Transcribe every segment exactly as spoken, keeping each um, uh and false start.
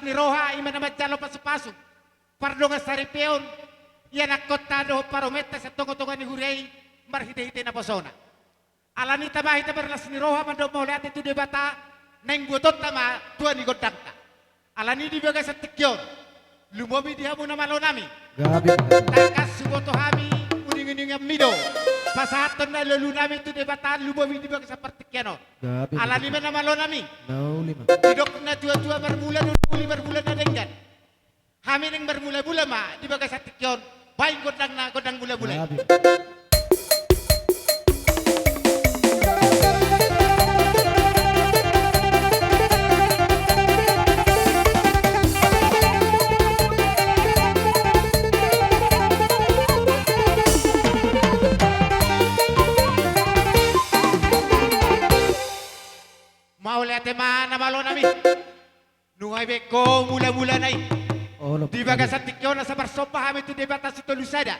ni roha, i ma na manjalo pasupasu, pardongan saripeon, ianakhonta dohot parumaenta sian tongatonga ni huria i, marhitehite naposona. Alani i tama hita marlas ni roha mandok mauliate tu Debata, naeng buatonta ma tua ni gondangta. Alani i di bagasan tingki on, lumobi di hamu na malo nami. Gabe. Tangkas huboto hami, uninguninganmi do pasahathon na lulu nami tu Debata, lumobi di bagasan partingkian on. Gabe. Alani i ma na malo nami. Na uli ma. Didok natuatua, marmula do na uli, marmula na denggan. Hami naeng marmulamula ma di bagasan tingki on, baen gondangna gondang mulamula i. Gabe. Mauliate ma na malo nami. Nunga dibaen ho mulamulana i. Olo. Di bagasan tingki on asa marsomba hami tu Debata Sitolusada,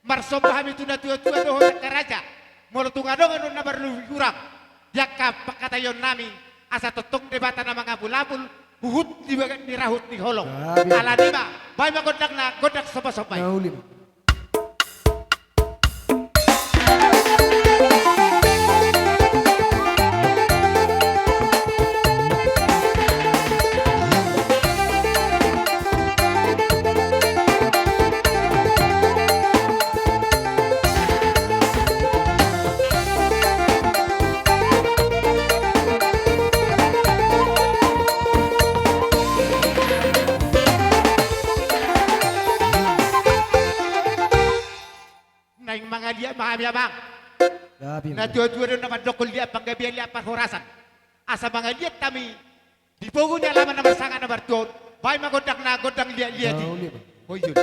marsomba hami tu natuatua dohot angka raja. Molo tung adong annon na marlobi hurang di angka pangkataion nami, asa tongtong Debata na mangamulmul huhut di bagas ni rahut ni holong. Gabe. Alani i ma, baen ma gondangna gondang sombasomba i. Na uli ma. Naeng mangaliat ma hami, amang. Gabe. Natuatua do na mandokkon liat panggabean, liat parhorasan. Asa mangaliat hami di pogu ni alaman na marsangap na martua on, baen ma gondangna gondang liatliat i. Na uli ma. Hoyun.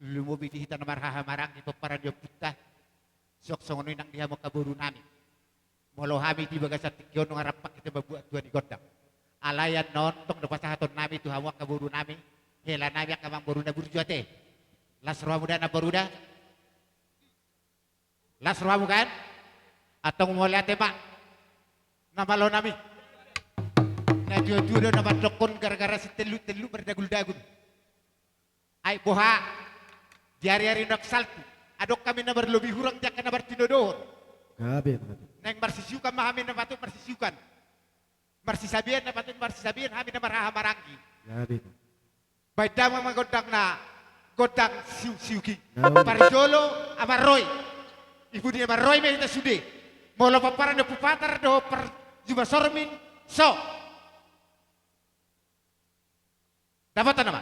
Lumobi di hita na marhahamaranggi pomparan ni ompunta. Suang songon i nang di hamu angka boru nami. Molo hami di bagasan tingki on nunga rampak hita mambuat tua ni gondang. Alai annon tong do pasahaton nami tu hamu angka boru nami. Hela nami angka amangboru na burju ate. Las rohamu da amangboru da. Las rohamu kan? Antong mauliate ma. Na malo nami. Natuatua do na mandokkon gara-gara sitellutelluk mardaguldagul. Ai boha, di ariari naung salpu, adong hami na marlobi hurang di angka na martinodohon. Gabe, gabe. Naeng marsisiukan ma hami na patut marsisiukan. Marsisabean na patut marsisabean, hami na marhahamaranggi. Gabe. Baen damang ma gondang na, gondang siuksiuk i. Gabe. Parjolo amarroi. I pudi amarroi ma hita sude. Molo pomparan ni Ompu Patar dohot parjuma sormin, so. Dapotan nama.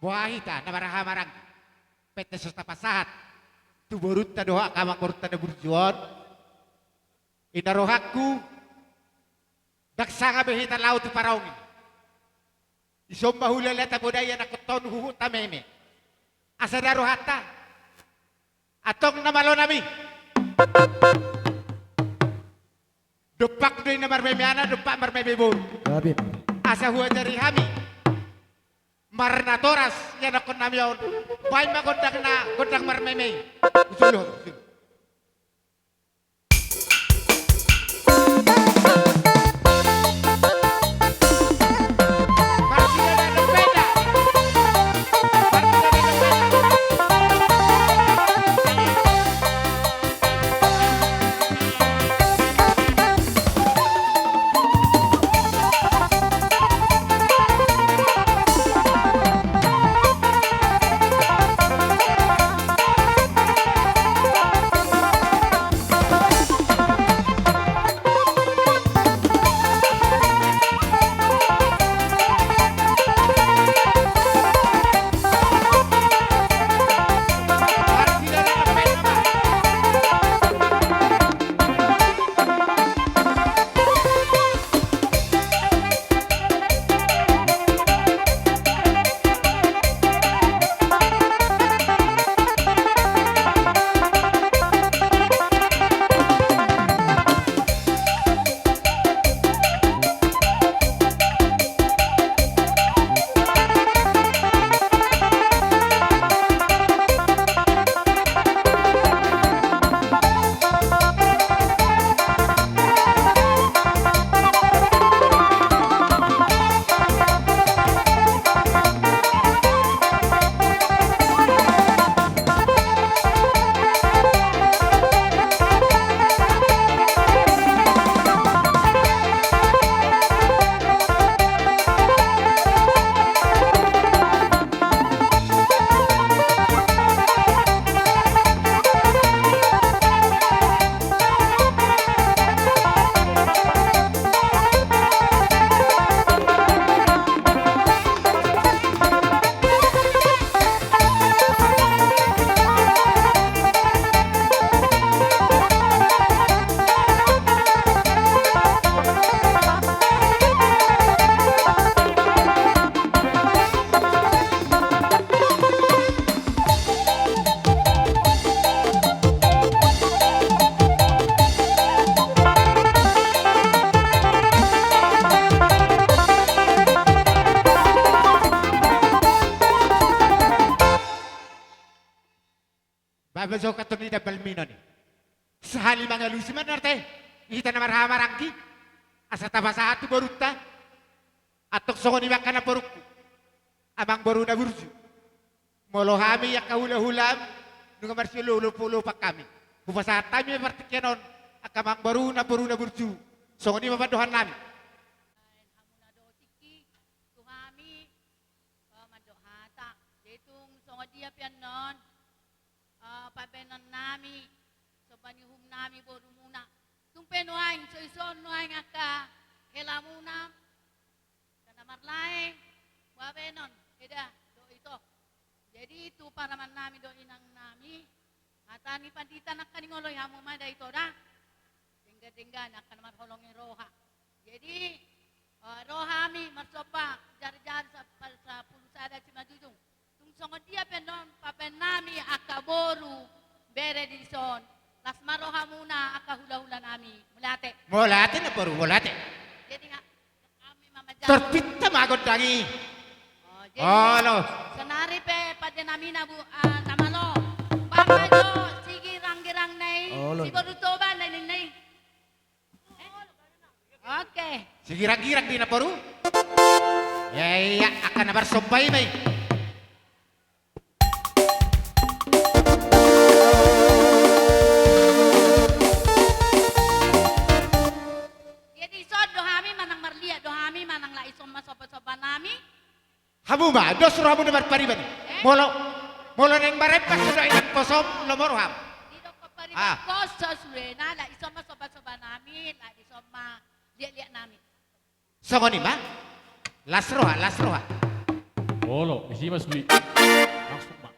Boha hita na marhahamaranggi, pette so tapasahat tu borunta dohot angka amangborunta na burju on. I na rohangku, ndang sanga be hita laho tu paraong i. Dison ma hulala tapodai anakkon toru huhut tameme. Asa da rohanta. Antong na malo nami. Dompak do i na marmeme anak, dompak marmeme boru. Gabe. Asa huajari hami marnatoras i anakkon nami on. Baen ma gondang na, gondang marmeme i. Usul, usul. Pajohathon ni dambalmi on i. Sahali mangalusi ma nuaeng hita na marhahamaranggi, asa tapasahat tu borunta. Antong songon i ma angka namborungku, amangboru na burju. Molo hami angka hulahulam, nunga marsioloolopan hami, hupasahat hami ma partingkian on angka amangboru namboru na burju. Songon i ma pandohan nami. Baen hamuna do tingki tu hami, eh, mandok hata. Jadi tung songon dia pe annon, eh, pabaenon nami, somba ni uhum nami borumuna. Tung pe nuaeng, so ison nuaeng angka helamuna, angka na marlae, baenon, eda, do ito. Jadi tu parumaen nami do inang nami, hata ni pandita nangkaning, oloi hamu ma da ito da. Denggan-denggan angka na marholong ni roha. Jadi, eh, ro hami marsomba jari-jari sa-, sapulu sada simanjujung. Tung songon dia pe annon pabaen nami angka boru bere dison. Las ma rohamuna angka hulahula nami. Mauliate. Mauliate namboru, mauliate. Jadi nga-, kami ma manjalo. Torpinta ma gondang i. Oh, jadi olo. Sonari pe pande nami na bu-, ah, na malo. Baen ma jo sigirang-girang na i. Olo. Si boru Toba na ninna i. Oke. Sigirang-girang di namboru. Ia, ia, angka na marsomba i ma i. Jadi ison do hami manang marliat do hami manang, laos ison ma somba-somba nami. Hamu ma, dos rohamu na marpariban. Eh? Molo, molo naeng marempas do inang posom, lomo roham. Didok pariban. Ah. Poso sude na, laos ison ma somba-somba nami, laos ison ma liat-liat nami. Songon i ma. Las roha, las roha. Olo, disi ma sude. Langsung ma.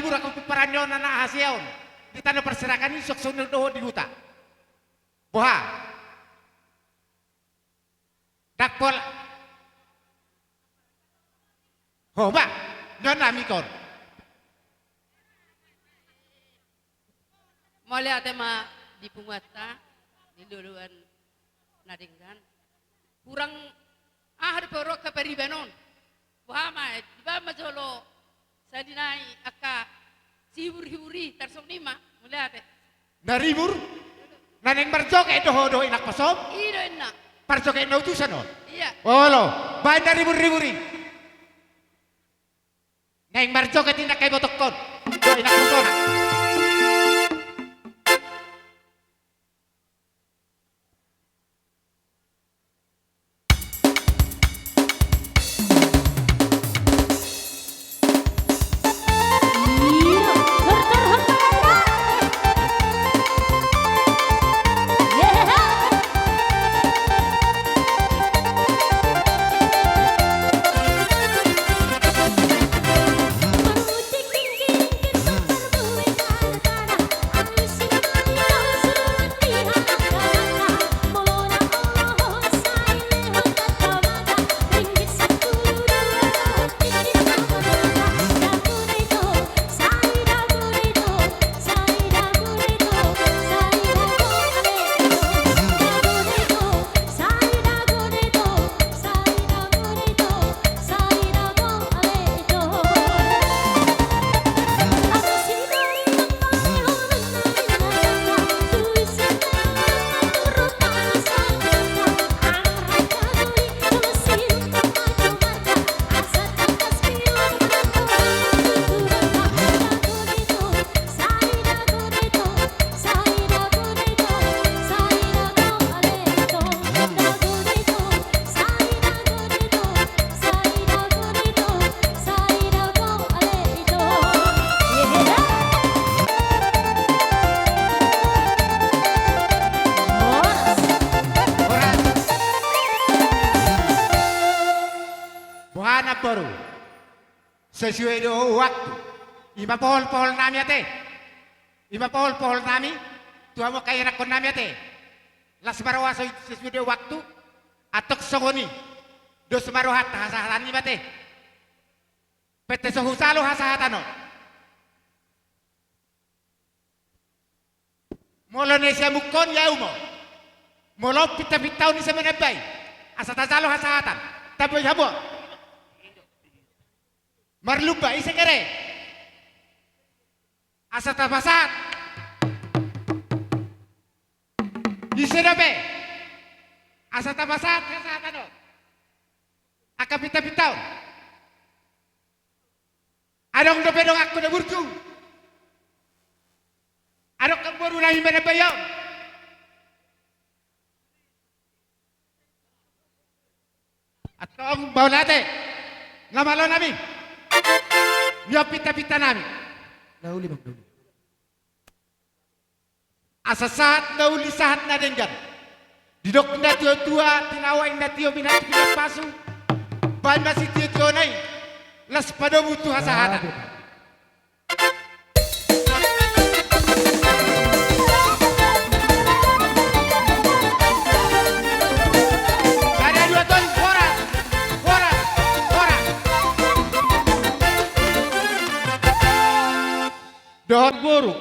Pura pomparan ni on anak hasea on di tano parserahan i, songon i do dohot di huta. Boha? Ndang pola. Ho ba, non nami kon. Mauliate ma di punguanta, di loloan na denggan. Hurang aha dope roha pariban on. Boha ma, dibaen ma jolo sahali nai angka sihibur-hibur i, tarsongon i ma, mauliate. Na ribur? Na naeng marjoget do ho dohot inang pasom? I do inna. Parjoget na utusan on? Ia. Olo, baen na ribur-ribur i. Naeng marjoget inna angka ibotohon dohot inang pasomna. Boha namboru? Sesuai do waktu. I ma pohol-pohol nami ate. I ma pohol-pohol nami tu hamu angka ianakhon nami ate. Las ma roha so sesuai do waktu. Antong songon i dos ma rohanta, hasahatan i ma ate. Pette so hujalo hasahatan on. Molo na siamun on i au ma. Molo pintapinta on ise manambai? Asa tajalo hasahatan. Tambai hamu. Marlumba ise kere? Asa tapasahat. Ise dope? Asa tapasahat hasahatan on. Angka pintapinta on. Adong dope donganku na burju? Adong angka boru nami manambai on? Antong mauliate. Nga malo nami. Nga pintapinta nami. Na uli bang, na uli. Asa sahat na uli sahat na denggan. Didok na tuatua, tinawa inna tio, pinantik inna pasu. Baen ma sitiotio na i. Las padomu tu hasahatan. Sada dua tolu, horas, horas, horas. Dohot boru.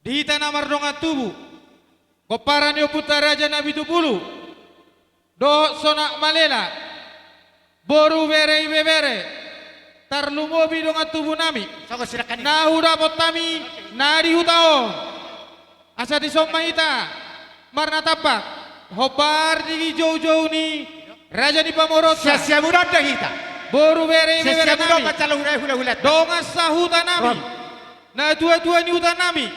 Di hita na mardongan tubu, pomparan ni ompunta Raja Napitupulu, dohot Sonak Malela, boru, bere, ibebere, tarlumobi dongan tubu nami, na hudapot hami na di huta on. Asa dison ma hita marnatampak, hombar di joujou ni raja ni pamoruonta. Sian siamun on do hita. Boru, bere, ibebere nami, dongan sahuta nami, natuatua ni huta nami.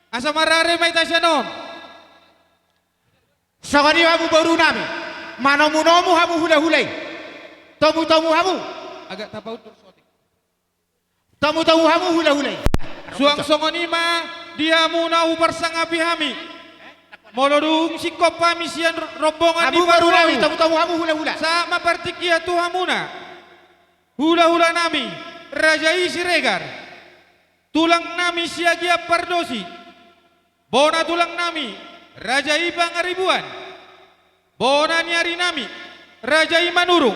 Asa marare ma hita sian on. Songon i hamu boru nami, manomunomu hamu hulahula i. Tomutomu hamu. Agak tapaundur sotik. Tomutomu hamu hulahula i. Suang songon i ma di hamu na huparsangapi hami. Molo dung singkop hami sian rombongan ni parumaen, tomutomu hamu hulahula. Sahat ma partingkian tu hamuna. Hulahula nami, raja i Siregar. Tulang nami Siagian Pardosi. Bona tulang nami, raja i Pangaribuan. Bona ni ari nami, raja i Manurung.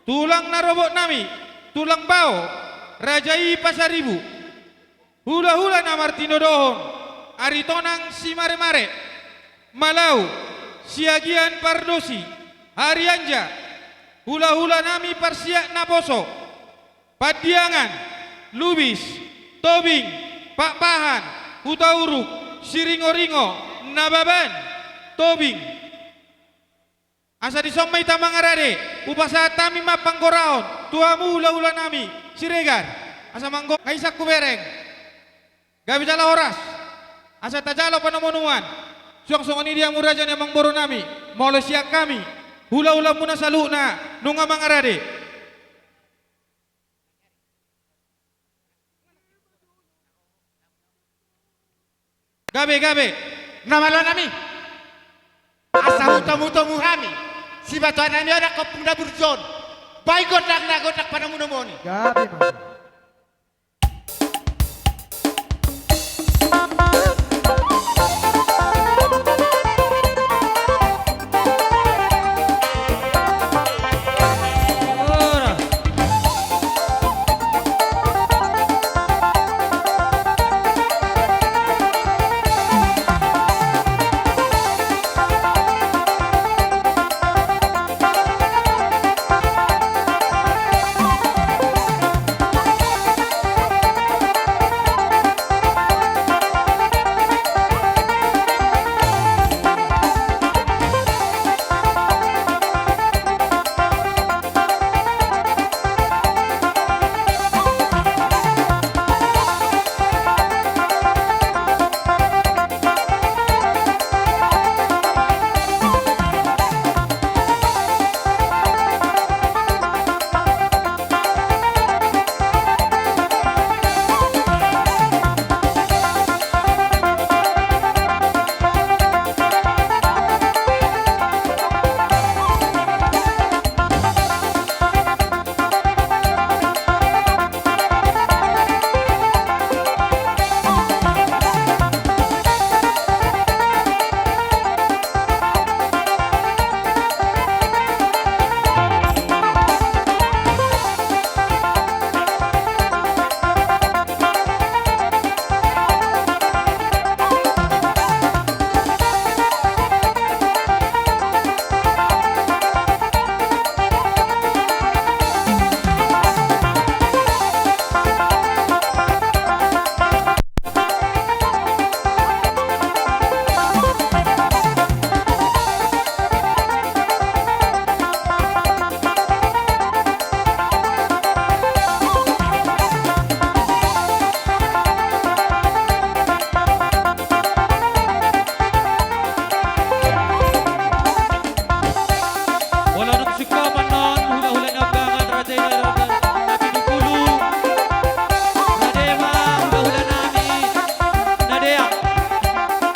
Tulang na robot nami, tulang bao, raja i Pasaribu. Hulahula na martinodohon, Aritonang Simaremare, Malau, Siagian Pardosi, Harianja, hulahula nami Parsiak Naposo, Pandiangan, Lubis, Tobing, Pakpahan, Hutauruk, Siringoringo, Nababan, Tobing. Asa dison ma hita mangarade, hupasahat hami ma panggoraon tu hamu hulahula nami Siregar, asa manggohi isangku bereng. Gabe jala horas, asa tajalo panomunomuan. Suang songon i di hamu raja ni amangboru nami, molo sian hami hulahulamuna saluhutna nunga mangarade. Gabe, gabe. Na malo nami. Asa hutomutomu hami. Sibatoan nami oda ompung na burju on. Bahen gondang na gondang panomunomuon i. Gabe ma.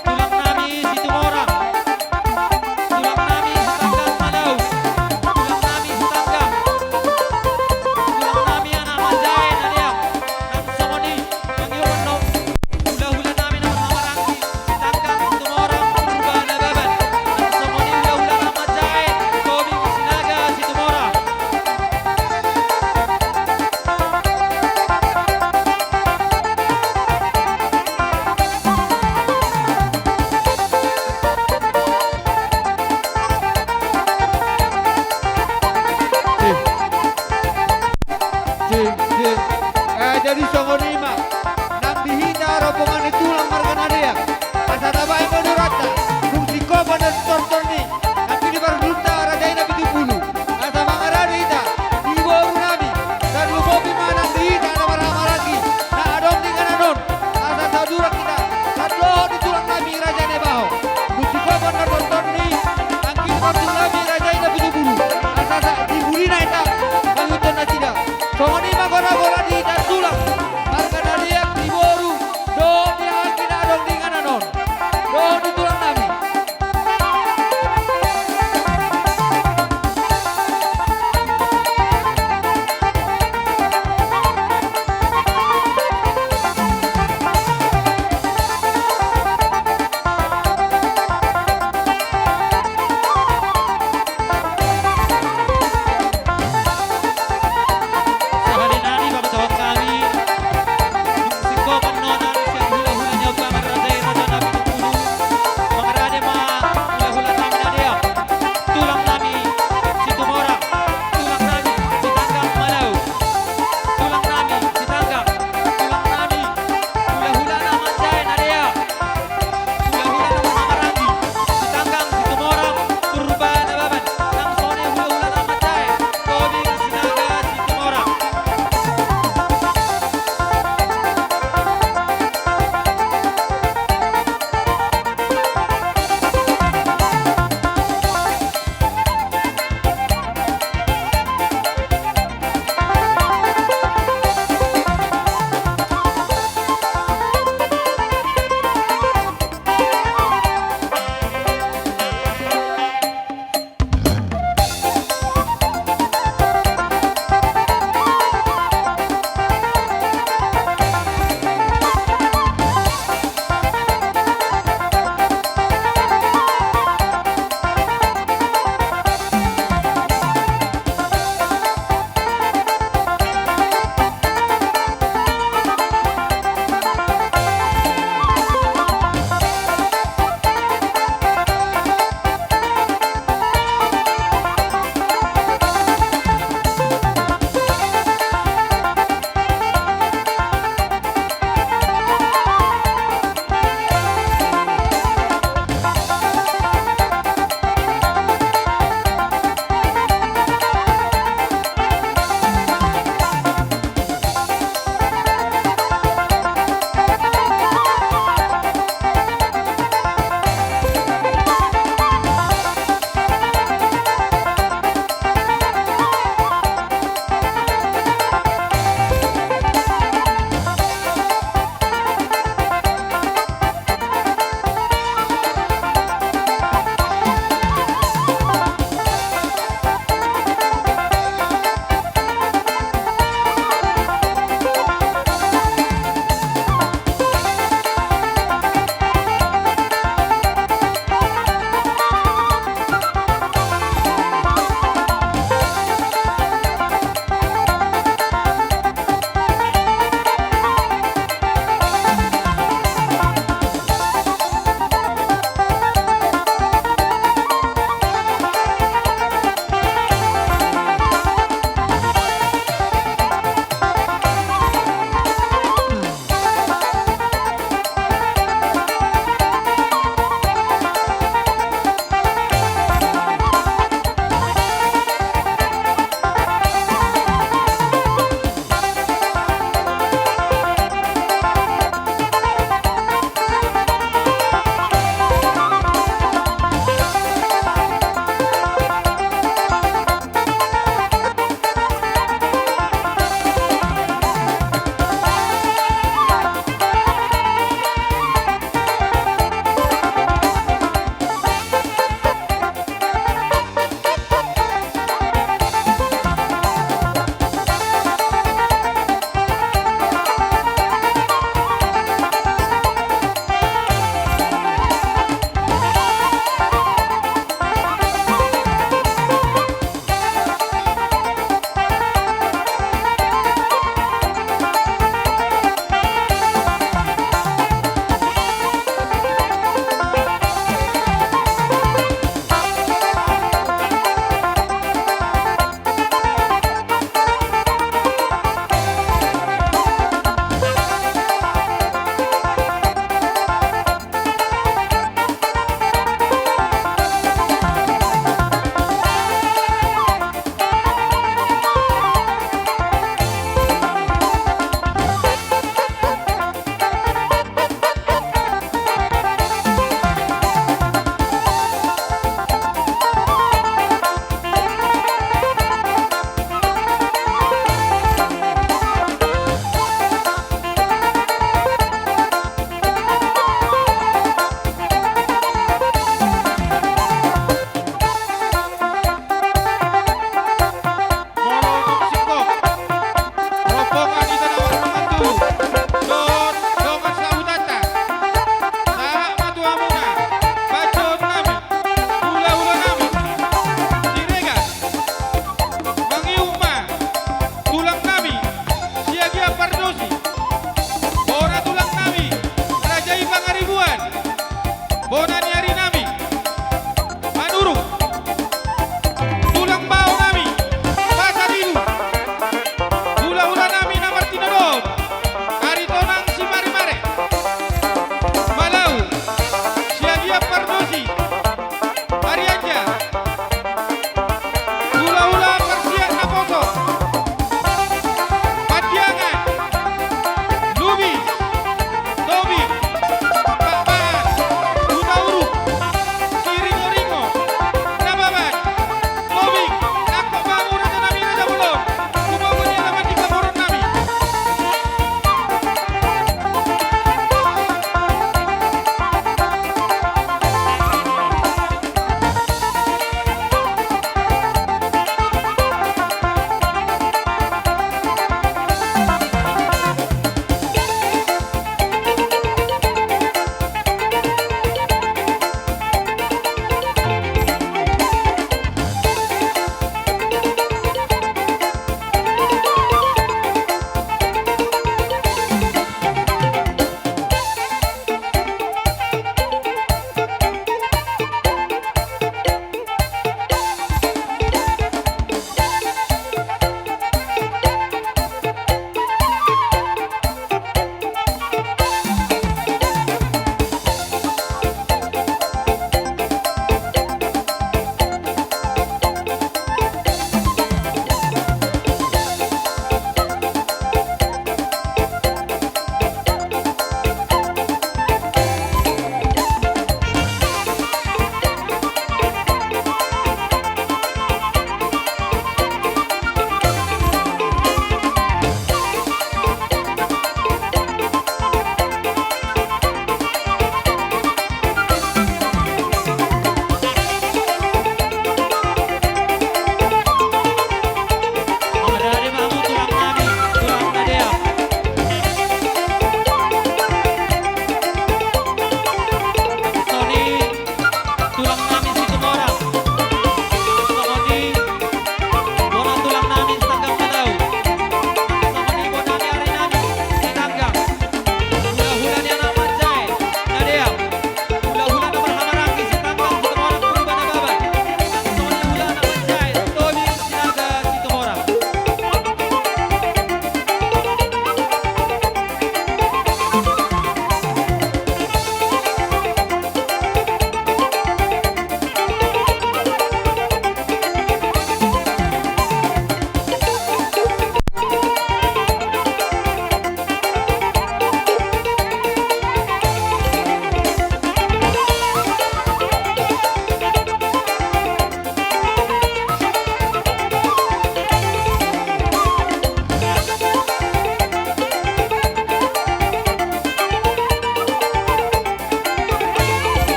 Tulang nami Situmorang. Tulang nami Sitanggang Malau. Tulang nami Sitanggang. Tulang nami anak manjae na deak. Nang songon i, nang i oman do. Hulahula nami na marhahamaranggi. Sitanggang Situmorang, Purba Nababan. Nang songon i hulahula anak manjae, Tobing Sinaga Situmorang.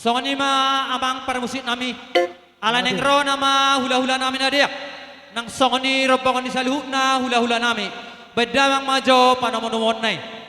Songon i ma amang parmusik nami. Ala naeng ro nama hula-hula nami na deak, nang songon i rombongan ni saluhutna hula-hula nami. Baen damang ma jo panomu-nomuonna i.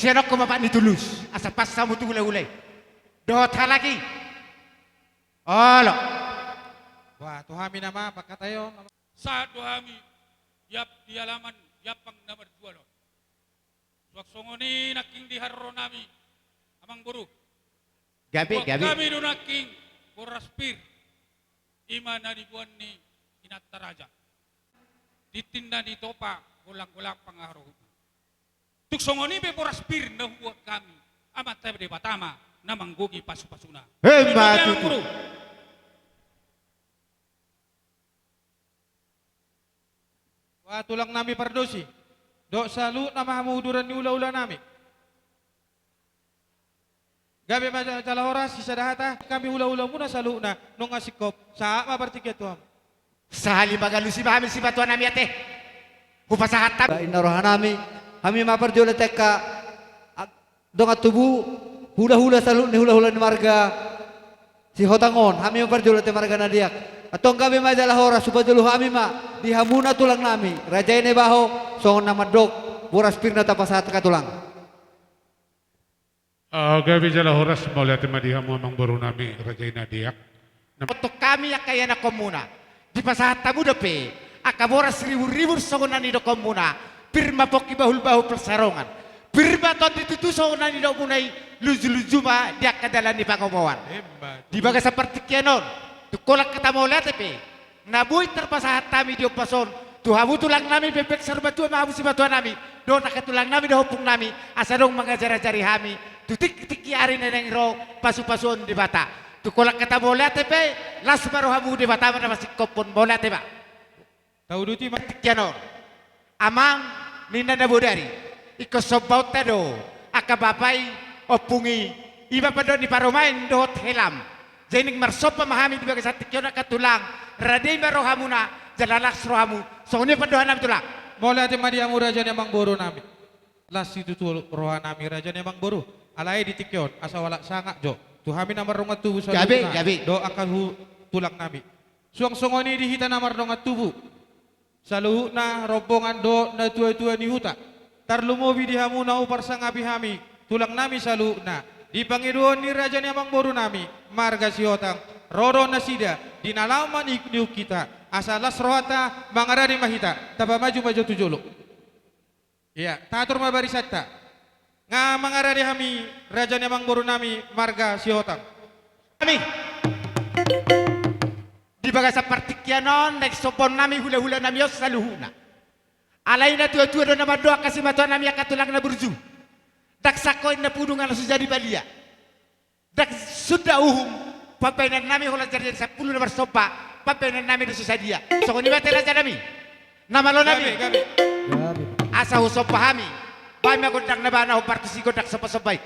Sian on ho bapak ni Tulus, asa pas hamu tu hulahula i. Dohot halak i. Olo. Bah, tu hami nama, pangkataion. Sahat do hami, di ap-, di alaman, di ampang na marjual on. Suang songon i nangkin di haroro nami, amangboru. Gabe, gabe. Hami do nangkin boras pir, i ma na niboan ni inanta raja. Tintin na nitopa, golang-golang pangarahutna. Tung songon i pe boras pir na huboan hami, Amanta Debata ma na manggohi pasu-pasuna. Emma tutu. Bah, tulang nami pardosi, dohot saluhutna ma hamu uduran ni hulahula nami. Gabe ma jala horas, sisada hata, hami hulahula muna saluhutna, nunga singkop, sahat ma partingkian tu hamu. Sahali ma galusi ma hami sipatua nami ate. Hupasahat hami. Bah, inna roha nami, hami ma parjolo tu angka dongan tubu, hulahula saluhut ni hulahula ni marga Sihotang on, hami ma parjolo ate marga Nadiak. Antong gabe ma jala horas, hupajolo hami ma di hamuna tulang nami, raja i Naibaho, songon na mandok boras pir na tapasahat angka tulang. Ah, gabe jala horas, mauliate ma di hamu amangboru nami, raja i Nadiak. Antong hami angka ianakhonmuna, dipasahat hamu dope angka boras ribur-ribur songon na nidokhonmuna, pir ma pongki bahul-bahul pansarongan, pir ma tondi tutu songon na nidokmuna i, lunju-lunju ma di angka dalan ni pangomoan. Emma tutu. Di bagasan partingkian on, tung holan hata mauliate pe na boi tarpasahat hami di ombas on tu hamu tulang nami, pepek saur matua ma hamu sipatua nami, dohot angka tulang nami dohot ompung nami, asa adong mangajar-ajari hami tu tingki-tingki ari na naeng ro, pasu-pasuon Debata. Tung holan hata mauliate pe, las ma rohamu, Debata ma na pasingkophon, mauliate ma. Tauduti ma. Tingkian on, amang, ninna na bodari, ingkon sombaonta do angka bapa i, ompung i, i ma pandok ni parumaen dohot helam. Jadi naeng marsomba ma hami di bagasan tingki on angka tulang, rade ma rohamuna, jala las rohamu, songon i pandohan nami tulang. Mauliate ma di hamu raja ni amangboru nami. Las situtu roha nami raja ni amangboru. Alai di tingki on, asa hualap sangap jo tu hami na mardongan tubu saluhutna, gabe, gabe, dohot angka hu-, tulang nami. Suang songon i di hita na mardongan tubu saluhutna, rombongan dohot natua-tua ni huta. Tarlumobi di hamu na huparsangapi hami, tulang nami saluhutna, di pangidoan ni raja ni amangboru nami, marga Sihotang, ro do nasida di na laho maniuk-niuk hita, asa las rohanta, mangarade ma hita, tapamaju ma jo tu jolo. Ia, tator ma barisanta. Nga mangarade hami, raja ni amangboru nami, marga Sihotang. Hami. Di bagasan partingkian on, naeng sombaon nami hulahula nami on saluhutna. Alai natua-tua do na mandok, angka simatua nami, angka tulang na burju. Ndang sangkot inna pudu nga so jadi balia. Ndang sunda uhum, pambahenan nami holan jari-jari sampulu na marsomba, pambahenan nami do so sadia. Songon i ma ate raja nami. Na malo nami. Gabe, gabe. Gabe. Asa husomba hami. Baen ma gondang na ba na hombar tusi gondang somba-somba i.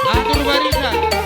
Atur barisan.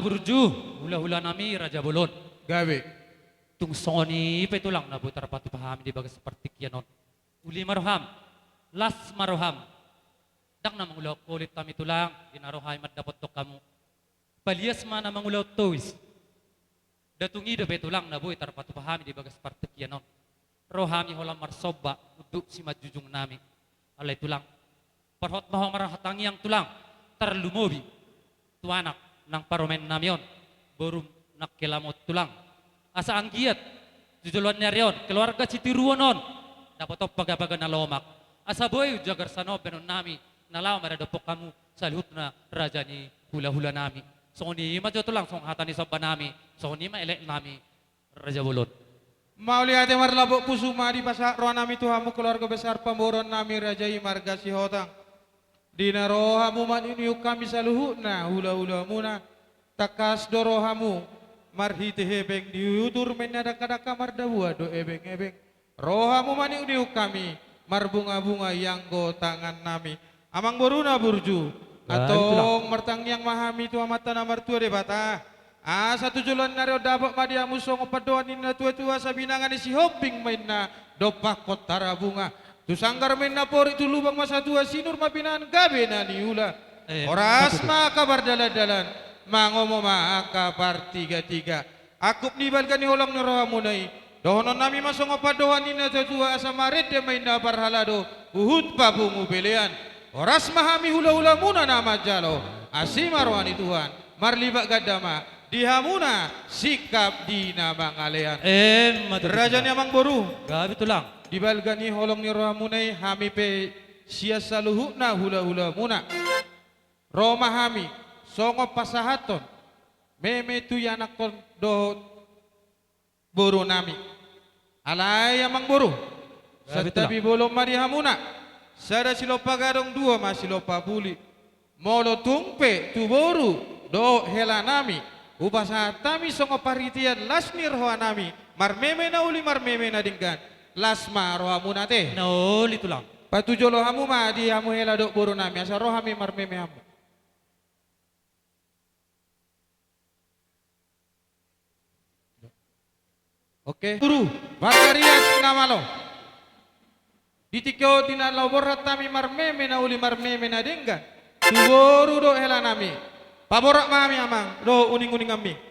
Burju, hula-hula nami, raja bolon. Gabe. Tung songon i pe tulang na boi tarpatupa hami di bagas partingkian on. Uli ma roham, las ma roham. Ndang na mangulahon holit hami tulang, di na ro hami mandapothon hamu. Palias ma na mangulahon towis. Nda tung i dope tulang na boi tarpatupa hami di bagas partingkian on. Ro hami holan marsomba, unduk simanjujung nami. Alai tulang, parhot ma ho marhatangiang tulang, tarlumobi tu anak nang parumaen nami on, borum nang helamu on tulang. Asa anggiat tu joloan ni ari on, keluarga sitiruon on dapothon paga-paga na lomak. Asa boi umjagar saonari bahenon nami na laho maradophon hamu saluhutna raja ni hula-hula nami. Songon i ma jo tulang songon hata ni somba nami, songon i ma elek nami. Raja bolon. Mauliate marlapok pusu ma dipasahat roha nami tu hamu keluarga besar pamoruon nami raja i marga Sihotang. Di na ro hamu maniuk-niuk hami saluhutna hula-hula muna. Tangkas do ro hamu marhite hepeng di utur ma inna dangka-dangka mardabuan do ebeng-ebeng. Ro hamu maniuk-niuk hami marbunga-bunga i anggo tangan nami. Amang boru na burju. Antong martangiang ma hami tu Amanta na martua Debata. Asa tu joloan ni ari on dapot ma di hamu songon pandohan ni natua-tua asa binanga ni Sihombing ma inna dompakkon Tarabunga. Tu sanggar ma inna porik tu lubang ma satua sinur ma binangan gabe na niula. Horas ma angka pardalan-dalan mangomo ma angka partiga-tiga. Angkup ni balga ni holong ni rohamuna i. Dohonon nami ma songon pandohan ni natua-tua asa marende ma inna parhalado huhut papungu belean. Horas ma hami hula-hula muna na manjalo. Asi ma roha ni Tuhan. Marlipat ganda ma di hamuna singkap di na mangalean. Emma tutu. Raja ni amang boru. Gabe tulang. Di balga ni holong ni rohamuna i hami pe sian saluhutna hula-hula muna. Ro ma hami songon pasahathon meme tu ianakhon dohot boru nami. Alai amang boru, santabi bolon ma di hamuna. Sada silompa gadong dua ma silompa puli. Molo tung pe tu boru dohot hela nami hupasahat hami songon parhitean las ni roha nami, marmeme na uli marmeme na denggan. Las ma rohamuna ate. Na uli tulang. Patujolo hamu ma di hamu hela dohot boru nami asa ro hami marmeme hamu. Oke. Boru, margarias na malo. Di tingki on di na laho borhat hami marmeme na uli marmeme na denggan tu boru dohot hela nami. Paborhat ma hami amang dohot uning-uninganmi.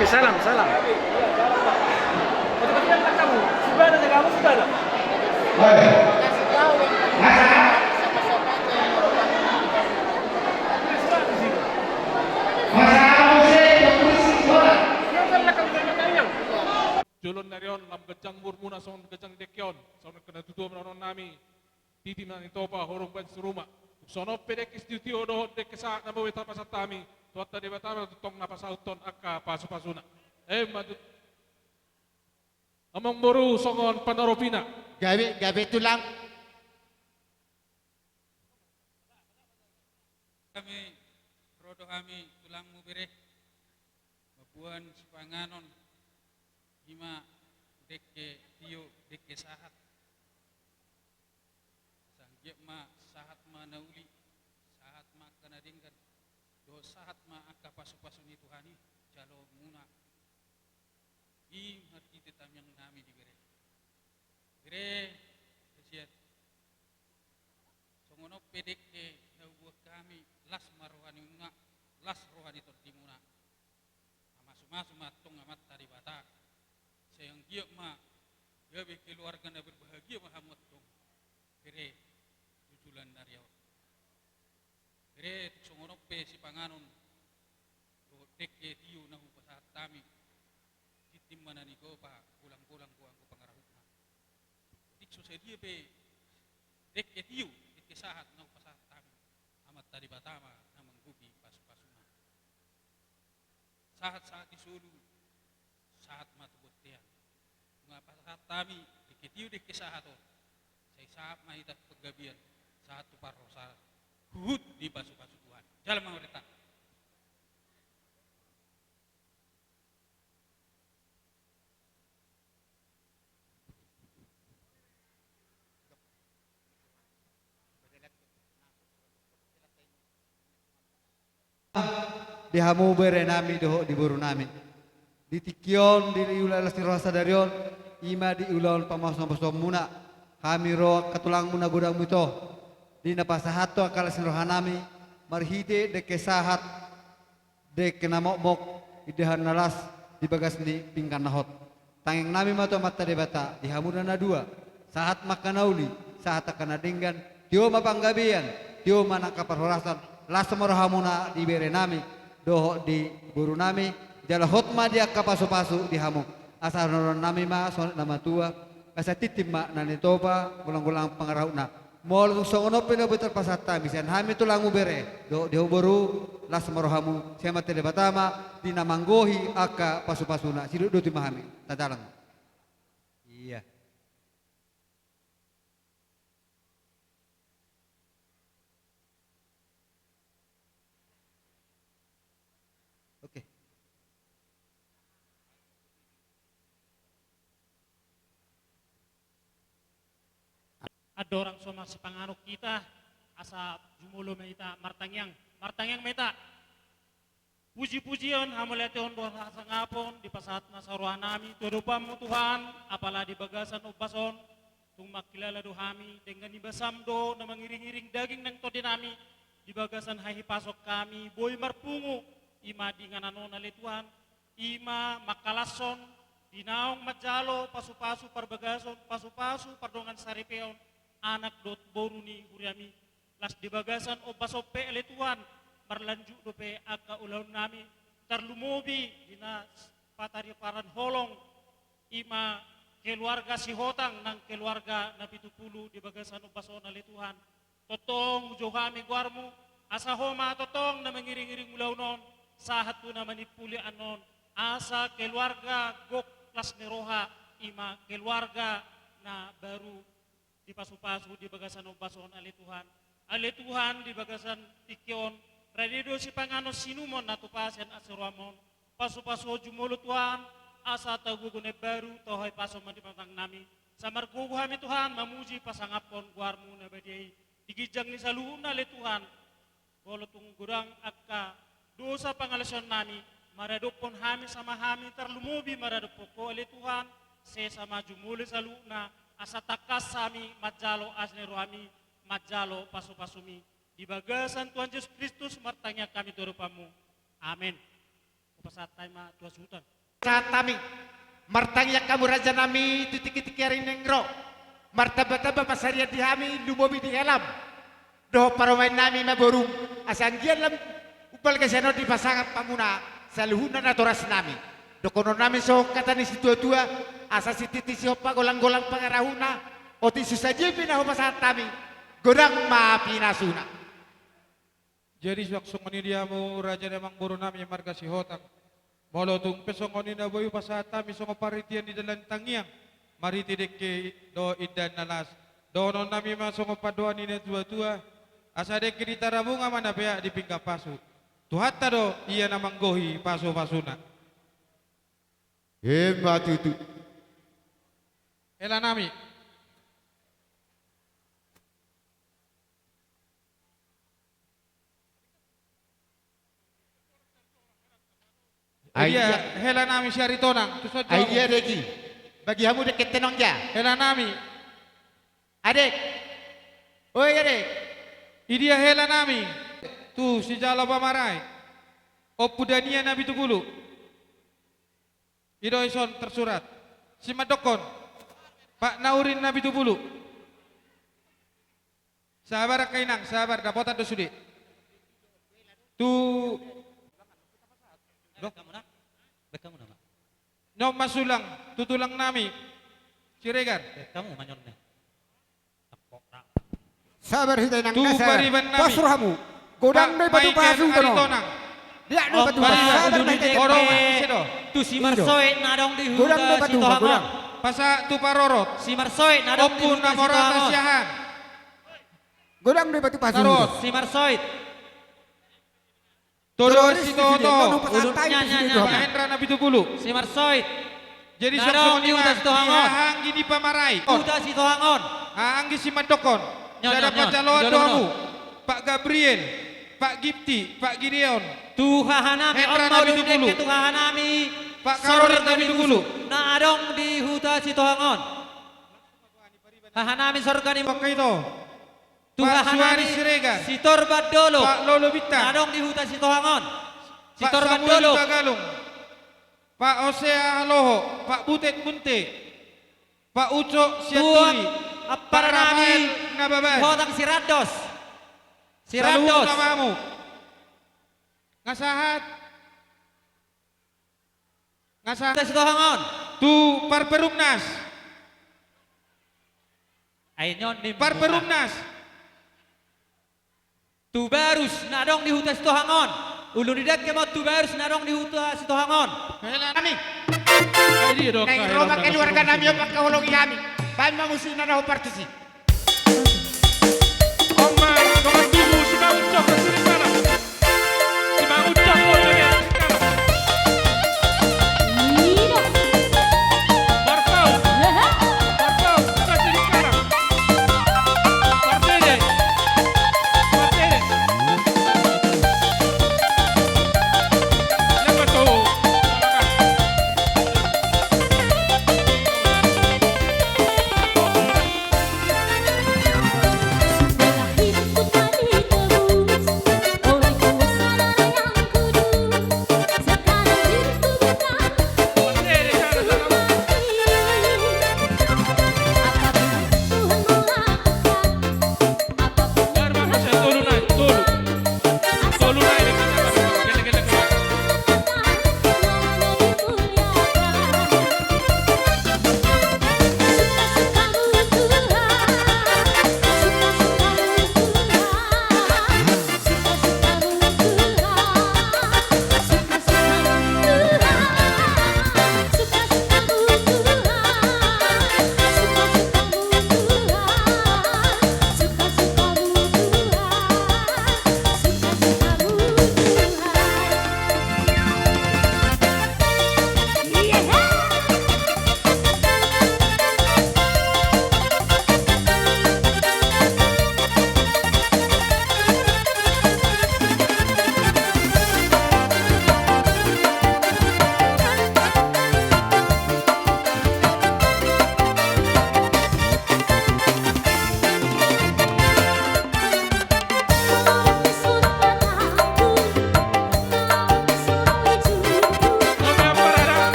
Oke, salam, salam. Jolo nari on lam ganjang umurmuna songon ganjang ni dengke on, songon na tutu dohonon nami. Titi ma ni topa horong baen suruma. Songon on pe dengke sitio dohot dengke sahat na boi tapasahat hami, Tuhanta Debata ma tongtong na pasauthon angka pasupasuna. Emma tutu. Amang boru songon panaropina. Gabe, gabe tulang. Hami, ro do hami tulangmu bere, mamboan sipanganon, ima dengke tio, dengke sahat. Asa anggiat ma sahat ma na uli, sahat ma angka na denggan, dohot sahat ma angka pasupasu ni Tuhan i jaloonmuna. I marhite tangiang nami di bere. Bere, hasian. Songon on pe dengke na huboan hami, las ma roha ni unokna, las roha ni tondimuna. Mamasumasu ma antong Amanta Debata. Sai anggiat ma gabe keluarga na berbahagia ma hamu antong. Bere, tu joloan nari on. Bere, tung songon on pe sipanganon dohot dengke tio na hupasahat hami. Tintin ma na nigopa, golanggolang do anggo pangarahutna. Otik so sadia pe dengke tio, dengke sahat na hupasahat hami, Amanta Debata ma na manggohi pasupasuna. Sahat-sahat di solu, sahat ma tu bontean. Nunga pasahat hami dengke tio, dengke sahat on, sai sahat ma hita tu panggabean, sahat tu parhorasan, huhut dipasupasu Tuhan. Jalo ma marita. Di hamu bere nami dohot di boru nami. Di tingki on, di ulaon las ni roha sadari on, i ma di ulaon pamasu-pasuonmuna. Hami ro angka tulangmu na godang muna ito. Di na pasahathon angka las ni roha nami, marhite dengke sahat, dengke na mokmok, indahan na las di bagas ni pinggan na hot. Tangiang nami ma tu Amanta Debata, di hamuna na dua, sahat ma angka na uli, sahat angka na denggan, tio ma panggabean, tio ma angka parhorasan, las ma rohamuna di bere nami, dohot di boru nami, jala hot ma di angka pasupasu di hamu. Asa haroroan nami ma songon na matua, asa tintin ma na nitopa, golang-golang pangarahutna. Molo tung songon on pe na boi tarpasahat hami sian hami tulangmu bere dohot di hamu boru, las ma rohamu, sian Amanta Debata ma di na manggohi angka pasupasuna. Sidok boti ma hami, tadalan. Iya. Oke. Andorang so marsipanganon hita, asa jumolo ma hita martangiang. Martangiang ma hita. Puji-pujion, hamauliateon dohot hasangapon dipasahat nasa roha nami tu adopanmu Tuhan, apala di bagasan ombas on, tung mangkilala do hami, denggan ni basam do na mangiring-iring daging nang tondi nami, di bagasan hahipason hami boi marpungu, i ma di inganan on ale Tuhan, i ma mangkalashon, di naung manjalo pasupasu parbagason, pasupasu pardongan saripeon, anak dohot boru ni huriami, las di bagasan ombas on pe ale Tuhan, marlanjut dope angka ulaon nami, tarlumobi di na patariparan holong, i ma keluarga Sihotang nang keluarga Napitupulu di bagasan ombas on ale Tuhan. Tongtong hujou hami goarmu, asa ho ma tongtong na mangiring-iring ulaon on, sahat tu na manimpuli annon, asa keluarga gok las ni roha, i ma keluarga na baru dipasupasu di bagasan ombas on ale Tuhan. Ale Tuhan, di bagasan tingki on, rade do sipanganon siinumon na tupa sian asi ni roham on. Pasupasuhon jumolo Tuhan, asa tau gogo na imbaru, tau hahipason ma di pamatang nami. Asa margogo hami Tuhan, mamuji pasangaphon goarmu na badia i. Di ginjang ni saluhutna ale Tuhan, molo tung godang angka dosa pangalaosion nami, maradophon hami sama hami tarlumobi maradophon ho ale Tuhan, sesa ma jumolo saluhutna, asa tangkas hami manjalo asi ni rohami, manjalo pasupasumi. Di bagasan Tuhan Jesus Kristus martangiang hami tu adopanmu. Amen. Hupasahat hami ma tu hasuhuton. Sahat hami, martangiang hamu raja nami tu tingki-tingki ari naeng ro. Martamba-tamba pansarian di hami, lumobi di helam dohot parumaen nami ma borum, asa anggiat lam umbalga sian on dipasangap hamuna saluhutna natoras nami. Dohonon nami songon hata ni situa-tua, asa sititi sihompa golang-golang pangarahutna, otik so sadia pe na hupasahat hami, godang ma pinasuna. Jadi suang songon i di hamu raja ni amangboru nami marga Sihotang. Molo tung pe songon i na boi hupasahat hami songon parhitean ni dalan tangiang, marhite dengke dohot indahan na las, dohonon nami ma songon pandohan ni natua-tua, asa dengke di tarabunga ma na peak di pinggan pasu. Tuhanta do ia na manggohi pasupasuna. Emma tutu. Hela nami. Ai dia, dia hela nami si Aritonang, tu son ai dia deki. Bagi hamu dengke tenong ja. Hela nami. Adek. Oi adek. Idia hela nami. Tu sijalo pamarai. Ompu Dania Napitupulu. I do ison tersurat. Simandokkon. Pak Naurin Napitupulu. Sabar angka inang, sabar, dapotan do sude. Tu. Baen hamu na. Baen hamu na ma. Nyon ma sulang, tu tulang nami. Siregar. Baen hamu ma nyon na. Sabar hita inang. Tu pariban nami. Pos rohamu. Godang do i patupa hasuhuton on. Dia do i patupa. Sabar ma hita inang. Tu si Marsoe na adong di huta Sitohang on. Godang do i patupa, godang. Pasahat tu parorot. Si Marsoe na adong di huta Sitohang on. Ompu na mora ta Siahaan. Godang do i patupasu. Taruhon. Simarsoit. Todo Todo Risma Risma Sitohoto. Sitohoto. Ulu-, nya, nya, nya, nya. Pak Hendra Napitupulu. Simarsoit. Jadi na songon i ma. Adong di Huta Sitohang on. Haha anggi ni pamarai. Huta Sitohang on. Haha anggi simandokhon. Nyo, nyo, nyo. Sada pajaloan do hamu. Pak Gabriel, Pak Gifti, Pak Gideon. Tu hahanami. Hendra Napitupulu. Om ma ulu dengke tu hahanami. Pak Karol Napitupulu. Sorganimusu. Na adong di Huta Sitohang on. Hahanami Sorganimusu. Pak Kaito. Tu hahanami Pak Suari Siregar. Sitorban Dolo. Pak Lolo Bintang. Na adong di Huta Sitohang on. Sitorban Dolo. Pak Samuel Tagalung. Pak Hosea Haloho. Pak Butet Munte. Pak Uco Sianturi. Tu amparanami. Pak Rafael Nababan. Hotang Sirandos. Sirandos. Saluhutna ma hamu. Nga sahat. Nga sahat. Huta Sitohang on. Tu parperumnas. Ai nyon ni. Parperumnas. Tu barus na adong di Huta Sitohang on. Ulu ni dengke ma on tu barus na adong di Huta Sitohang on. Hela nami. Ai dia do. Naeng ro ma keluarga nami on mangkaholongi hami. Baen ma musik na naeng partusi. Om ma dongan tubu Simangun Cokro Siripala. Simangun Cokro Siripala. Marpaung. Marpaung Cokro Siripala. Marbede. Marbede. Siapa tuh?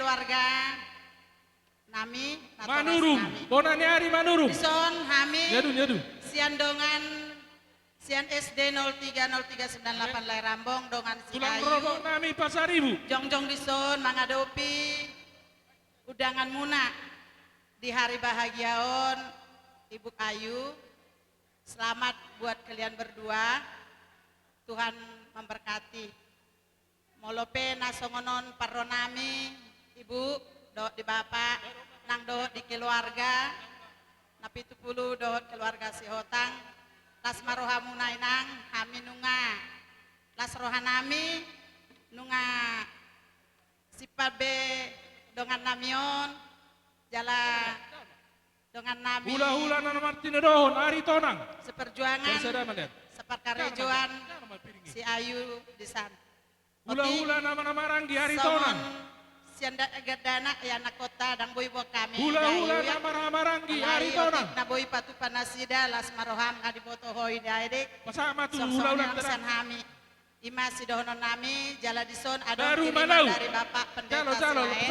keluarga nami, natoras Manurung, nami. Bona ni ari Manurung. Dison hami, nyadu, nyadu. Sian dongan, sian S D nol tiga nol tiga sembilan delapan Lae Rambong, dongan si Tulang Ayu. Rorobot nami Pasaribu. Jongjong dison mangadopi undangan muna di hari bahagia on, Ibu Ayu. Selamat buat kalian berdua. Tuhan memberkati. Molo pe na songon on parro nami, Ibu, dohot di Bapak, nang dohot di keluarga, na pitu pulu dohot keluarga Sihotang, las ma rohamuna inang, hami nunga las roha nami, nunga simpan be dongan nami on, jala dongan nami. Hulahula na martinodohon, Aritonang. Seperjuangan, separkarejoan, si Ayu disan. Hulahula na marhahamaranggi, Aritonang. Sian da-, gandana, ya, anak kota, ndang boi boan hami. Hulahula na marhahamaranggi, Aritonang. Alai otik na boi patupa nasida, las ma roham, nga diboto ho i, Dae, dek. Pasahat ma tu hulahula sian hami. I ma sidohonon nami, jala dison adong kiriman dari Bapak Pendeta Silae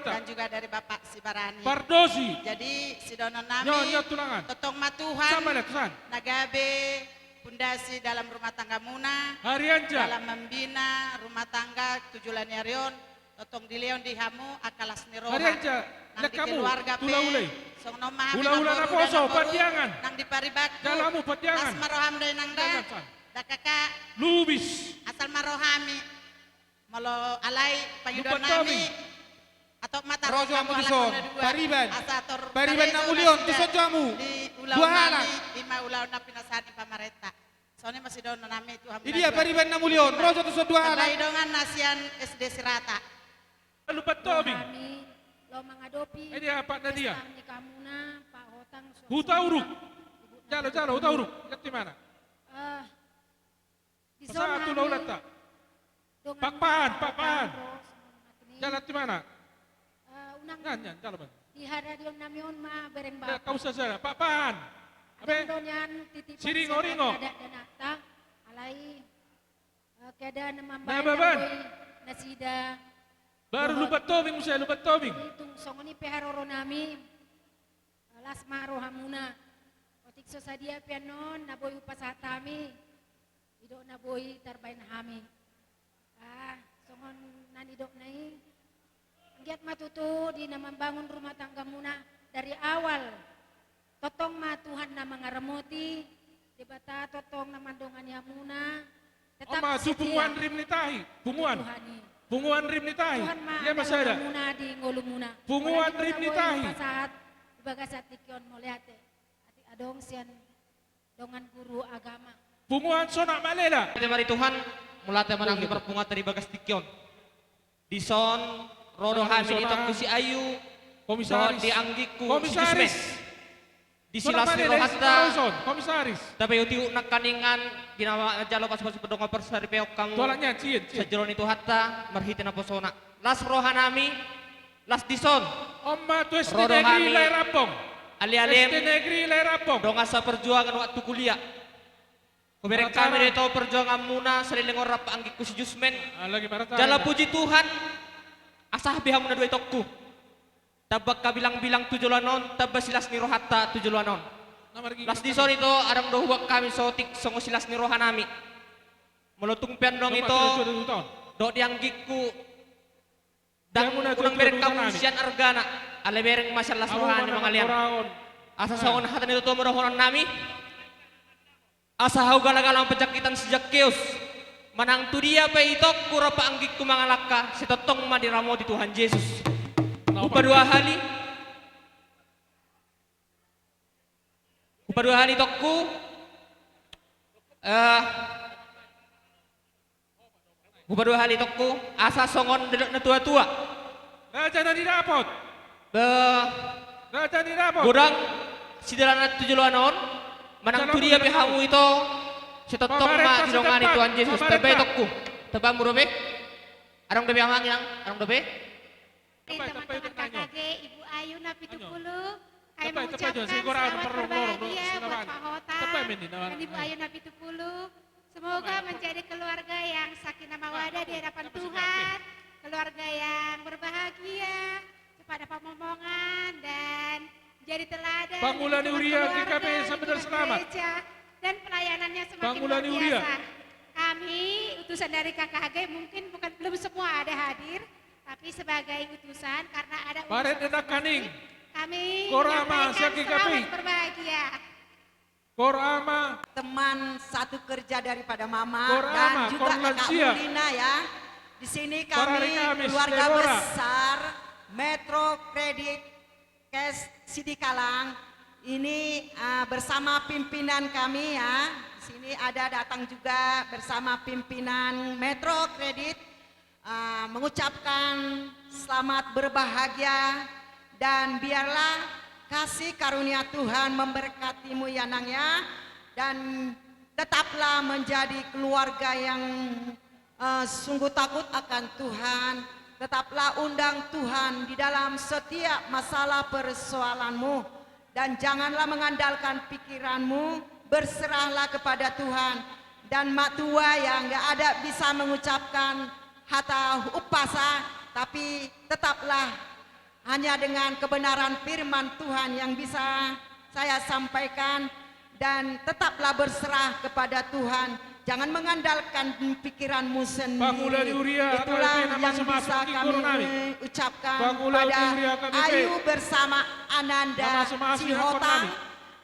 dan juga dari Bapak Sibarani. Pardosi. Jadi sidohonon nami, tongtong ma Tuhan na gabe pundasi dalam rumah tanggamuna, dalam membina rumah tangga tu joloan ni ari on, tongtong dilehon di hamu angka las ni roha. Nang di keluarga pe, songon on ma hami, hulahula na poso, Pandiangan, nang di paribanku, las ma roham da inang da. Dakaka. Lubis. Asal ma rohami. Molo alai pangidoan nami, atop mata roja mudison, pariban. Asa tor pariban na mulion, dison jo hamu. Dua halak. I ma ulaon na pinasahat ni pamarenta. Songon i ma sidohonon nami tu hamu. Idia pariban na mulion, roja tu son dua halak. Tambai dongan na sian S D Sirata. Lumban Tobing. Hami laho mangadopi. Idia Pak Nadia. Pesta ni hamuna, Pak Hotang, Huta Uruk. Jalo, jalo, Huta Uruk. Jalo di mana? Eh, dison hami. Pasahat tu hulahulanta. Pak Pahan, Pak Pahan. Jalo di mana? Eh, unang. Nian, nian, jalo, Bang. Di haradion nami on ma bereng Bapak. Kau saja, Pak Pahan. Adong do nian titipan sian adat danata. Alai, eh, keadaan na mambahen, ndang boi nasida. Baru Lumban Tobing muse, Lumban Tobing. Tung songon i pe haroro nami. Las ma rohamuna. Otik so sadia pe annon na boi hupasahat hami, i do na boi tarbahen hami. Ah, songon na nidokna i, anggiat ma tutu di na mambangun rumah tanggamuna dari awal. Tongtong ma Tuhan na mangaramoti, Debata tongtong na mandongani hamuna. Tetap setia. Punguan Rim ni Tahi, punguan. Punguan Rim ni Tahi. Tuhan ma andalanmuna di ngolumuna. Punguan Rim ni Tahi. Pasahat di bagasan tingki on, mauliate. Atik adong sian dongan guru agama. Punguan Sonak Malela. Mari Tuhan, mauliate ma nang di parpunguanta di bagas tingki on. Dison ro do hami di itongku si Ayu, dohot di anggingku si Jusmen. Disi las ni rohanta. Tapaihutihut nangkaningan di na manjalo pasupasu, pardongan, parsaripeon hamu sian jolo ni Tuhanta marhite naposona. Las roha nami, las dison. Ro do hami, ale-alem, dongan saparjuangan waktu kuliah. Hubereng hami do ito parjuanganmuna saleleng on rap anggingku si Jusmen. Jala puji Tuhan, asa be hamu na dua itongku. Tamba angka bilangbilang tu joloan on, tamba silas ni rohanta tu joloan on. Las dison ito, adong do huboan hami saotik songon silas ni roha nami. Molo tung pe annon ito, dohot di anggingku, ndang unang bereng hamu sian argana, alai bereng ma sian las rohana mangalean. Asa songon hata ni tuatua ma dohonon nami. Asa hau galagala ma panjangkitan si Jakkeus. Manang tu dia pe itongku rap anggingku mangalangka, sai tongtong ma diramoti Tuhan Jesus. Hupadua hali. Hupadua hali itongku. Eh, Hupadua hali itongku, asa songon didok na tuatua. Raja na nidapot. Be. Raja na nidapot. Godang sidalanan tu joloan on, manang tu dia pe hamu ito, sai tongtong ma didongani Tuhan Jesus. Tamba itongku. Tamba hamu dope? Adong dope amang inang? Adong dope? Teman-teman K K G, Ibu Ayu na pitu pulu, kami mengucapkan selamat berbahagia buat Pak Hotang dan Ibu Ayu na pitu pulu. Semoga menjadi keluarga yang sakinah mawadah di hadapan Tuhan. keluarga yang berbahagia, kepada Pamomongan, dan jadi teladan bagi keluarga, kehidupan gereja, dan pelayanannya semakin luar biasa. Kami, utusan dari K K H G, mungkin bukan, belum semua ada hadir, tapi sebagai utusan, karena ada urusan masing-masing, kami menyampaikan selamat berbahagia. Teman satu kerja daripada Mama dan juga kakak Lina, ya. Di sini kami keluarga besar Metro Credit Cash Sidikalang. Ini, eh, bersama pimpinan kami, ya. Di sini ada datang juga bersama pimpinan Metro Credit, eh, mengucapkan selamat berbahagia, dan biarlah kasih karunia Tuhan memberkatimu, ya, Nang, ya, dan tetaplah menjadi keluarga yang, eh, sungguh takut akan Tuhan. Tetaplah undang Tuhan di dalam setiap masalah persoalanmu. Dan janganlah mengandalkan pikiranmu, berserahlah kepada Tuhan. Dan mak tua ya, nggak ada bisa mengucapkan hata umpasa, tapi tetaplah hanya dengan kebenaran firman Tuhan yang bisa saya sampaikan, dan tetaplah berserah kepada Tuhan. Jangan mengandalkan pikiranmu sendiri. Itulah yang bisa kami ucapkan pada Ayu bersama Ananda Sihotang.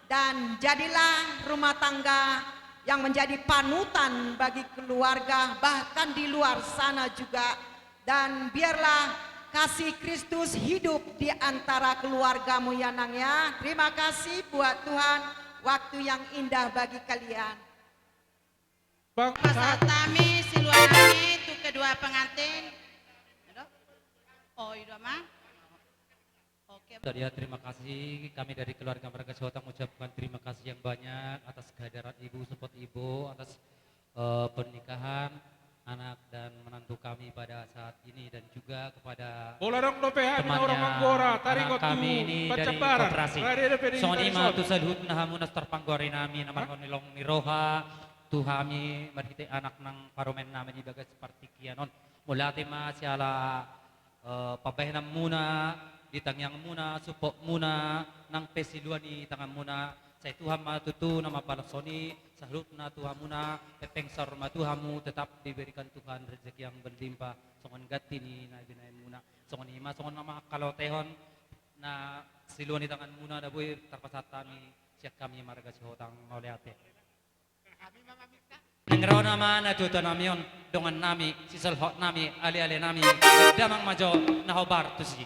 Dan jadilah rumah tangga yang menjadi panutan bagi keluarga, bahkan di luar sana juga. Dan biarlah kasih Kristus hidup di antara keluargamu, ya, Nang, ya. Terima kasih buat Tuhan, waktu yang indah bagi kalian. Pasahat hami siluan nami tu kedua pengantin. Oh, i do, Amang. Oke. Jadi, ya, terima kasih. Kami dari keluarga Marga Sihotang mengucapkan terima kasih yang banyak atas kehadiran Ibu, support Ibu, atas, eh, pernikahan anak dan menantu kami pada saat ini, dan juga kepada temannya anak kami ini dari koperasi. Songon i ma tu saluhutna hamu na so tarpanggori nami, na marhite holong ni roha tu hami marhite anak nang parumaen nami di bagas partingkian on. Mauliate ma siala, eh, pambahenanmuna, di tangiangmuna, supportmuna, nang pe siluan ni tanganmuna, sai Tuhan ma tutu na mambalashon i saluhutna tu hamuna. Hepeng saur matua hamu, tetap diberikan Tuhan rezeki yang berlimpah, songon ganti ni na binahenmuna. Songon i ma, songon na mangkalotehon na siluan ni tanganmuna na boi tarpasahat hami sian hami Marga Sihotang. Mauliate. Naeng ro nama natuatua nami on, dongan nami, sisolhot nami, aleale nami, damang ma jo na hombar tusi.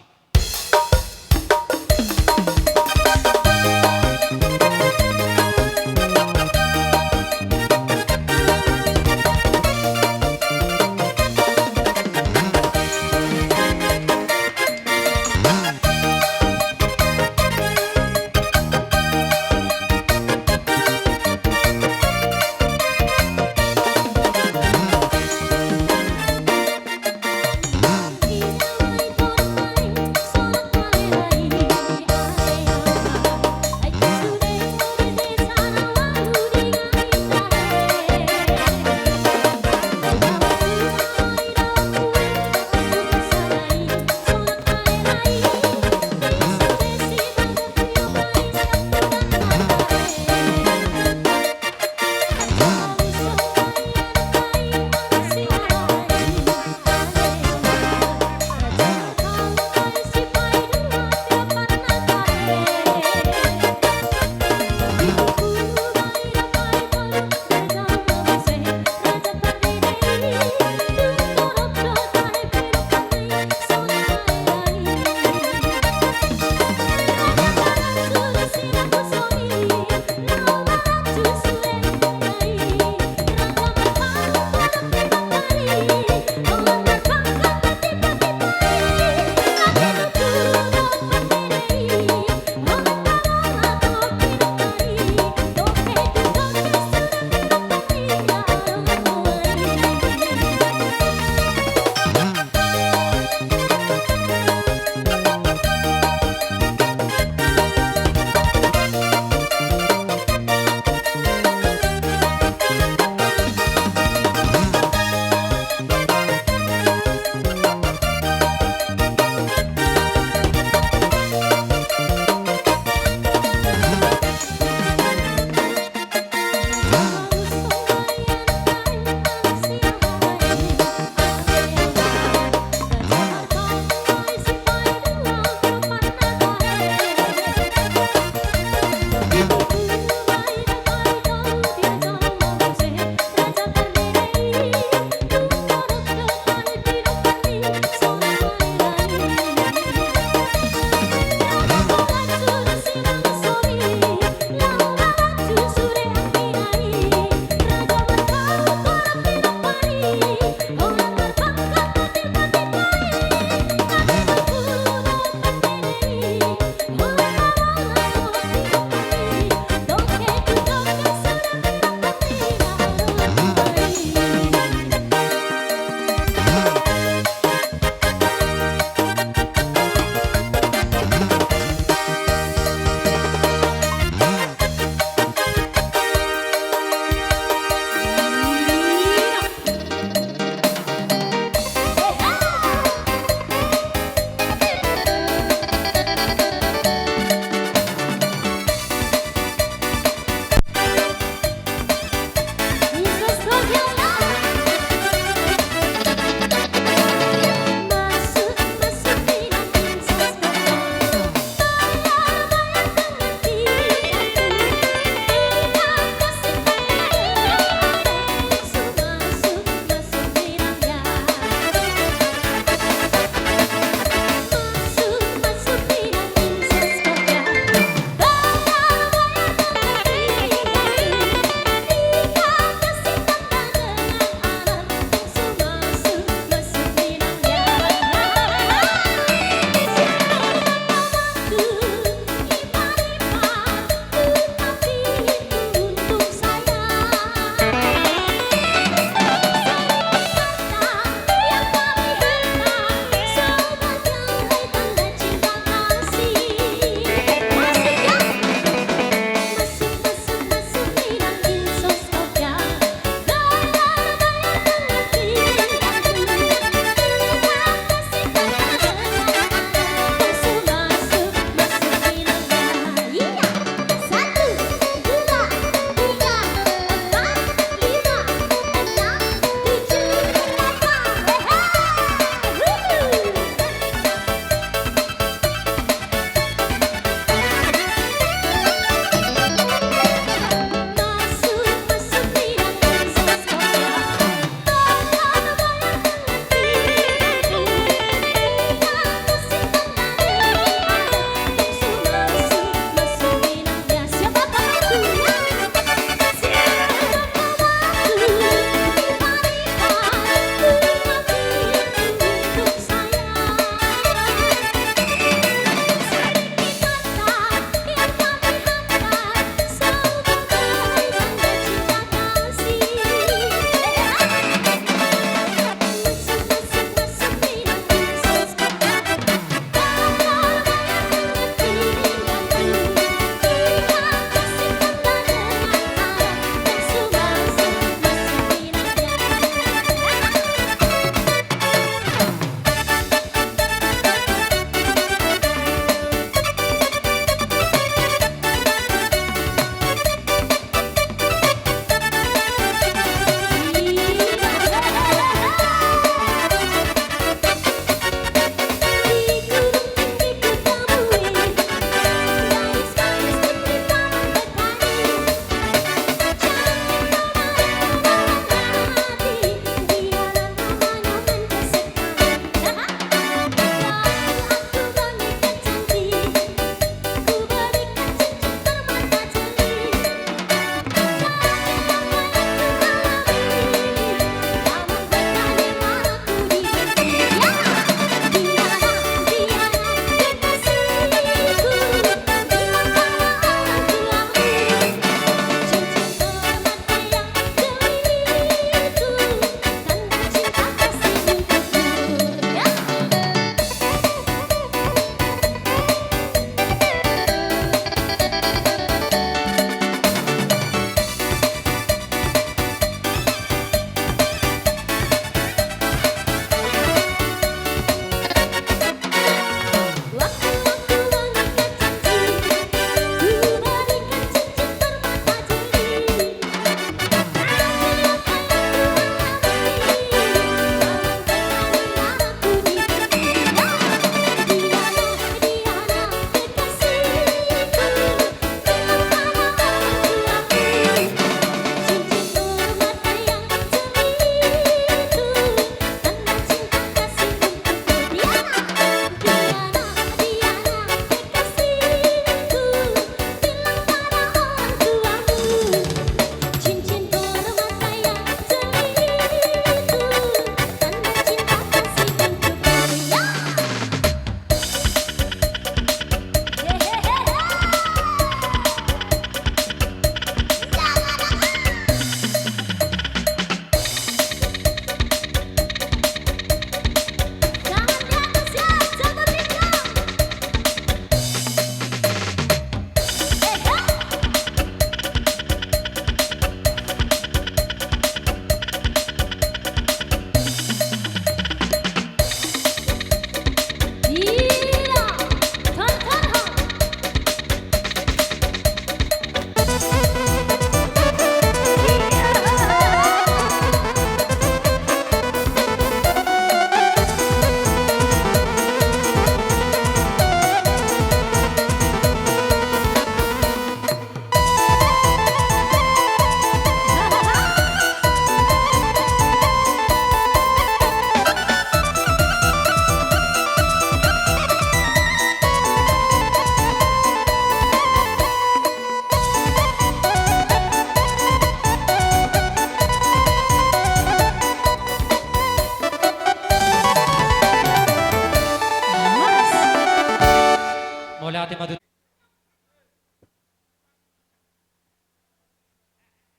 Mauliate ma tutu.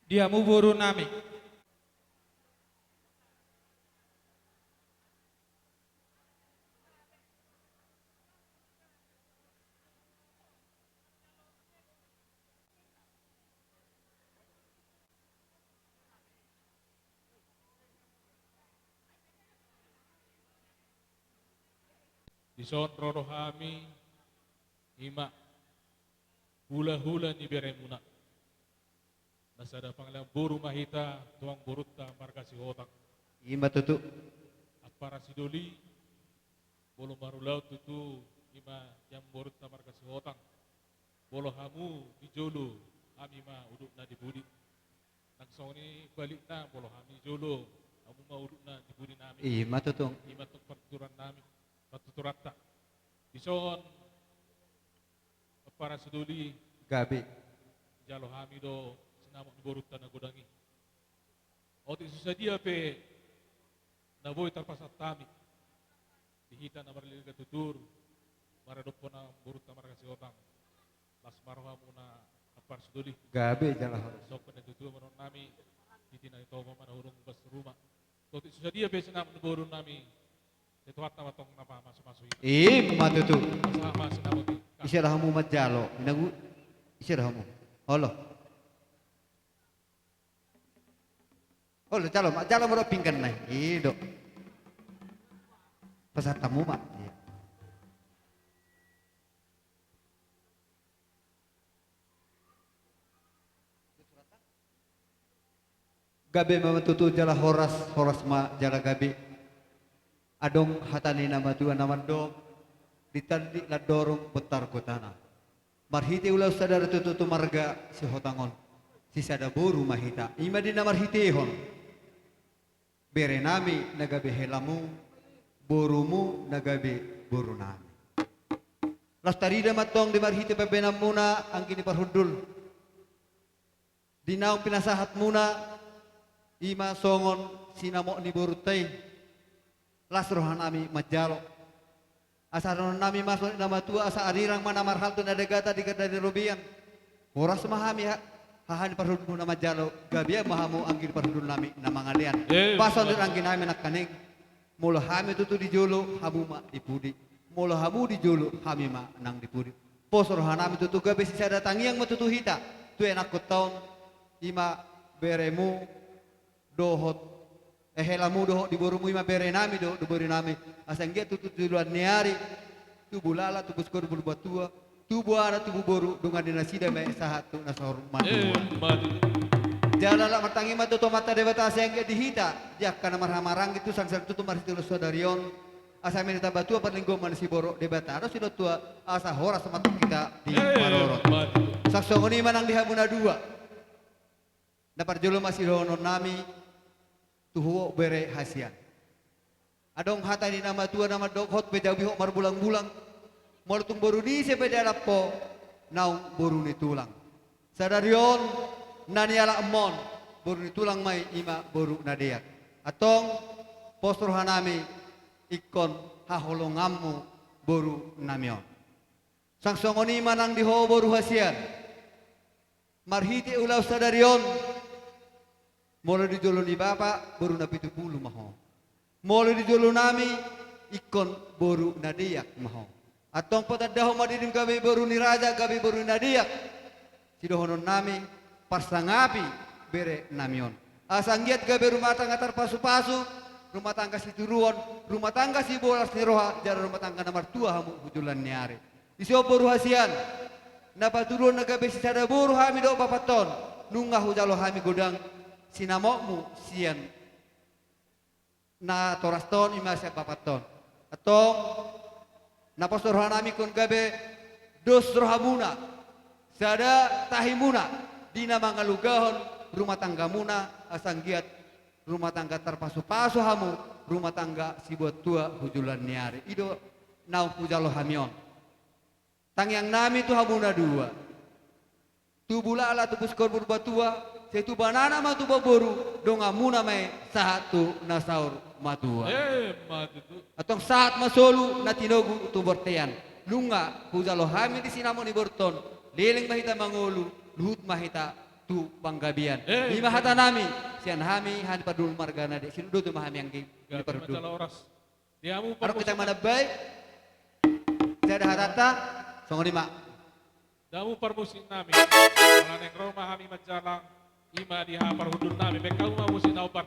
Di hamu boru nami. Dison ro do hami, i ma hulahula ni beremuna. Na sada pangalean boru ma hita tu amangborunta marga Sihotang. I ma tutu. Ampara Sidoli, molo marulaon tutu i ma di amangborunta marga Sihotang. Molo hamu di jolo, hami ma udutna di pudi. Nang songon i balikna, molo hami di jolo, hamu ma udutna di pudi nami. I ma tutu. I ma tong partuturan nami, partuturanta. Dison Ampara Sidoli. Gabe. Jalo hami do sinamot ni borunta na godang i. Otik so sadia pe na boi tarpasahat hami di hita na marliga tutur maradophon amangborunta marga Sihotang. Las ma rohamuna Ampara Sidoli. Gabe jala horas. Sombong ni tutu ma dohonon nami, titi na tinopa ma na hurung bas ruma. Otik so sadia pe sinamot ni boru nami, sai Tuhanta ma tong na pamasumasu hita. I ma tutu. Pasahat ma sinamot i. Ise do hamu manjalo? Inangu, ise do hamu? Olo. Olo, jalo ma, jalo ma do pinggan na i. I do. Pasahat hamu ma. Iya. Gabe ma tutu jala horas, horas ma jala gabe. Adong hata ni na matua na mandok, di tandik landorung bontar gotana. Marhite ulaon sadari tutu tu marga Sihotang on, sisada boru ma hita. I ma di na marhitehon bere nami na gabe helamu, borumu na gabe boru nami. Laos tarida ma tong di marhite pambahenanmuna anggi ni parhundul. Di naung pinasahatmuna, i ma songon sinamot ni borunta i. Las roha nami manjalo. Asa dohonon nami ma songon na matua, asa arirang ma na marhalto na dagata di ganda ni robean. Horas ma hami ha-, haha ni parhundulmuna manjalo, gabean ma hamu anggi ni parhundul nami na mangalean. Eh, pas on di anggi nami nangkaning. Molo hami tutu di jolo, hamu ma di pudi. Molo hamu di jolo, hami ma nang di pudi. Pos roha nami tutu gabe sisada tangiang ma tutu hita tu ianakhonta on, i ma beremu dohot, eh, helamu dohot di borumu, i ma bere nami dohot di boru nami. Asa anggiat tutu tu joloan ni ari, tubu laklak, tubu sikoru, tubu batua, tubu anak, tubu boru, dongan ni nasida ma i sahat tu na saur matua. Eh, mari. Jala laklak martangiang ma tutu tu Amanta Debata asa anggiat di hita, di angka na marhahamaranggi tu sangsa tutu marhite ulaon sadari on. Asa mena tamba tua parlinggoman siborok, Debata do sidohonon tua, asa horas ma tong hita di, eh, parorot. Mari. Sasongon i ma nang di hamu na dua. Na parjolo ma sidohonon nami tu ho bere hasian. Adong hata ni na matua na mandok, hot pe jabu i hot marbulang-bulang, molo tung boru ni ise pe dialap ho, naung boru ni tulang. Sadari on na nialapmon, boru ni tulang ma i, i ma boru na deak. Antong pos roha nami ingkon haholonganmu boru nami on. Sasongon i ma nang di ho boru hasian. Marhite ulaon sadari on, molo di jolo ni bapa, boru na pitu pulu ma ho. Molo di jolo nami, ingkon boru na deak ma ho. Antong patandahon ma dirim gabe boru ni raja, gabe boru na deak. Sidohonon nami, parsangapi bere nami on. Asa anggiat gabe rumah tangga tarpasu-pasu, rumah tangga situruon, rumah tangga sibolas ni roha, jala rumah tangga na martua hamu hu joloan ni ari. Dison boru hasian, na patuluhon na gabe sisada boru hami dohot bapanta on, nunga hujalo hami godang sinamotmu sian natorasta on, i ma sian bapanta on. Antong na pos roha nami ingkon gabe dos rohamuna, sada tahimuna, di na mangalugahon rumah tanggamuna, asa anggiat rumah tangga tarpasu-pasu hamu, rumah tangga sibuat tua hu joloan ni ari. I do naung hujalo hami on. Tangiang nami tu hamu na dua. Tubu laklak, tubu sikoru, tubu batua, sai tubu anak ma tubu boru, donganmuna ma i sahat tu na saur matua. Eh, ma tutu. Antong sahat ma solu na tinogu tu bontean. Nunga hujalo hami di sinamot ni borunta on, leleng ma hita mangolu, luhut ma hita tu panggabean. Eh. I ma hata nami, sian hami, hami pardomu marga Nade, sinunduti ma hami anggi. Gabe ma jala horas. Di hamu parmusik nami. Adong hita manambai. Sada hatanta, songon i ma. Di hamu parmusik nami. Ala naeng ro ma hami manjalang, i ma di haha parhundul nami, baen hamu ma musik na ombar.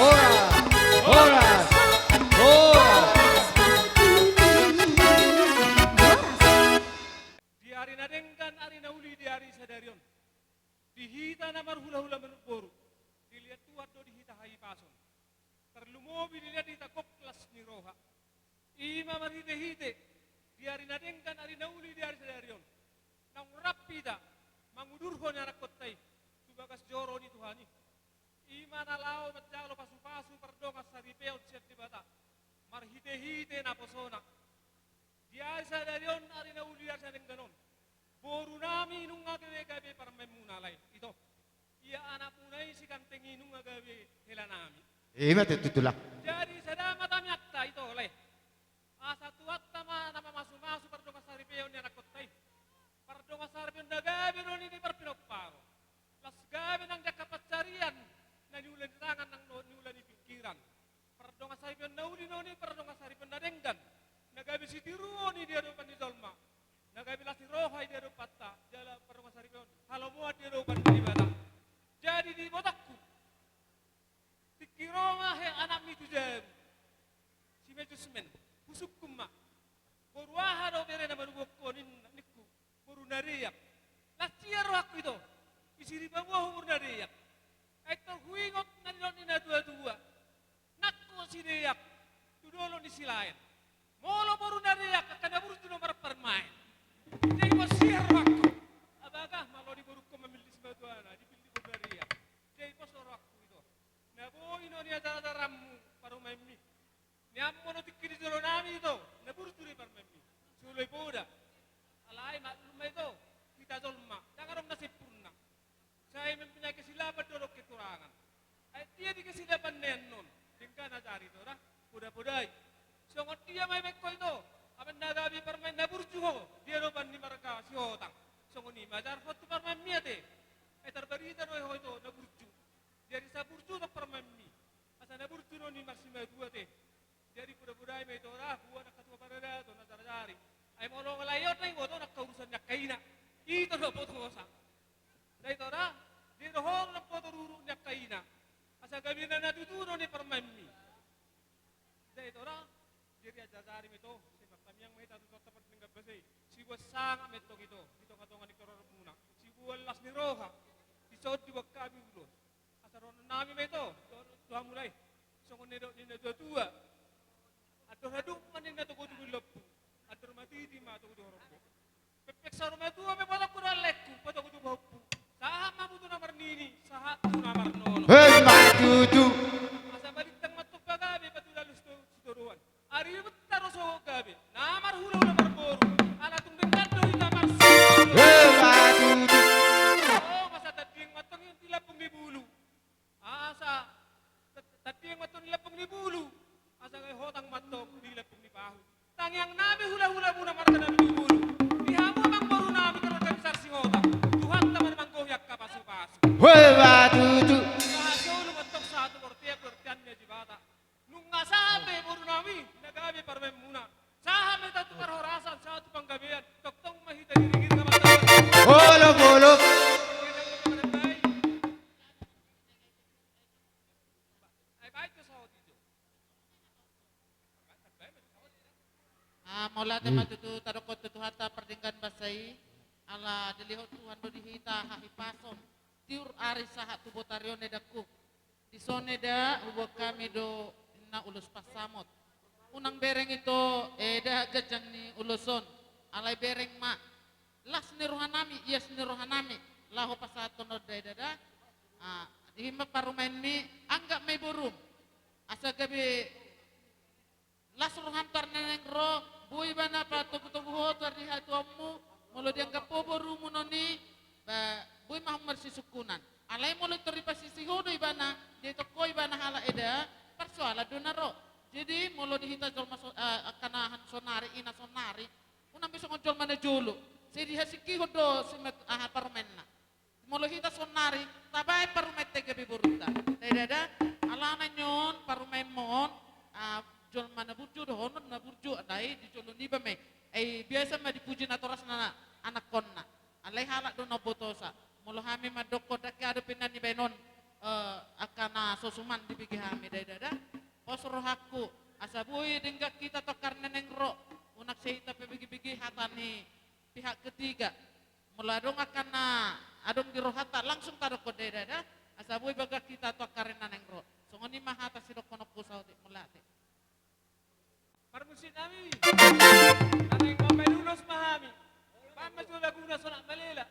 Horas, horas, horas. Di ari na denggan, ari na uli di ari sadari on. Di hita na marhulahula manuk boru, dilehon Tuhan do di hita hahipason. Tarlumobi dilehon hita gok las ni roha. I ma marhitehite di ari na denggan, ari na uli di ari sadari on, naung rap hita mangudurhon anakkonta i tu bagas joro ni Tuhan i. I ma na laho manjalo pasupasu pardongansaripeon sian Debata marhitehite naposona. Di ari sadari on, ari na uli, ari sadenggan on, borunami nunga gabe, gabe parumaenmuna, lae, ito. Ia anakmuna i si Ganteng i nunga gabe helanami. I ma tutu, Tulang. Jadi sada ma tamiangta, ito, lae. Asa Tuhanta ma na mamasumasu pardongansaripeon ni anakkonta i. Pardongansaripeon na gabe do nian di parpinomparon. Las gabe nang di angka pansarian na niula ni tangan, nang niula ni pingkiran. Pardongansaripeon na uli do nian, pardongansaripeon na denggan, na gabe sitiruon i di adopan ni jolma, na gabe las ni roha i di adopanta, jala pardongansaripeon halomoan di adopan ni Debata. Jadi di ibotangku, tingki ro ma he anakmi tu jabu, si Mejusmen, husungkun ma: Boru aha do bere na manubuhon on? Ningku: Boru na deak. Las sian rohangku, ito, ise dipaboa ho boru na deak? Ai tor huingot na nidok ni natuatua: Nangkok sideak tu dolok ni silaen. Molo boru na deak, angka na burju do marparumaen. Jadi pos sian rohangku: Apakah malo ni borungkon mamillit simatuana, dipillit boru na deak? Jadi pos rohangku, ito, na boi do nian ajarajaranmu parumaenmi. Nian molo tingki di jolonami, ito, na burju do i parumaenmi, solo i poda. Alai maklum ma, ito, hita jolma ndang adong na sempurna. Sai mempunyai kesilapan dohot kekurangan. Ai dia di kesilapan nian on, denggan ajari, ito, da, podapodai. Songon dia ma i baen ho, ito, amang na gabe parumaen na burju ho di adopan ni marga Sihotang? Songon i ma ajarhon tu parumaenmi ate. Ai tarbarita do ho ito na burju. Jadi sai burju do parumaenmi. Asa na burju do ni marsimatua te. Jadi poda-podai ma ito ra, boan angka tua paradaton na jala-jala i. Ai molo lae on na iboto angka urusan ni angka ina. Ito do botosa. Ndai ito ra, jadi do ho do na boto ruru ni angka ina. Asa gabe na tutu do ni parumaenmi. Ndai ito ra, jadi ajari ma ito, sai martamiang ma hita tu Tuhanta pardenggan basa i. Siboan sangap ma antong ito di tonga-tonga ni parorot muna. Siboan las ni roha. Dison diboan hami ulos. Asa dohonon nami ma ito tu hamu lae, songon na nidok ni na tua-tua: Andor hadung ma ninna togu-togu ni lombu, andor matiti ma togu-togu horbo. Pepek saur matua pe potongku dohot laengku, potongku tu pahompu. Sahat ma hamu tu na marnini, sahat tu na marnono. Emma tutu. Asa balintang ma antong pagabe, patulus tu sitoruan. Ari butta ro sogot gabe, na marhula-hula marboru, ala tung denggan do hita marsogot. Emma tutu. Oh, asa tandiang ma antong di lambung ni bulu. Asa ta-, tandiang ma antong di lambung ni bulu, asa gabe hotang ma antong di lambung ni pahu. Tangiang nami hula-hula muna marga Nabitubulu. Di hamu amang boru nami keluarga besar Sihotang. Tuhanta ma na manggohi angka pasu-pasu. Emma tutu. Sahasolu ma antong sahat tu bontean, bontean ni Najibata. Nunga sahat be boru nami na gabe parumaen muna. Sahat ma hita tu parhorasan, sahat tu panggabean. Tongtong ma hita diringiri. Olo, olo. Ai baen jo sahat i jo. Ah, mauliate ma tutu tadokkon tu Tuhanta pardenggan basa i, ala dilehon Tuhan do di hita hahipason, tiur ari sahat tu botari on, edangku. Dison eda huboan hami do ninna ulos pansamot. Unang bereng ito eda ganjang ni ulos on, alai bereng ma las ni roha nami, ias ni roha nami, laho pasahathon on da eda da. Ah, i ma parumaenmi, anggap ma i borum. Asa gabe las roham tu ari na naeng ro, boi ibana patogu-togu ho tu ari hatuaonmu. Molo dianggap ho borumu non i, ba, boi ma hamu marsisungkunan. Alai molo tor dipasisi ho do ibana, dietong ho ibana halak eda, parsoalan do na ro. Jadi molo di hita jolma so-, eh, angka na sonari, ina sonari, unang be songon jolma na jolo. Sai dihasingkihon do simat-, aha, parumaenna. Molo hita sonari, tabaen parumaenta i gabe borunta. Ndai da eda, alana nion parumaenmon, ah, jolma na burju dohonon na burju, ndai di jolo niba ma i. Ai biasa ma dipuji natorasna anakkonna. Alai halak do na umbotosa. Molo hami mandokkon ndang hea dope na nibaen on, eh, angka na so suman dibege hami, ndai da eda. Pos rohangku, asa boi denggan hita tu angka ari na naeng ro. Unang sai hita pabege-bege hata ni pihak ketiga. Molo adong angka na adong di rohanta, langsung tadokkon ndai da eda, asa boi bagas hita tu angka ari na naeng ro. Songon i ma hata sidohononku saotik, mauliate. Parmusik nami, na naeng mambaen ulos ma hami. Baen ma jolo laguna Sonak Malela.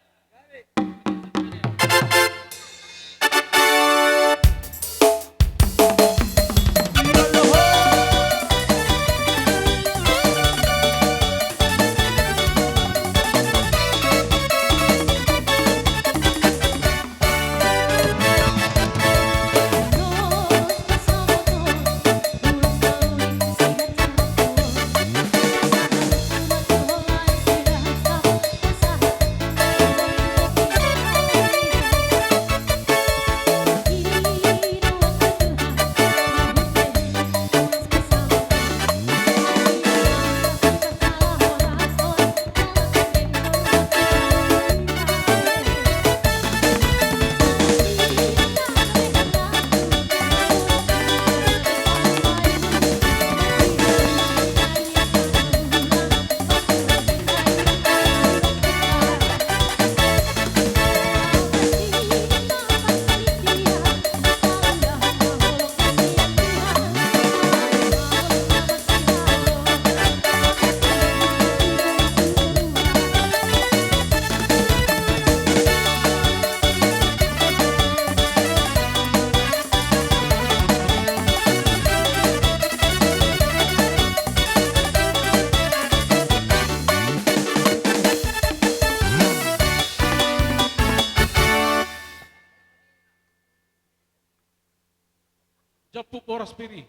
Jampuk boras pir i.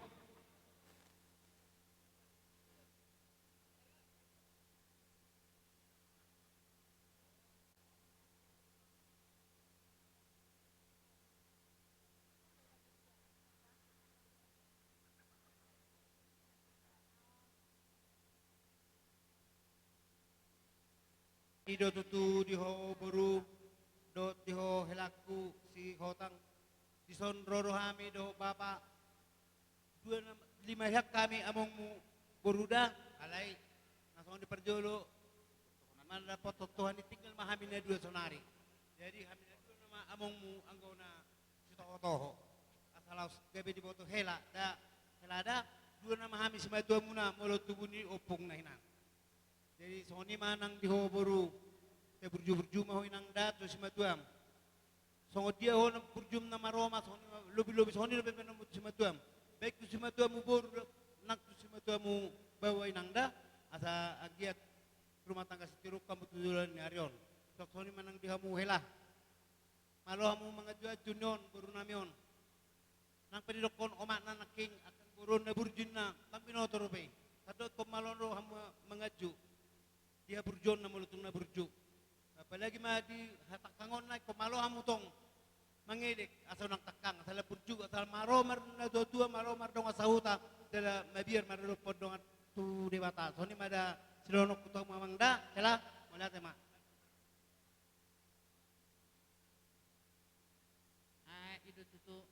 i do tutu di ho boru, dohot di ho helangku si Hotang. Dison ro do hami dohot bapa. Dua nama, lima hian hami amongmu boru da, alai na songon di parjolo, na mandapothon Tuhan i tinggal ma hami na dua sonari. Jadi hami na dua nama amongmu anggo na sitohotoho. Asa laos gabe diboto hela da, hela da, dua nama hami simatuamuna molo tubu ni ompungna hinan. Jadi songon i ma nang di ho boru, taburjuburju ma ho inang da tu simatuam. Songon dia ho na burjum na maroma, songon i ma, lobilobi songon i lobi ma nang tu simatuam. Baik tu simatuamu boru, nang tu simatuamu baoa inang da, asa anggiat rumah tangga sitiruon hamu tu joloan ni ari on. Songon i ma nang di hamu hela. Malo hamu manganju-anju ni on, boru nami on. Nang pe didokkon omakna nangkin, angka boru on na burju ninna, ndang binoto dope i. Sandok ingkon malo do hamu manganju. Di haburjuonna molo tung na burju. Apalagi ma di hatangkangonna ingkon malo hamu tong. Mangelek, asa unang tangkang, asa lam burju, asa malo marnatuatua, malo mardongan sahuta, jala mabiar mardophon dongan tu Debata. Songon i ma da sidohononku tu hamu amang da, hela, mauliate ma. Ah, i do tutu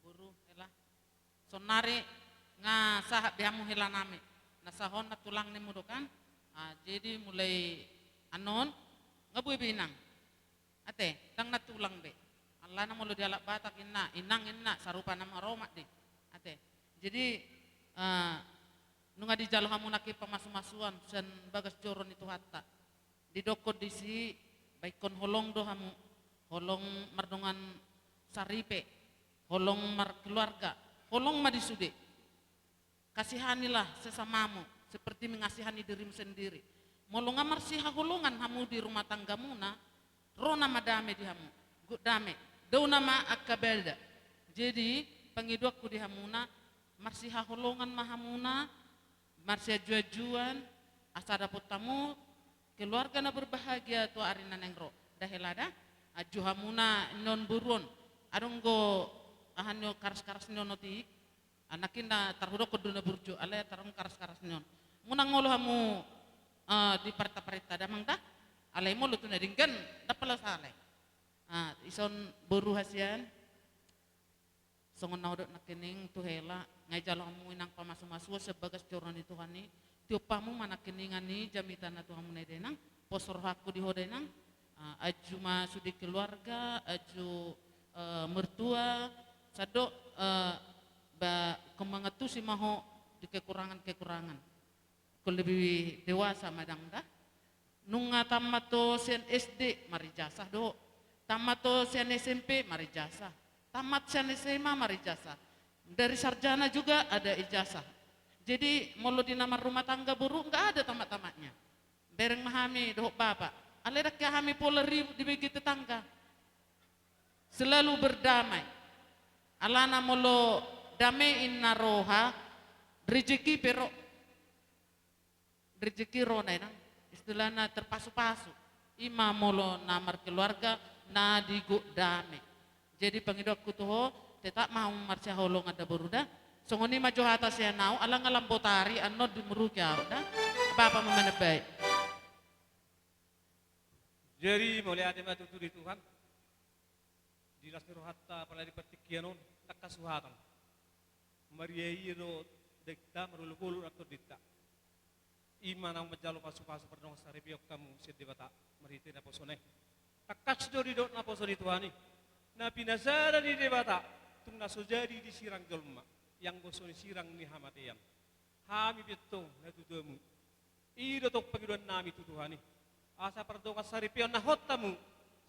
boru, hela. Sonari nga sahat be hamu hela nami. Na sahat on na tulang nimu do kan. Ah, jadi mulai anon, nga bue be inang. Ate, ndang na tulang be. Alana molo dialap Batak inna, inang inna, sarupa nama aromat di. Ate. Jadi, eh, nunga dijalo hamu nangkin pamasumasuon sian bagas joro ni Tuhanta. Didokkon disi, baikkon holong do hamu, holong mardongan saripe, holong markeluarga, holong ma di sude. Kasihanilah sesamamu seperti mengasihani dirimu sendiri. Molo nga marsihaholongan hamu di rumah tanggamuna, ro nama dame di hamu, godang dame, dao nama angka bada. Jadi, pangidoanku di hamuna, marsihaholongan ma hamuna, marsianjuanjuan, asa dapot hamu keluarga na berbahagia tu ari na naeng ro. Da hela da, anju hamuna nion boru on. Adong do aha nion karas-karas nion otik. Anak inda tarhudokkon do na burju, alai tarong karas-karas nion. Molo nga olo hamu, eh, diparenta-parenta damang da. Alai molo tu na denggan, ndang pola salai. Ah, ison boru hasian. Songon na hudok nangkining tu hela, nga dijalo hamu inang pamasumasuon sian bagas joro ni Tuhan i, tiop hamu ma nangkiningan i jamita na tu hamu na i da inang, pos rohangku di ho da inang, ah, anju ma sude keluarga, anju, eh, mertua, sandok, eh, ba, ingkon mangantusi ma ho di kekurangan-kekurangan. Ingkon lebih dewasa ma dang da. Nunga tamat ho sian S D, marijasah do ho. Tamat ho sian S M P, marijasah. Tamat sian S M A, marijasah. Dari sarjana juga ada ijazah. Jadi, molo di na marrumah tangga boru, nggak ada tamat-tamatnya. Bereng ma hami dohot bapa. Alai ndang hea hami pola ribut dibege tetangga. Selalu berdamai. Alana molo dame inna roha, rejeki pe ro. Rejeki ro na inang, istilahna terpasu-pasu. I ma molo na markeluarga, na digodang dame. Jadi pangidoanku tu ho, tetap ma hamu marsihaholongan da boru da. Songon i ma jo hata sian ahu, ala nga lam botari, annon dimuruki ahu da. Bapa ma manambai. Jadi mauliate ma tutu di Tuhan. Di las ni rohanta apala di partingkian on, tangkas huhatahon. Maria-ia do dagingta, marolopolop do tondinta. I ma na manjalo pasupasu pardongansaripeon hamu sian Debata marhite naposona i. Tangkas do didok naposo ni Tuhan i. Na pinasada ni Debata, tung na so jadi disirang jolma, ianggo so disirang ni hamatean. Hami pe antong natuatuamu. I do tong pangidoan nami tu Tuhan i. Asa pardongansaripeon na hot hamu,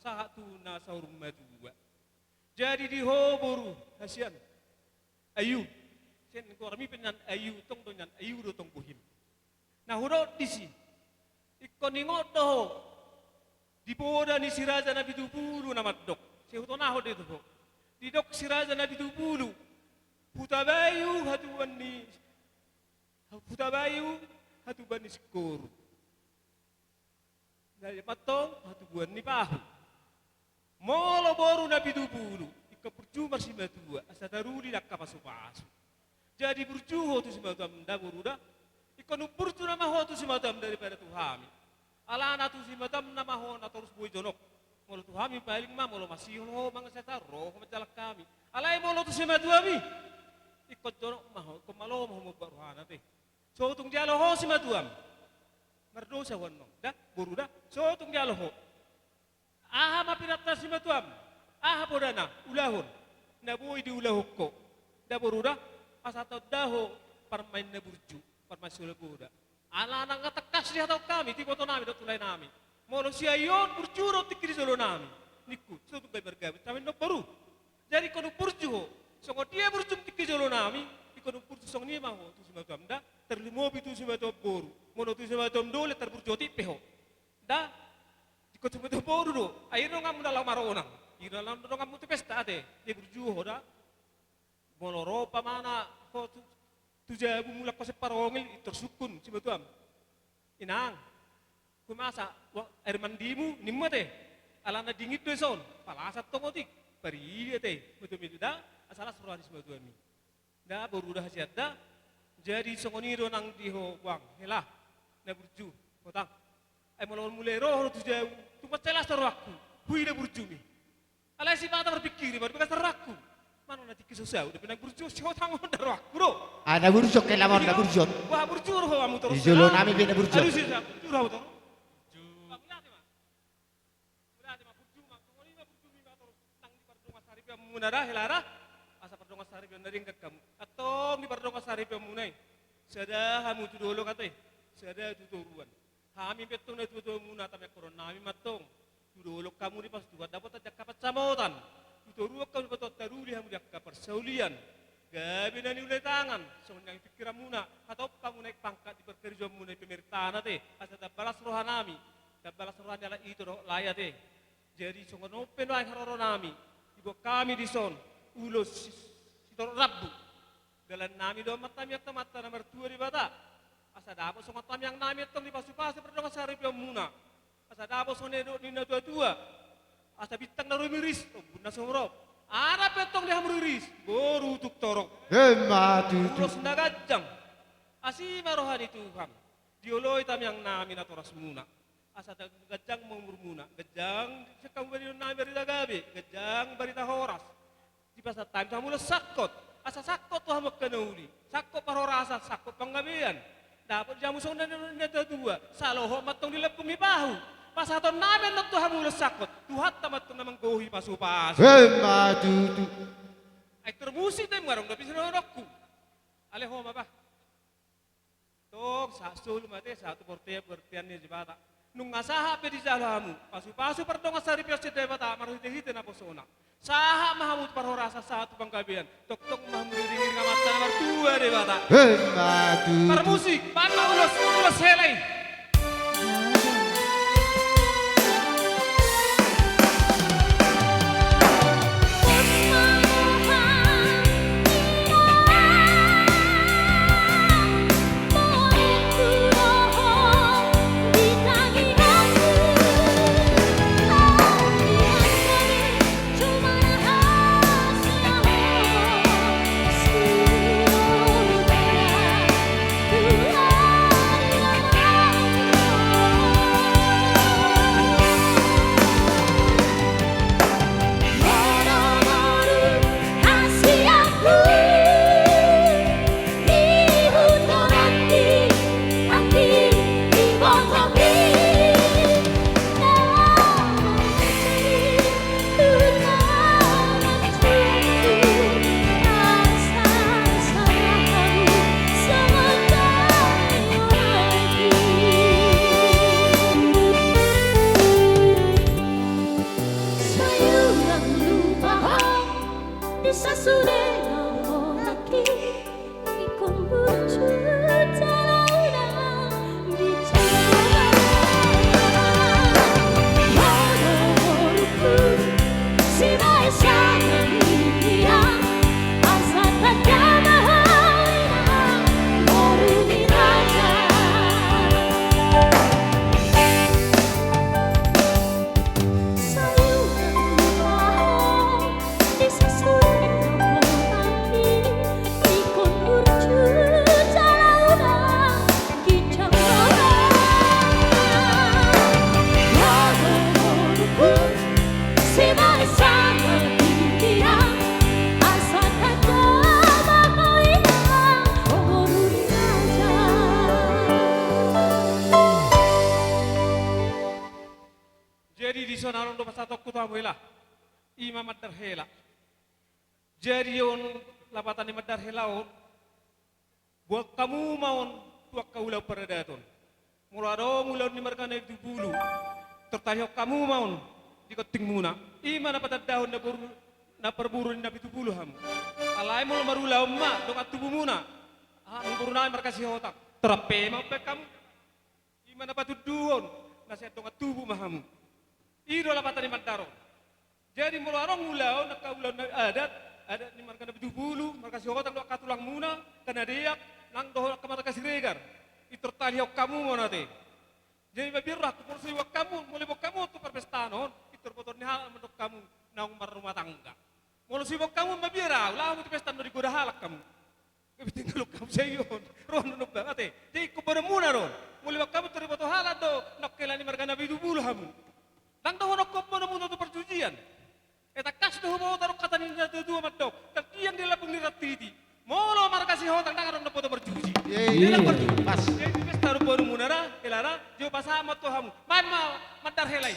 sahat tu na saur matua. Jadi di ho boru, hasian. Ayu. Sian goarmi pe nian Ayu, tong do nian Ayu do tong bohim. Na hudok disi. Ingkon ingot do ho. Di poda ni Si Raja Napitupulu na mandok. Sai hutonahon do i tu ho. Didok Si Raja Napitupulu. Hutabayu hatubuan ni Hutabayu hatubuan ni singkoru. Na i ma antong hatubuan ni pahu. Molo boru Napitupulu, ingkon burju marsimatua, asa taruli angka pasupasu. Jadi burju ho tu simatuam da boru da. Ingkon umburju nama ho tu simatuam daripada tu hami. Alana tu simatuam nama ho na torus boi jonok. Molo tu hami paling ma, molo masihol ho mangasahon, ro ho manjalang hami. Alai molo tu simatuami, ingkon jonok ma ho, ingkon malo ma ho momba rohana te. So tung dialo ho simatuam. Mardosa ho annon da, boru da. So tung dialo ho. Aha ma pinantan simatuam? Aha podana? Ulahon na boi diulahon ho. Da boru da, asa tanda ho parmaen na burju, parmaen si olo poda. Alana nga tangkas dihatahon hami tu ibotonami dohot tu laenami. Molo sian i on burju do tingki di jolonami, ningku, so tung gabe margabus hami annon boru. Jadi ingkon umburju ho. Songon dia burju tingki jolonami, ingkon umburju songon i ma ho tu simatuam da, tarlumobi tu simatuam boru. Molo tu simatuam doli tarburju otik pe ho. Da, ingkon simatuam boru do. Ai i do donganmu na laho maronang. I do donganmu tu pesta ate. Dia burju ho da. Molo ro umpamana ho tu, tu jabu mulak ho sian parongil, intor sungkun simatuam. Inang, humasak air mandimu, ninmu ate. Alana dingin do dison, palas antong otik. Paridi ate, matuam i da, asa las roha ni simatuami. Da, boru da hasian da. Jadi songon i do nang di ho boang, hela na burju, hotang. Ai molo mulai ro ho tu jabu, tung mansai las rohangku huida burjumi. Alai sipata marpingkiri ma di bagasan rohangku. Manang na tingki so saut dope nang burju, si hotang on da rohangku do. Ah, na burju on, hela ma on na burju on. Wah, burju roha hamu torus. Di jolonami pe na burju on. Aduh, si sa burju roha hamu torus. Burju. Mauliate ma. Mauliate ma, burju ma. Songon i ma burjumi ma torus nang di pardongan saripeonmuna da, hela da. Asa pardongan saripeon na denggan hamu. Antong di pardongan saripeonmuna i, sada hamu tu dolok ate, sada tu toruan. Hami pe antong na tuatuamuna, tamiangkoronnami ma antong. Tu dolok hamu dipasu Tuhan, dapotan jangka pansamotan. Tu toruan hamu dipasu Tuhan, taruli hamu di angka parsaulian. Gabe na niula ni tangan, songon i nang pingkiranmuna, hatop hamu naik pangkat di parkarejoanmuna, di pemerintana ate, asa tamba las rohanami, tamba las roha ni halak ito dohot lae ate. Jadi songon on pe nuaeng haroronami, diboan hami dison ulos si, sitorop rambu. Dalannami do on ma tamiang tu Amanta na martua Debata. Asa dapot songon tamiangnami antong dipasupasu pardongan saripeonmuna. Asa dapot songon nidok ni natuatua. Asa bintang na rumiris, ombun na sumorop. Arap pe antong di hamu riris, boru tung torop. Emma tutu. Ulos na ganjang. Asi ma roha ni Tuhan. Dioloi tamiangnami natorasmuna. Asa ganjang ma umurmuna, ganjang sian hamu bahenonnami barita gabe, ganjang barita horas. Dipasahat hami tu hamu ulos sangkot, asa sangkot tu hamu angka na uli, sangkot parhorasan, sangkot panggabean. Dapot di hamu songon na nidok ni natuatua, salohot ma antong di lambung ni pahu. Pasahatonnami annon tu hamu ulos sangkot, Tuhanta ma antong na manggohi pasupasu. Emma tutu. Ai tor musik do i, mardongan dope sian dohononku. Alai ho ma bah. Tong, sahat solu ma ate, sahat tu bontean, bontean ni Debata. Nunga sahat pe dijalo hamu pasupasu pardongan saripeon sian Debata marhitehite naposona. Sahat ma hamu tu parhorasan, sahat tu panggabean. Tongtong ma hamu diiringiring Amanta na martua Debata. Emma tutu. Parmusik, bahen ma ulos, ulos hela i. Hamu hela, i ma mandar hela. Jadi on, lapatan ni mandar hela on, boan hamu ma on tu angka ulaon paradaton. Molo adong ulaon ni marga Napitupulu, tortalihon hamu ma on di gontingmuna. I ma na patandahon na boru, na parboru ni Napitupulu hamu. Alai molo marulaon ma dongan tubumuna, aha, amangboru nami marga Sihotang, torop pe ma on baen hamu. I ma na patunduhon na sian dongan tubu ma hamu. I do lapatan ni mandar on. Jadi molo adong ulaon, angka ulaon na adat, adat ni marga Napitupulu, marga Sihotang dohot angka tulangmuna, angka na deak, nang dohot angka marga Siregar, i tortalihon hamu ma on ate. Jadi mabiar rohangku, molo so iboan hamu, molo iboan hamu tu parpestaan on, pintor botor ni halak mandok hamu naung marrumah tangga. Molo so iboan hamu, mabiar ahu, laho hamu tu pesta on, digoda halak hamu. Gabe tinggal hamu sai on, ro on, numbang ate. Jadi ingkon boanonmuna do on. Molo iboan hamu, tor diboto halak do naung hela ni marga Napitupulu hamu. Ndang dohonon hamu boanonmuna tu parjujian. E, tangkas do huboto adong hata ni natuatua mandok, tangkiang di lambung ni rantiti. Molo marga Sihotang ndang adong na boto marjuji. Iya, iya. Ndang marjuji. Pas. Jadi pesta do boanonmuna ra, hela ra, jo pasahat ma tu hamu. Baen ma mandar hela i.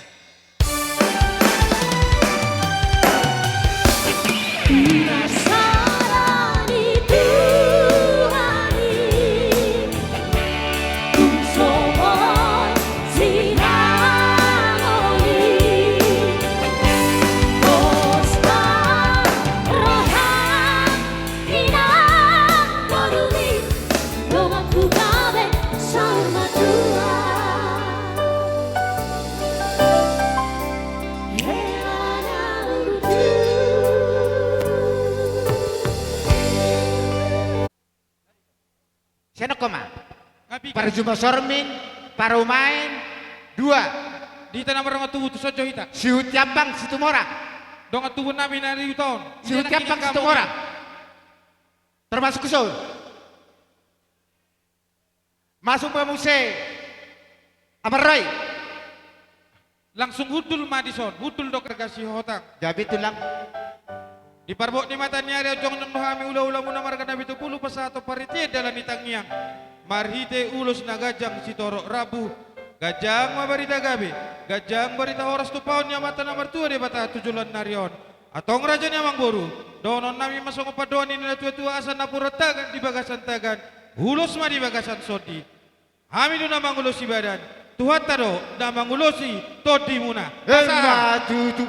Sian on ho ma. Parjuma sormin, parumaen, dua. Di hita na mardongan tubu, tuson jo hita. Sihut Siampang Situmorang. Dongan tubu nami na di huta on. Sihut Siampang Situmorang. Termasuk ho son. Masuk ma muse. Amang Roy. Langsung hundul ma dison, hundul do marga Sihotang. Gabe tulang. Di parbot ni mata ni ari, jongjong do hami ulaula muna marga Napitupulu pasahathon paritian dalan ni tangiang. Marhite ulos na ganjang sitorop rambu. Ganjang ma barita gabe, ganjang barita horas tumpahon ni Amanta na martua Debata tu joloan ni ari on. Antong raja ni amangboru, dohonon nami ma songon pandohan ni natuatua, asa napuran tagan di bagasan tagan, ulos ma di bagasan sondi. Hami do na mangulosi badan, Tuhanta do na mangulosi tondimuna. Emma tutu.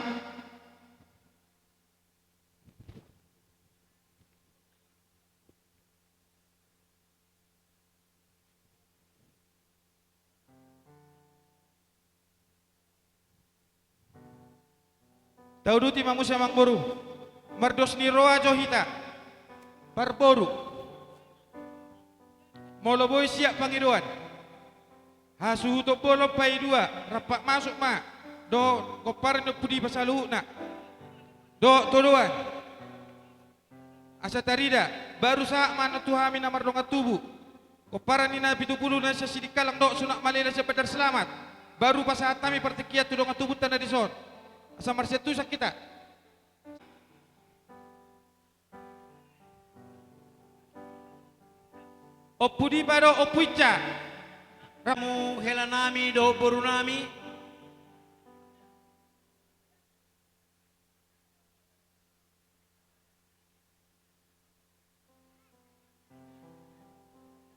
Tauduti ma muse amangboru. Mardos ni roha jo hita. Parboru. Molo boi siap pangidoan, hasuhuton bolon paidua, rampak masuk ma dohot pomparan ni Ompu Dipa saluhutna. Dohot todoan. Asa tarida, baru sahat ma tu hami na mardongan tubu. Pomparan ni Napitupulu na sian Sidikalang dohot Sunat Malela sian Bandar Selamat. Baru pasahat hami partingkian tu dongan tubunta na dison. Asa marsiantusan hita. Ompu Dipa dohot Ompu Ica. Hamu hela nami dohot boru nami.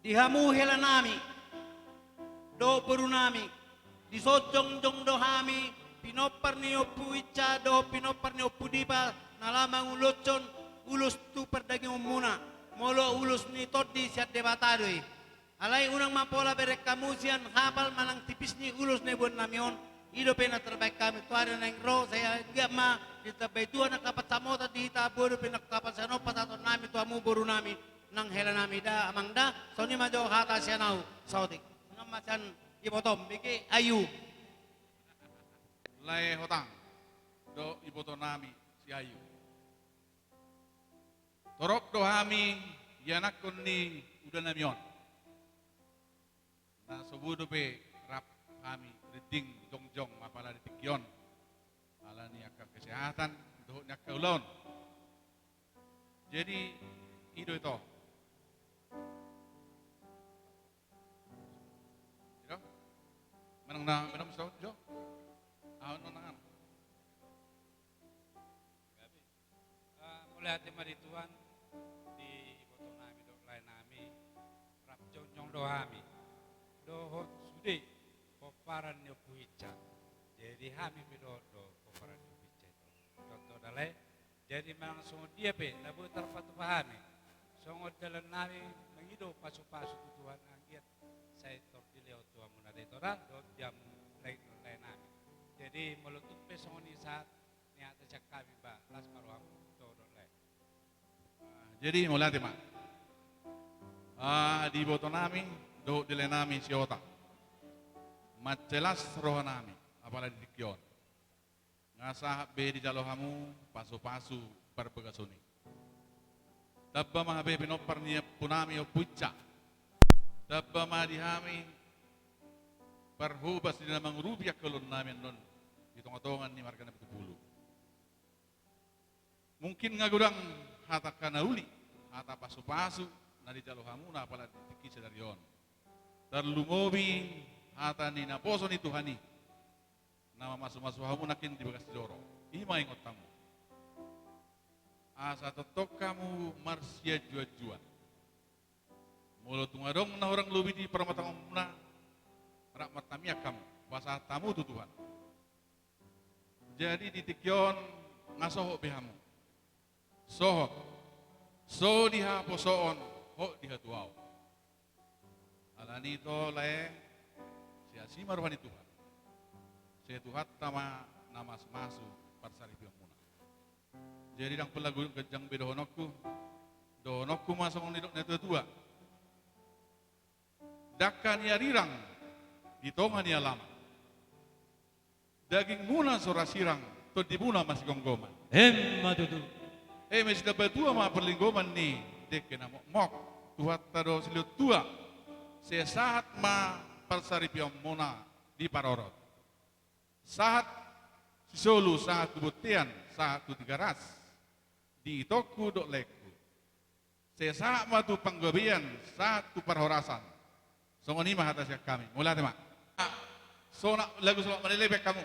Di hamu hela nami dohot boru nami, dison jongjong do hami, pinompar ni Ompu Ica dohot pinompar ni Ompu Dipa, na laho manguloshon ulos tu pardagingonmuna, molo ulos ni tondi sian Debata do i. Alai unang ma pola bereng hamu sian hapal manang tipis ni ulos na iboan nami on, i dope na tarbaen hami tu ari naeng ro, sai anggiat ma ditambai Tuhan angka pansamotan di hita, boi dope na hapal sian on pasahaton nami tu hamu boru nami nang hela nami da, amang da, songon i ma jo hata sian ahu, saotik. Unang ma sian ibotom, bege ayu. Lae hotang, dohot iboto nami si Ayu. Torop do hami ianakhon ni uda nami on. Na so boi dope rap hami rinding jongjong apala di tingki on. Ala ni angka kesehatan, dohot ni angka ulaon. Jadi, i do ito. Ito? Manang na, manang so, jo? Ah, no, nangan. Mauliate ma di Tuhan, di iboto nami dohot lae nami, rap jongjong do hami dohot sude pomparan ni Ompu Ica. Jadi hami pe dohot do pomparan ni Ompu Ica i. Contoh da lae, jadi manang songon dia pe na boi tarpatupa hami, songon dalan nami mangido pasupasu tu Tuhan, anggiat sai tor dilehon tu hamuna da i, Tulang, dohot di hamu lae, lae nami. Jadi molo tung pe songon i sahat ni hata sian hami, ba las ma rohamu, dohot lae. Ah, jadi mauliate ma. Ah, di iboto nami dohot di lae nami Sihotar, mansai las roha nami apala di tingki on. Nga sahat be dijalo hamu pasupasu parbagason i. Tamba ma hape pinompar ni ompu nami Ompu Ica. Tamba ma di hami parhobas di na mangurupi angka ulaon nami annon di tongatonga ni marga Namitupulu. Mungkin nga godang hata angka na uli, hata pasupasu na dijalo hamuna apala di tingki sadari on. Tarlumobi hata ni naposo ni Tuhan i, na mamasumasu hamu nangkin di bagas ni joro. I ma ingot hamu, asa tongtong hamu marsianjuanjuan. Molo tung adong na hurang lobi di parmatangonmuna, rap martamiang hamu, pasahat hamu tu Tuhan. Jadi di tingki on nga sohot be hamu. Sohot. So di haposoon, hot di hatuaon. Alani i, Tulang, sai asi ma roha ni Tuhan. Sai Tuhanta ma na mamasumasu parsaripionmuna. Jadi ndang pola godang ganjang be dohononku. Dohononku ma songon nidok ni natuatua: Dangka ni arirang di tonga ni alaman. Dagingmuna so ra sirang, tondimuna masigomgoman. Emma tutu. Eme sidamba tua ma parlinggoman ni dengke na mokmok. Tuhanta do silehon tua. Sai sahat ma parsaripionmuna di parorot. Sahat sisolu, sahat tu bontean, sahat tu Tigaras, di itongku dohot laengku. Sai sahat ma tu panggabean, sahat tu parhorasan. Songon i ma hata sian hami. Mauliate ma. Sonang lagu Selamat Menilai be hamu.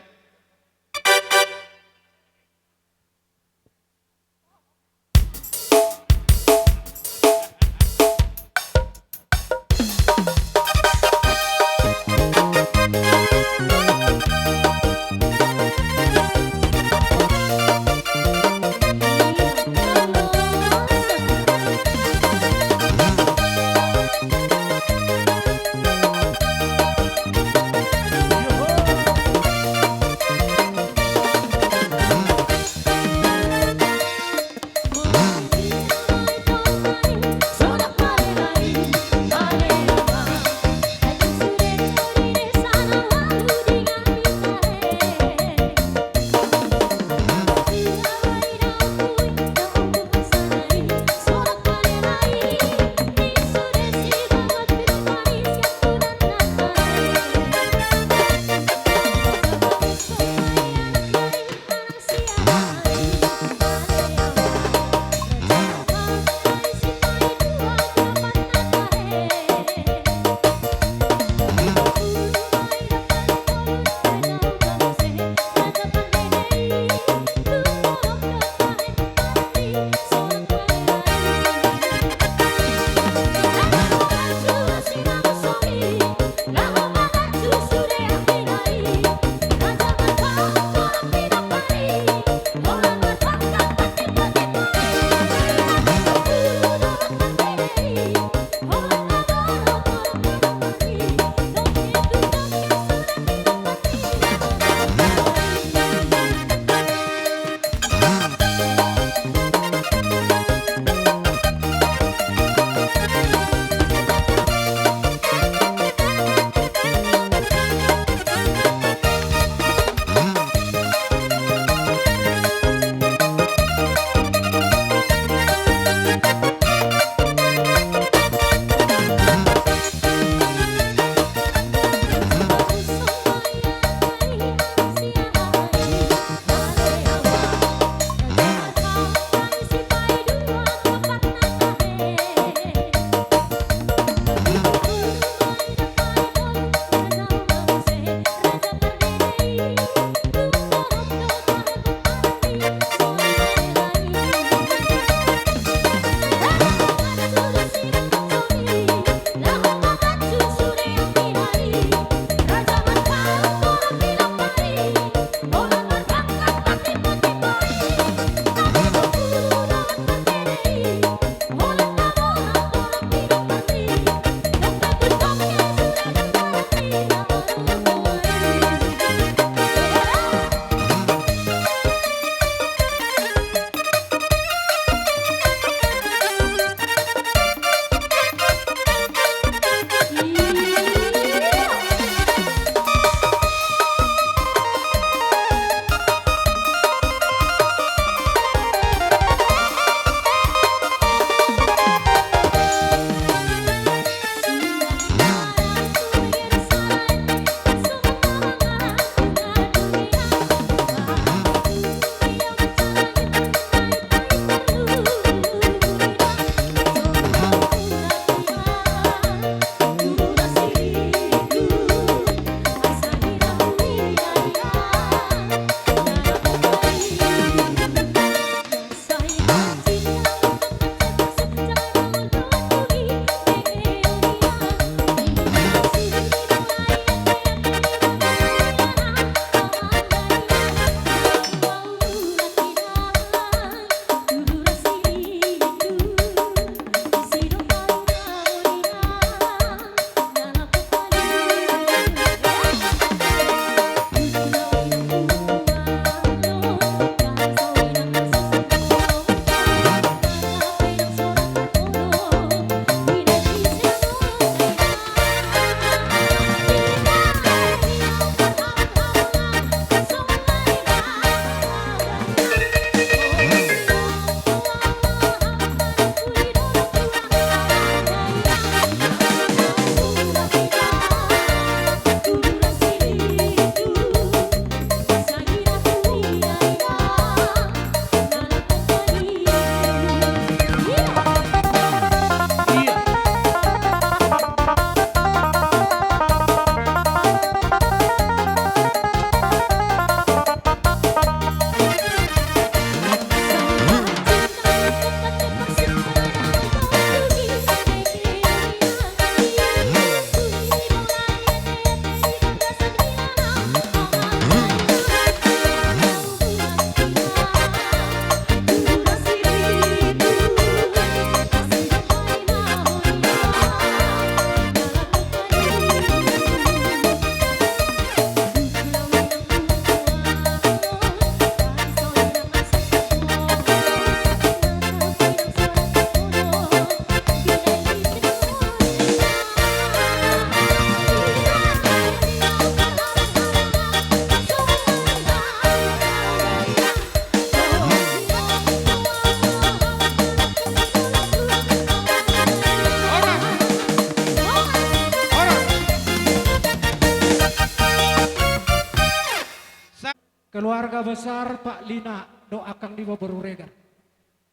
Keluarga besar Pak Lina dohot angkang ni boru Regar.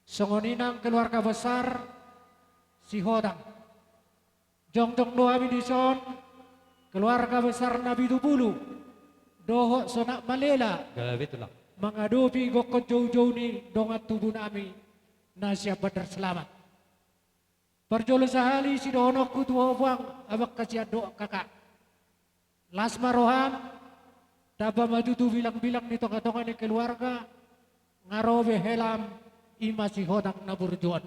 Songon i nang keluarga besar Sihotang. Jongjong do hami dison, keluarga besar Napitupulu dohot Sonak Malela, gabe tulang, mangadopi gokhon joujou ni dongan tubu nami na sian Bandar Selamat. Parjolo sahali sidohononku tu ho puang, abang hasian dohot kakak. Las ma roham, tamba ma tutu bilangbilang ni tongatonga ni keluarga, nga ro be helam, i ma Sihotang na burju on.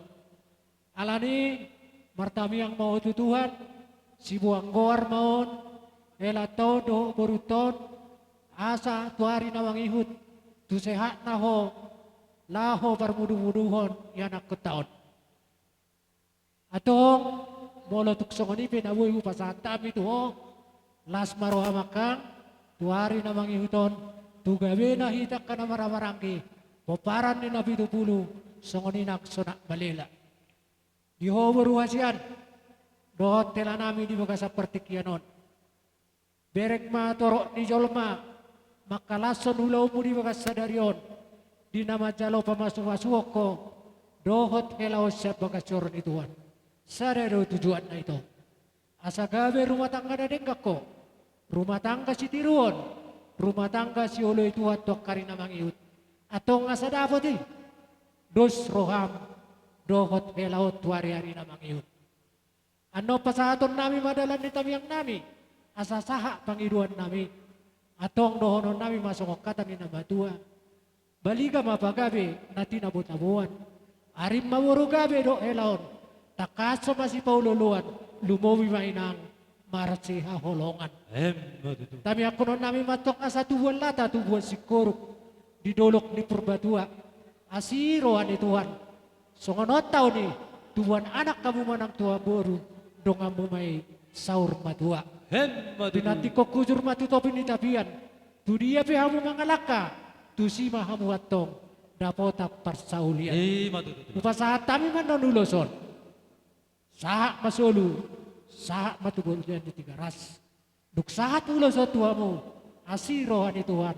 Alani, martamiang ma ho tu Tuhan, siboan goar ma on, helanta on dohot borunta on, asa tu ari na mangihut, tu sehatna ho, laho parmudumuduhon i anakkonta on. Antong, molo tung songon i pe na boi hupasahat hami tu ho, las ma roham angkang, tu ari na mangihut on, tu gabena hita angka na marhahamaranggi, pomparan ni Napitupulu, songon i nang Sonak Malela. Di ho boru hasian, dohot hela nami di bagasan partingkian on. Bereng ma torop ni jolma, mangkalashon ulaonmu di bagas sadari on, di na manjalo pamasumasuon ho, dohot hela on sian bagas joro ni Tuhan. Sada do tujuanna ito. Asa gabe rumah tangga na denggan ho, rumah tangga sitiruon, rumah tangga sioloi Tuhan tu angka ari na mangihut. Antong asa dapot i, dos roham, dohot hela on tu ariari na mangihut. Annon pasahaton nami ma dalan ni tamiang nami, asa sahat pangidoan nami. Antong dohonon nami ma songon hata ni na matua. Baliga ma pagabe na tinabotaboan. Arim ma boru gabe dohot hela on. Tangkas ma sipaolooloan, lumobi ma inang marsihaholongan. Emma tutu. Tamiangkonon nami ma antong asa tubuan lata, tubuan singkoru di dolok ni Purbatua. Asi roha ni Tuhan. Songon on taon i, tubuan anak hamu ma nang tubuan boru, donganmu ma i saur matua. Emma tutu. Pinantikhon hujur ma tu topi ni tapian, tu dia pe hamu mangalangka, tusi ma hamu antong dapotan parsaulian. Emma tutu. Hupasahat hami ma annon ulos on. Sahat ma solu, sahat ma tu bontean ni Tigaras. Dung sahat ulos on tu hamu, asi roha ni Tuhan,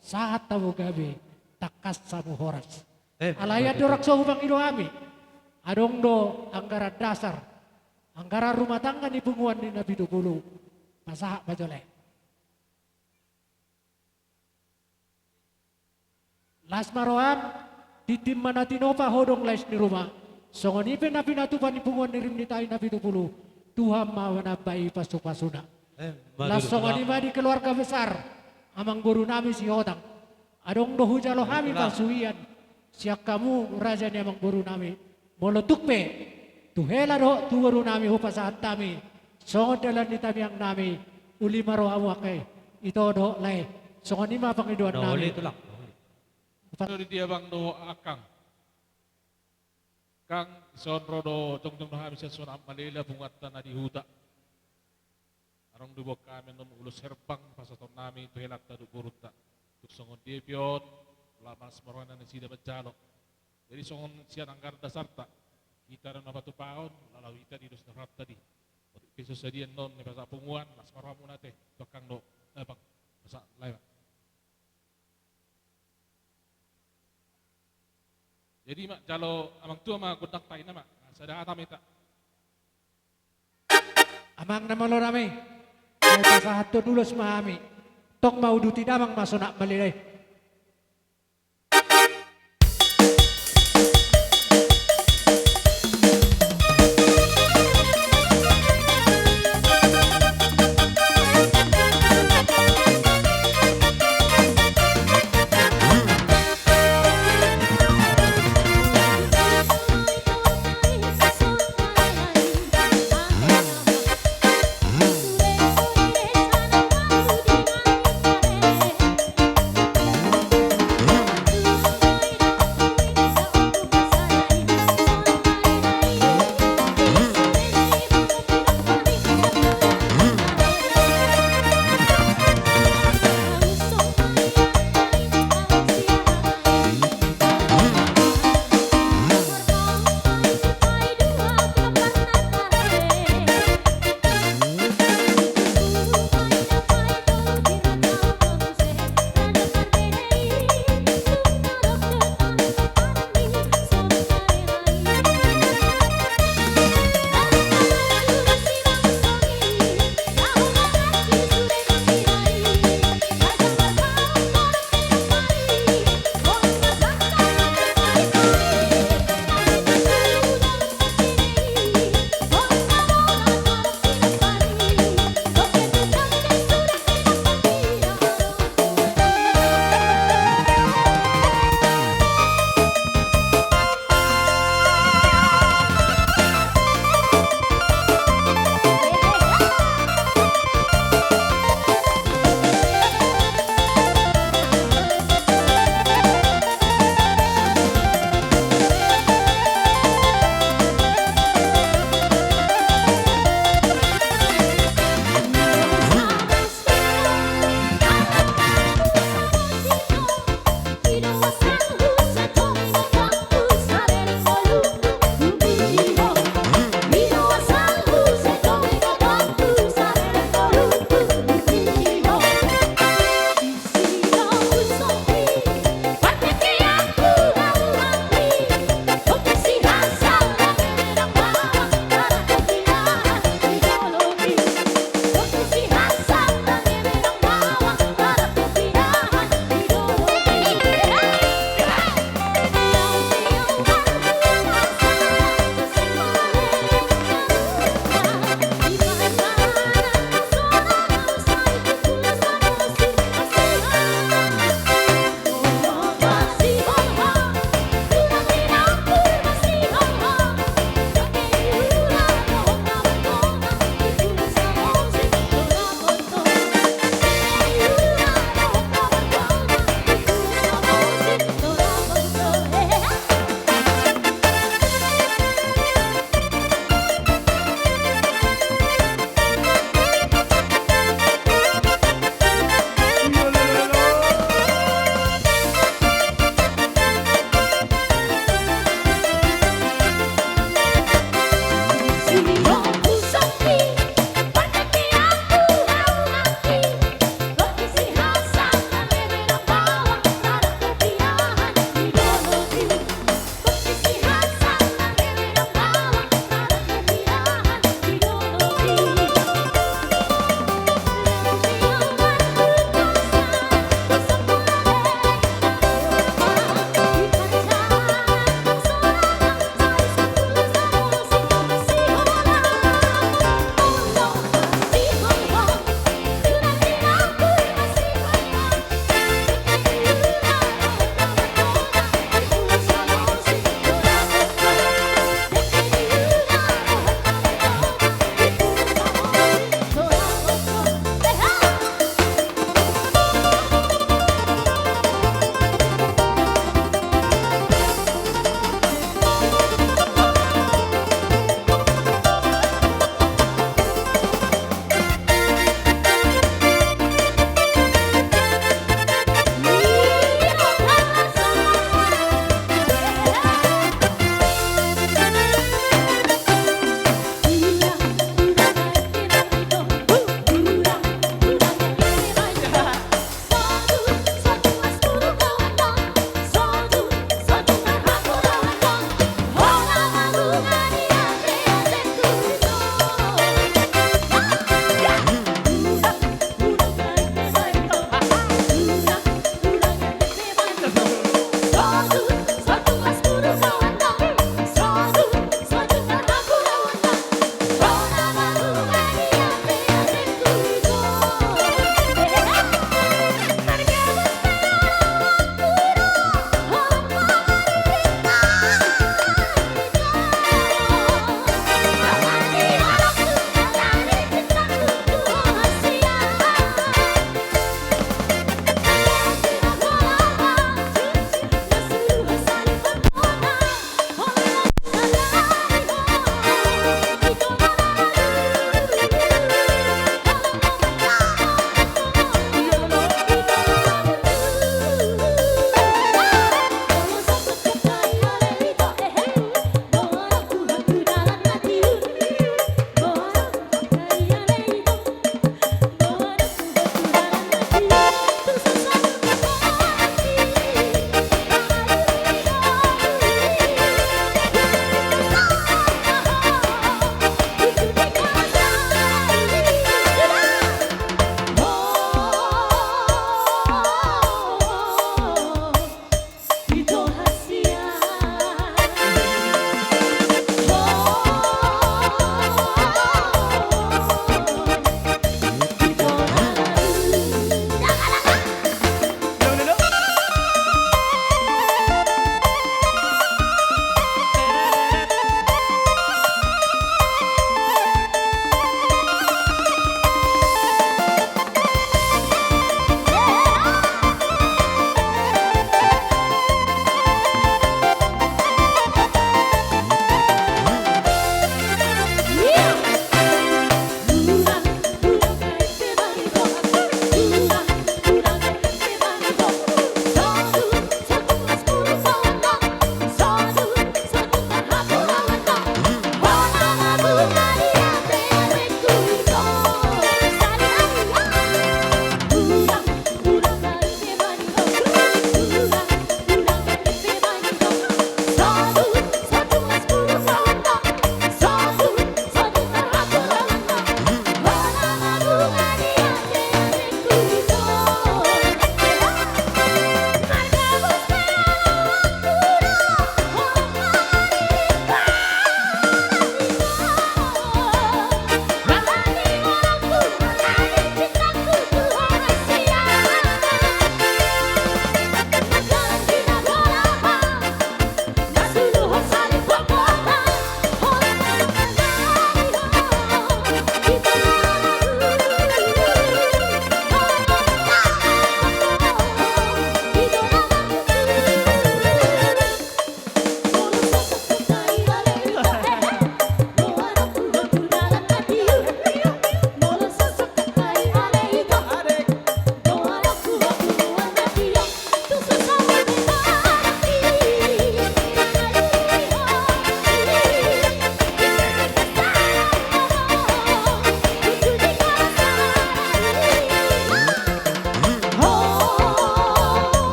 sahat hamu gabe, tangkas hamu horas. Eh, alai andorang so hupangido hami, adong do anggaran dasar, anggaran rumah tangga ni punguan ni Napitupulu, pasahat ma jolo i. Las ma roham, tintin ma na tinopa, hodong lais ni ruma. Songon i pe na pinatupa ni punguan ni Rim ni Tahi Napitupulu, Tuhan ma manambai pasupasuna. Eh, las songon i ma di keluarga besar amangboru nami Sihotang. Adong do hujalo hami pasuhian sian hamu raja ni amangboru nami. Molo tung pe tu hela dohot tu boru nami hupasahat hami songon dalan ni tamiang nami, uli ma rohamu angka i, ito dohot lae. Songon i ma pangidoan nami. Uli, tulang. Upa- Uli di abang dohot angkang. Angkang, dison ro do, jongjong do hami sian Sonak Malela, punguanta na di huta. Adong do diboan hami annon ulos herbang pasahaton nami tu helanta dohot borunta. Tung songon dia pe on, las ma rohana nasida manjalo. Jadi songon sian anggaran dasarta, hita do na patupahon, laho hita di dos na rap tadi. Otik pe so sadia annon na pasahat punguan, las ma rohamuna ate, tu angkang dohot abang, pasahat lae ma. Jadi ma, jalo amang tua ma gondang tahi nama, sada hata ma hita. Amang na malo nami, pasahathon ulos ma hami. Tong ma uduti damang ma Sonak Malela i.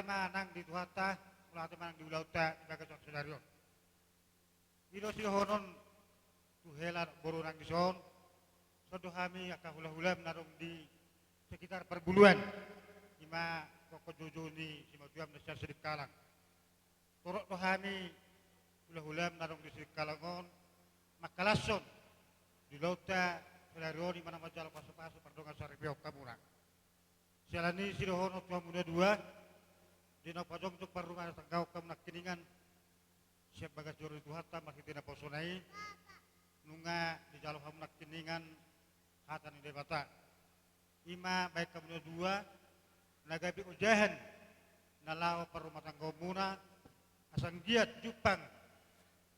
ma nang di Tuhanta, mauliate ma nang di ulaonta di bagasan sadari on. I do sidohonon tu hela boru nang dison, songon do hami angka hula-hulam na adong di sekitar parbuluan, i ma kokkon joujou ni simatuam na sian Sidikalang. Torop do hami hula-hulam na adong di Sidikalang on mangkalashon di ulaonta sadari on, i ma na manjalo pasu-pasu pardongansaripeon hamuna. Siala ni i sidohonon tu hamuna dua, di na pajongjong parrumatanggaon hamu nangkiningan sian bagas joro ni Tuhanta marhite naposona i, nunga dijalo hamu nangkiningan hata ni Debata. I ma baen hamuna dua na gabe ojahan na laho parrumatanggaonmuna, asa anggiat jumpang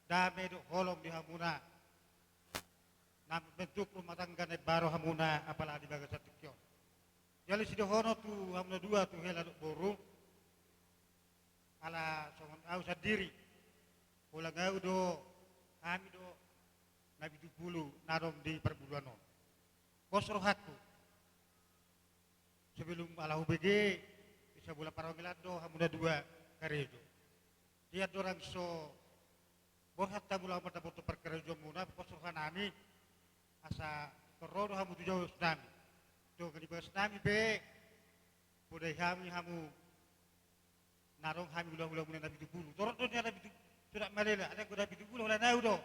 dame dohot holong di hamuna, na mambentuk rumah tangga na imbaru hamuna apala di bagasan tingki on. Jadi sidohonon tu hamuna dua, tu hela dohot boru, ala songon au sandiri, holan au do, hami do na pitu pulu na adong di parbuluan on. Pos rohangku, sebelum ala hubege, di sabola parhomilan do hamuna dua karejo. Dia dorang so borhat hamu laho mandapothon parkarejoanmuna, pos rohanami, asa ingkon ro do hamu tu jausnami. Dongan di bagasnami pe, podai hami hamu, na adong hami hula-hulamuna na pitu pulu. Torop do nian na pitu, Sonak Malela, alai anggo na pitu pulu holan au do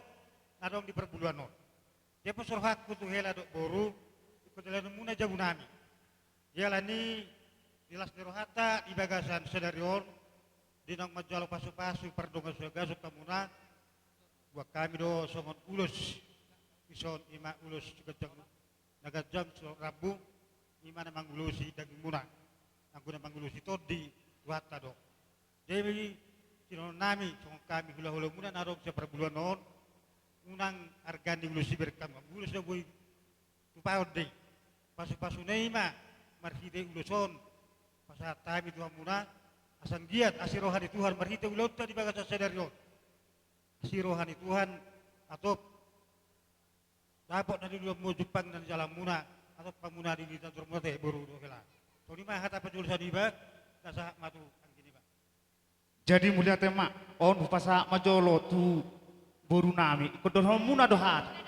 na adong di parbuluan on. Dia pos rohangku tu hela dohot boru, ingkon dalanmuna jabunami. Jala ni di las ni rohanta di bagasan sadari on, di naung manjalo pasu-pasu pardongansahagason hamuna, buat hami do songon ulos, dison i ma ulos ganjang, na ganjang so rambu, i ma na mangulosi dagingmuna, anggo na mangulosi tondi Tuhanta do. Jadi, sidohononnami, songon hami hula-hulamuna na adong sian parbuluan on, unang arga ni ulos i bereng hamu, ulos na boi tupaon do i. Pasu-pasuna i ma marhite ulos on pasahat hami tu hamuna, asa anggiat asi roha ni Tuhan marhite ulaonta di bagasan sadari on. Asi roha ni Tuhan, atop dapot na niluluanmu, jumpang na nijalaonmuna, atop hamuna di, di tanjurmuna te boru dohot hela. Songon i ma hata panjoloan i ba, na sahat ma tu anggi niba. Jadi mauliate ma, on hupasahat ma jolo tu borunami, ingkon dohononmuna do hata.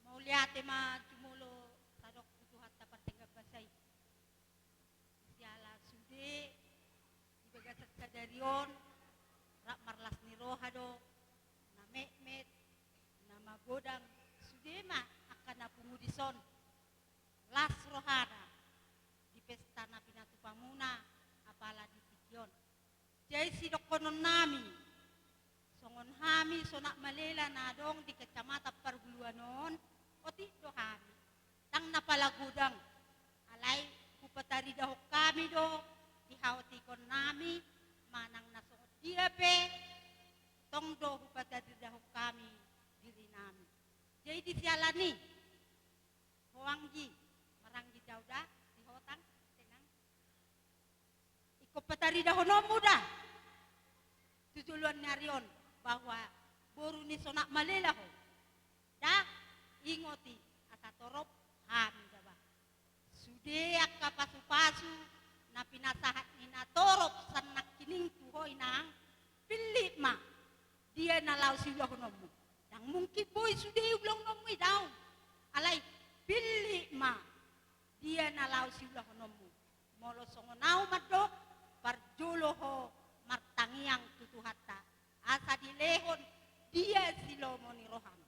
Mauliate ma jumolo sadok tu Tuhanta pardenggan basa i. Siala sude di bagasan sadari on, rap marlas ni roha do, na metmet, na magodang, sude ma angka na pungu dison las rohana di pesta na pinatupamuna apala di tingki on. Jadi sidohononnami, songon hami Sonak Malela na adong di Kecamatan Parbuluan on, otik do hami, ndang na pala godang, alai hupataridahon hami do di haotikonnami, manang na songon dia pe, tong do hupataridahon hami dirinami. Jadi di siala ni i, ho anggi, maranggi do au da, di hotang, tenang. Ingkon pataridahononmu da tu joloan ni ari on, bahwa boru ni Sonak Malela ho. Da, ingot i, asa torop hami da ba. Sude angka pasu-pasu na pinasahat ni natorop sian nangkining tu ho inang, pillit ma, dia na laho siulahononmu. Ndang mungkin boi sude i ulaononmu i, daong. Alai pillit ma, dia na laho siulahononmu. Molo songon au mandok, parjolo ho martangiang tu Tuhanta, asa dilehon dia silomo ni roham.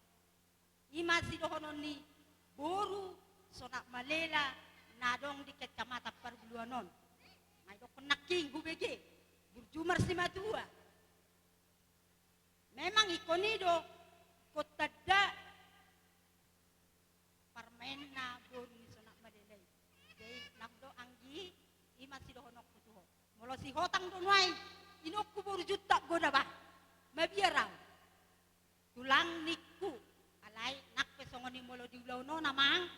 I ma sidohonon ni boru Sonak Malela na adong di Kecamatan Parbuluan on. Nga didokkon nangkin hubege, burju marsimatua. Memang ingkon i do ingkon tanda parmaenna boru ni Sonak Malela i. Jadi nang do anggi, i ma sidohononku tu ho. Molo sihotang do nuaeng, inongku boru Juntang do da ba. Mabiar au. Tulang ningku, alai nang pe songon i molo di ulaon on amang,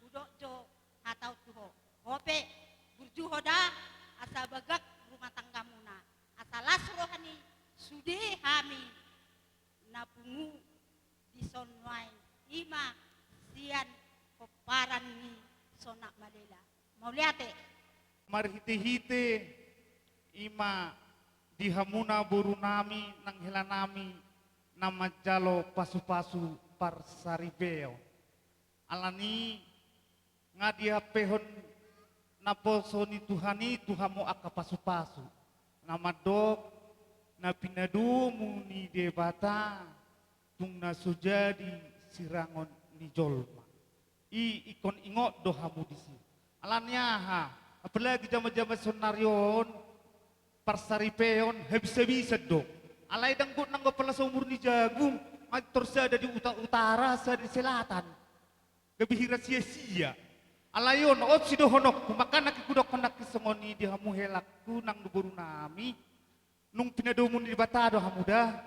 hudok jo hata on tu ho. Ho pe, burju ho da, asa bagak rumah tanggamuna. Asa las roha ni sude hami na pungu di son nuaeng, i ma sian pomparan ni Sonak Malela. Mauliate. Marhitehite i ma di hamuna borunami nang helanami na manjalo pasupasu parsaripeon. Alani nga dihampehon naposo ni Tuhan i tu hamu angka pasupasu, na mandok na pinadomu ni Debata tung na so jadi sirangon ni jolma. I ingkon ingot do hamu disi. Alani aha? Apalagi jaman-jaman saonari on, parsaripeon habis-habisan do. Alai ndang got nanggo pala saumur ni jagung, mantor sada di uta-, utara, sada di selatan. Gabe hira sia-sia. Alai on, on sidohononku, makana hudok nangkin songon i di hamu helangku nang borunami. Nunga pinadomu ni Debata do hamu da,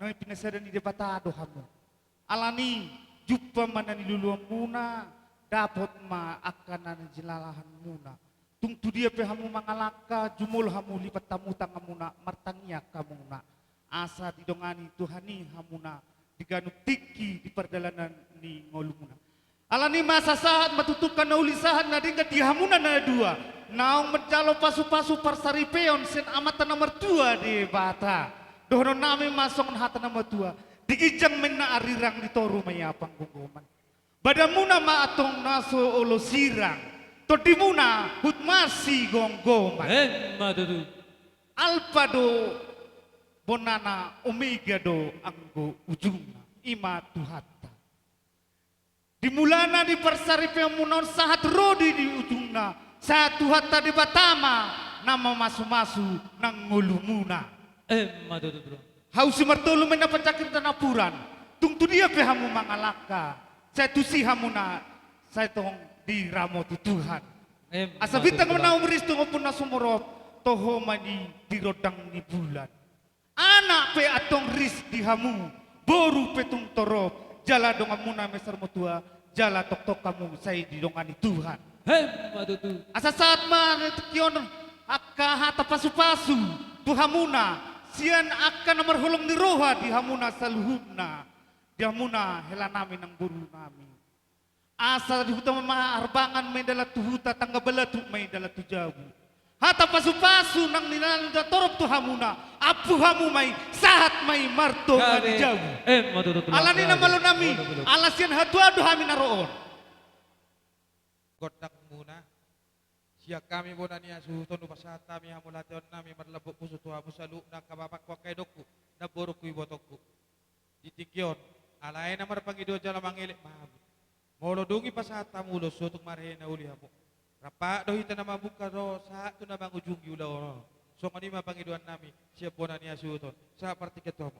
nunga pinasada ni Debata do hamu. Alani, jumpa ma na niluluanmuna, dapot ma angka na jinalahanmuna. Tung tu dia pe hamu mangalangka, jumolo hamu lipat hamu tanganmuna, martangiang hamuna. Asa didongani Tuhan i hamuna, di ganup tingki di pardalanan ni ngolumuna. Alani masa sahat ma tutu angka na uli sahat na denggan di hamuna na dua, naung manjalo pasupasu parsaripeon sian Amanta na martua Debata. Dohononnami ma songon hata na matua, di ginjang ma inna arirang, di toru ma ia panggomgoman. Badanmuna ma antong na so olo sirang, tondimuna huhut marsigomgoman. Emma tutu. Alpa do bonana, Omega do anggo ujungna, i ma Tuhanta. Di mulana ni parsaripeonmuna on sahat ro do di ujungna, sahat Tuhanta Debata ma na mamasumasu nang ngolumuna. Emma tutu, bro. Hau simartolu ma inna panjangkir tu napuran, tung tu dia pe hamu mangalangka, sai tusi hamuna, sai tong diramoti Tuhan. Emma tutu, bro. Asa bintang ma na ummuri tu ombun na sumorop, toho ma i di rondang ni bulan. Anak pe antong ris di hamu, boru pe tung torop, jala donganmuna Messar Motua, jala tongtong hamu sai didongani Tuhan. Emma tutu. Asa sahat ma di tingki on angka hata pasupasu tu hamuna, sian angka na marholong ni roha di hamuna saluhutna, di hamuna helanami nang borunami. Asa di huta Maharbangan ma i dalan tu huta, tangga balatuk ma i dalan tu jabu. Hata pasupasu nang ni na torop tu hamuna, ampu hamu ma i, sahat ma i martonga ni jabu. Gabe. Emma tutu, tulang. Alani na malonami, ala sian hatuaon do hami na ro on. Gondangmuna, sian hami bona ni hasuhuton, hupasahat hami hamauliateonnami marlambok pusu tu hamu saluhutna, angka bapangku, angka inongku, namborungku, ibotongku. Di tingki on, alai na marpangidoan jala mangelek ma hamu. Molo dung dipasahat hamu ulos, so tung marhite na uli hamu. Rap do hita na mamungka ro sahat tu na mangujungi ulaon on. Songon i ma pangidoannami sian bona ni hasuhuton. Sahat partingkian tu hamu.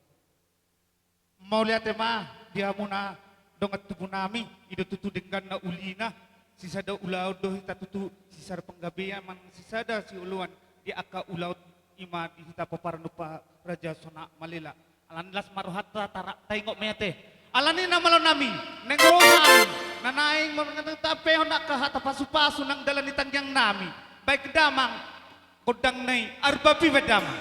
Mauliate ma di hamuna dongan tubunami, i do tutu denggan na ulina, sisada ulaon do hita tutu, sisada panggabean manang sisada sioloan di angka ulaon, i ma di hita pomparan ni Ompu Raja Sonak Malela. Alani las ma rohanta, tarap taingot ma i ate. Alani na malonami, naeng ro hami, na naeng mangatahon angka hata pasupasu nang dalan ni tangiangnami. Baen damang gondangna i, arbapi baen damang.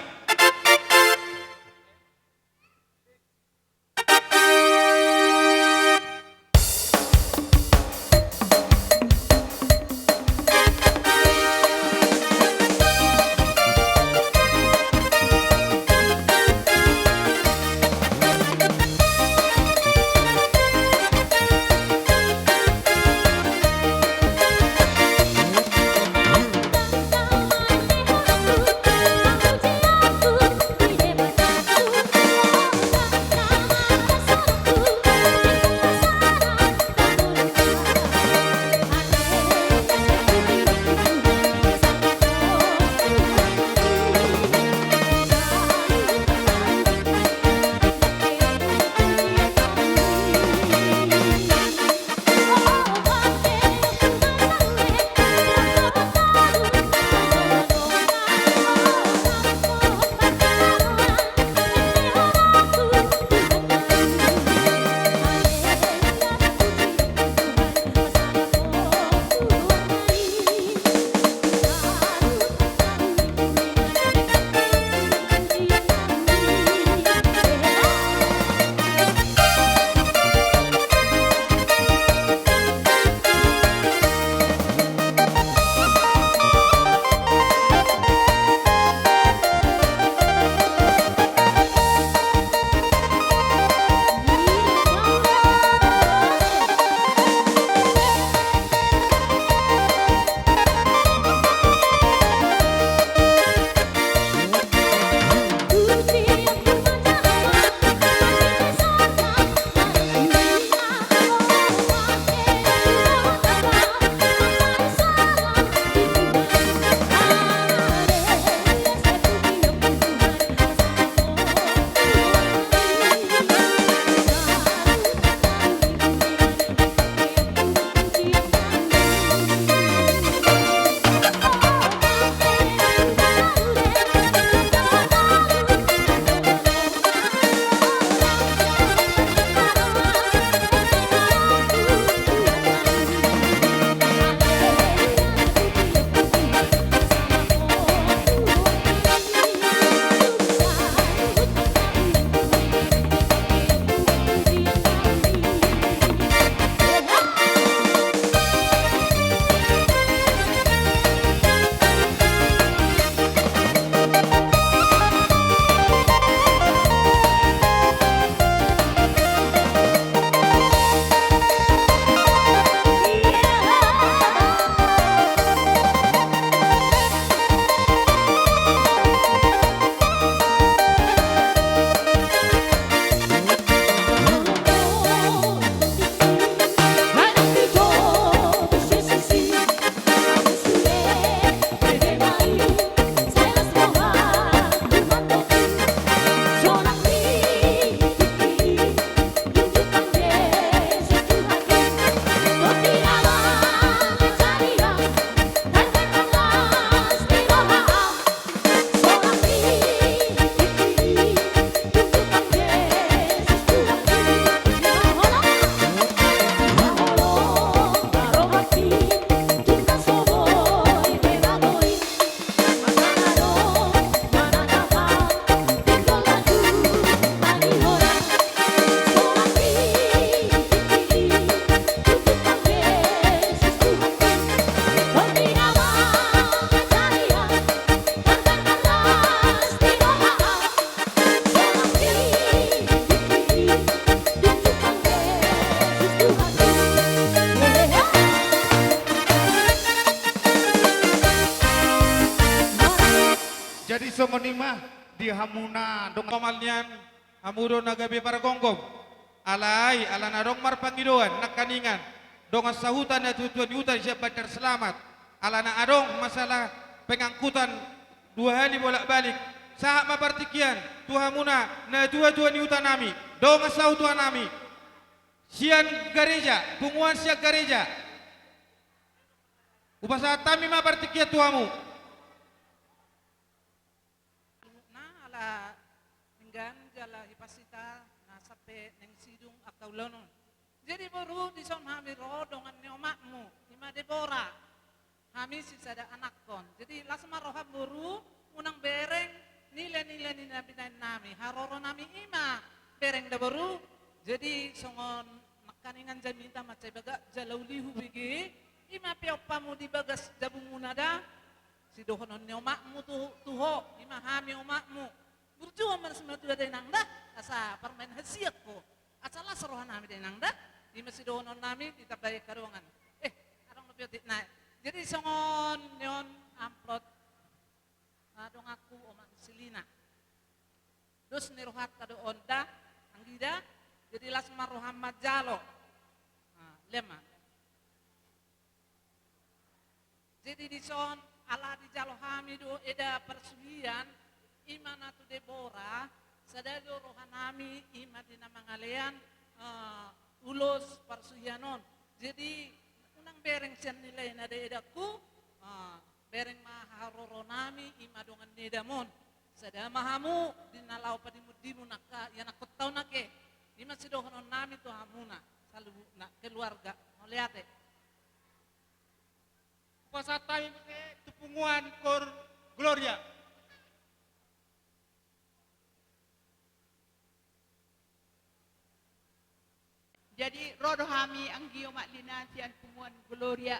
ma di hamuna dongan. Pamal nian, hamu do na gabe pargomgom. Alai ala na adong marpangidoan nangkaningan dongan sahuta, na tuatua ni huta sian Banjar Selamat, ala na adong masalah pengangkutan dua hali bolak-balik, sahat ma partingkian tu hamuna na tuatua ni huta nami, dongan sahuta nami, sian gareja, punguan sian gareja. Hupasahat hami ma partingkian tu hamu. Ala denggan jala hipas hita na sampe naeng sidung angka ulaon on. Jadi boru, dison hami ro dongan ni omakmu, ima Debora. Hami sisada anakkon. Jadi las ma roham boru, unang bereng nilai-nilai ni na binahen nami. Haroro nami ima, bereng da boru. Jadi songon nangkaningan jamita mansai bagak jala uli hubege, ima pe ompamu di bagas jabumuna da. Sidohonon ni omakmu tu, tu ho, ima hami omakmu. Burju ma na simatua da inang da, asa parumaen hasian ho. Asa las roha nami da inang da, ima sidohonon nami ditambai angka dongan. Eh, adong dope otik na. Jadi songon nion amplop, ah, donganku omak ni si Lina. Dos ni rohanta do on da, anggi da, jadi las ma roham manjalo. Ah, lema. Jadi dison ala dijalo hami do eda parsuhian, ima na tu Debora, sada do roha nami ima di na mangalean, eh, ulos parsuhian on. Jadi unang bereng sian nilai na da edangku, eh, bereng ma haroro nami ima dongan ni edam on. Sada ma hamu di na laho padimundimun angka ianakhonta on ate. Ima sidohonon nami tu hamuna saluhutna keluarga. Mauliate. Hupasahat hami muse tu punguan Koor Gloria. Jadi ro do hami anggi omak Lina sian punguan Gloria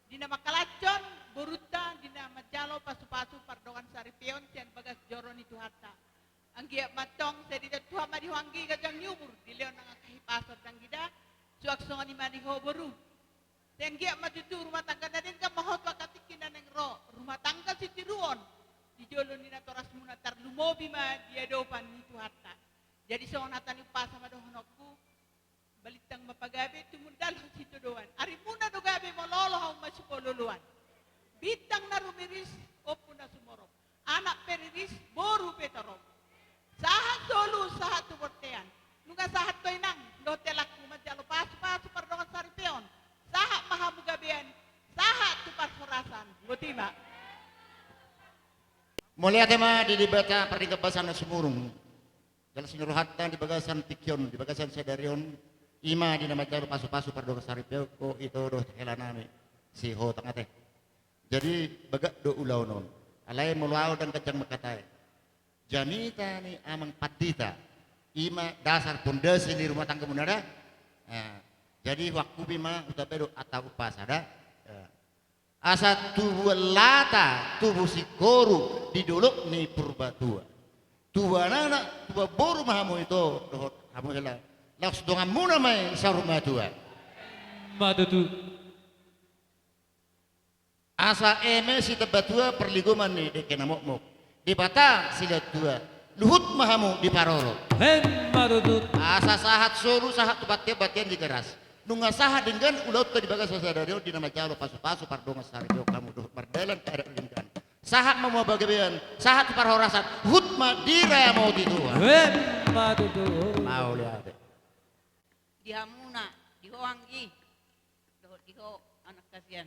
di na mangkalashon borunta di na manjalo pasupasu pardongan saripeon sian bagas joro ni Tuhanta. Anggiat ma antong sai ditantu hami ma di ho anggi ganjang ni umur, dilehon nang angka hipason anggi da, suang songon i ma di ho boru. Sai anggiat ma tutu rumah tangga na denggan ma ho tu angka tingki na naeng ro, rumah tangga sitiruon di jolo ni natorasmuna, tarlumobi ma di adopan ni Tuhanta. Jadi songon hata ni umpasa ma dohononku, balintang ma pagabe, tumundalhon sitadoan. Arimuna do gabe molo olo hamu masipololoan. Bintang na rumiris, ompu na sumorop. Anak pe riris, boru pe torop. Sahat solu, sahat tu bontean. Nunga sahat do inang dohot helangku manjalo pasupasu pardongan saripeon. Sahat ma hamu gabean, sahat tu parhorasan. Botima. Mauliate ma di Debata Pardenggan Basa na sumurung. Jala las ni rohanta di bagasan tingki on, di bagasan sadari on, ima di na manjalo pasupasu pardongan saripeon, ho ito dohot hela nami si ho tangate. Jadi bagak do ulaon on. Alai molo au ndang ganjang manghatai, jamita ni amang pandita ima dasar pondasi ni rumah tanggamuna da. Nah, jadi huangkupi ma, hutambai do hata umpasa da. Nah. Asa tubuan lata, tubu singkoru di dolok ni Purbatua. Tubuan anak, tubuan boru ma hamu ito dohot hamu hela. Laos donganmuna ma i saur matua. Ma tutu. Asa eme sitambatua parligoman ni dengke na mokmok. Debata silehon tua, luhut ma hamu diparorot. Emma tutu. Asa sahat solu, sahat tu bontean, bontean di garas. Nunga sahat denggan ulaonta di bagasan sadari on di na manjalo pasupasu pardongan saripeon hamu dohot mardalan tu adat denggan. Sahat ma hamu gabean, sahat tu parhorasan, huhut ma diramoti Tuhan. Emma tutu. Mauliate. Di hamuna, di ho anggi, dohot di ho anak hasian.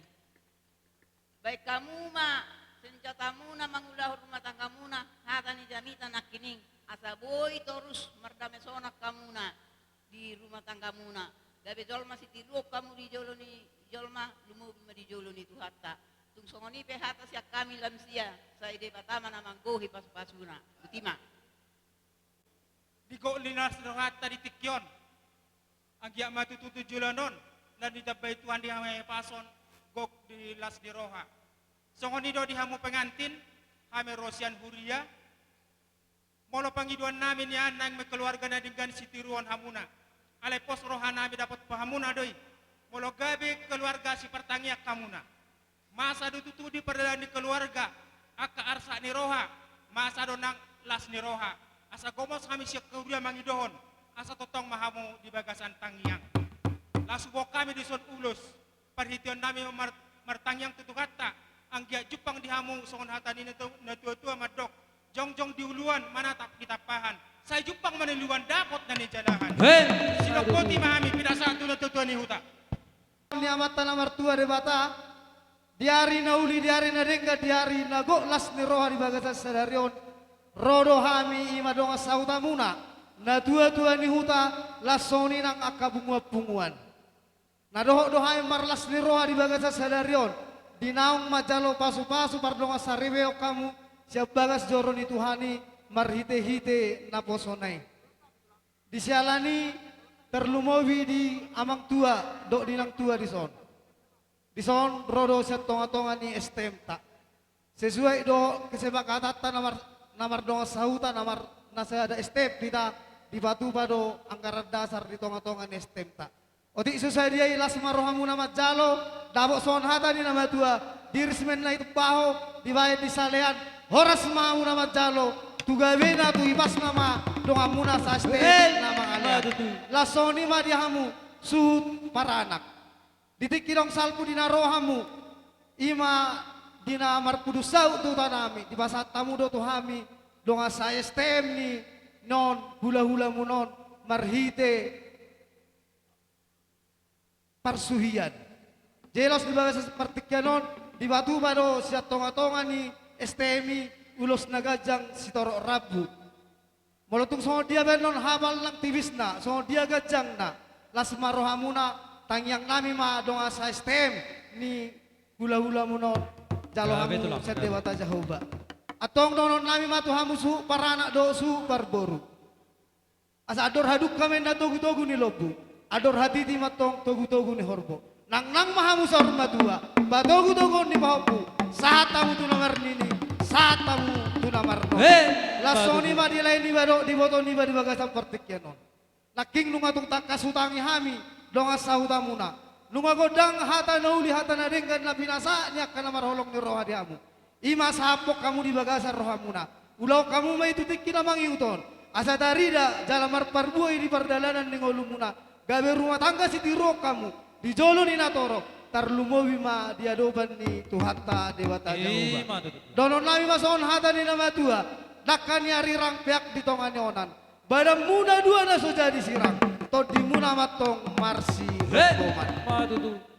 Baen hamu ma senjatamuna mangulahon rumah tanggamuna, hata ni jamita nangkining, asa boi torus mardame sonang hamuna di rumah tanggamuna. Gabe jolma sitiruon hamu di jolo ni jolma, lumobi ma di jolo ni Tuhanta. Tung songon i pe hata sian hami Lansia, sai Debata ma na manggohi pasupasuna. Botima. Di gok ni las ni rohanta di tingki on. Anggiat ma tutu tu joloan on, na ditambai Tuhan di hahipason, gok di las ni roha. Songon i do di hamu pengantin, hami ro sian huria. Molo pangidoan nami nian naeng ma keluarga na denggan sitiruon hamuna. Alai pos roha nami dapot pa hamuna do i. Molo gabe keluarga sipartangiang hamuna. Masa do tutu di pardalanan ni keluarga, angka arsak ni roha, Masa do nang las ni roha, asa gomos hami sian huria mangidohon, asa tongtong ma hamu di bagasan tangiang. Laos huboan hami dison ulos, parhitean nami mar-, martangiang tu Tuhanta, anggiat jumpang di hamu songon hata ni natu-, natuatua mandok, jongjong di uluan manatap di tampahan, sai jumpang ma na niuluan dapot na nijalahan. He! Sinomboti ma hami pinasahat tu natuatua ni huta. Ni Amanta na martua Debata, di ari na uli, di ari na denggan, di ari na gok las ni roha di bagasan sadari on, ro do hami i ma dongan sahutamuna, natuatua ni huta, laos songon i nang angka punguanpunguan. Na dohot do hami marlas ni roha di bagasan sadari on, di naung manjalo pasupasu pardongan saripeon hamu, sian bagas joro ni Tuhan i, marhitehite naposona i. Di siala ni i tarlumobi di amang tua, dohot di nang tua dison. Dison ro do sian tongatonga ni S T M-ta. Sesuai do kesepakatanta na mar-, na mardongan sahuta, na mar-, na sada S T M hita, dipatupa do anggaran dasar di tongatonga ni S T M-ta. Otik so sadia i las ma rohamuna manjalo, dapot songon hata ni na matua, dirismen na i tumpaho, dibaen di salean, horas ma hamuna manjalo, tu gabena tu hipasna ma, donganmuna sa-S T M na mangalean. Las songon i ma di hamu, suhut paranak. Di tingki naung salpu di na ro hamu, i ma di na marpudun saut tu huta nami, dipasahat hamu do tu hami, dongan sa-S T M ni non, hulahulamuna on, marhite parsuhian. Jelos di bagasan partingkian on, dipatupa do sian tongatonga ni S T M i ulos na ganjang sitorop rambu. Molo tung songon dia baenon hapal nang tipisna, songon dia ganjangna, las ma rohamuna, tangiang nami ma dongan sa-S T M ni hulahulamuna on, jalo hamu sian Debata Jahowa. Antong dohonon nami ma tu hamu suhut paranak dohot suhut parboru. Asa andor hadungka ma inna togutogu ni lombu, andor hatiti ma antong togutogu ni horbo. Nangnang ma hamu saur matua, patogutoguon ni pahompu, sahat hamu tu na marnini, sahat hamu tu na marnono. Las songon i ma di lae niba dohot di boto niba di bagasan partingkian on. Nangkin nunga tung tangkas hutangi hami, dongan sahutamuna. Nunga gondang hata na uli, hata na denggan na pinasahat ni angka na marholong ni roha di hamu. I ma sahaphon hamu di bagasan rohamuna. Ulaon hamu ma i tu tingki na mangihut on. Asa tarida jala marparbue i di pardalanan ni ngolumuna. Gabe rumah tangga sitiruon hamu. Di jolo ni na torop. Tarlumobi ma di adopan ni Tuhanta Debata Jahowa. Dohonon nami ma songon hata ni na matua. Dangka ni arirang peak di tonga ni onan. Badanmuna dua na so jadi sirang, tondimuna ma antong marsiranggoman.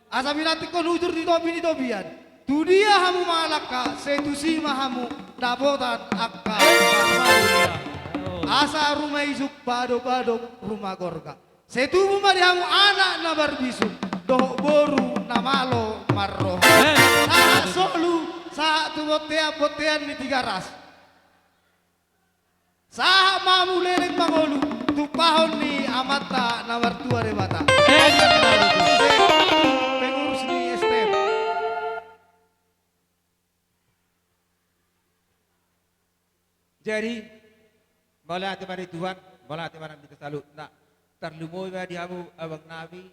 Asa pinantikhon hujur di topi ni topian. Tu dia hamu mangalangka, sai tusi ma hamu dapotan angka. Asa ruma ijuk, padopadop ruma gorga. Sai tubu ma di hamu anak na marbisuk, dohot boru na malo marroha. Sahat solu, sahat tu bontean, bontean ni Tigaras. Sahat ma hamu leleng mangolu, tumpahon ni Amanta na martua Debata. Pengurus ni S T M. Jadi, mauliate ma di Tuhan, mauliate ma di hita saluhutna. Tarlumobi ma di hamu abang nami.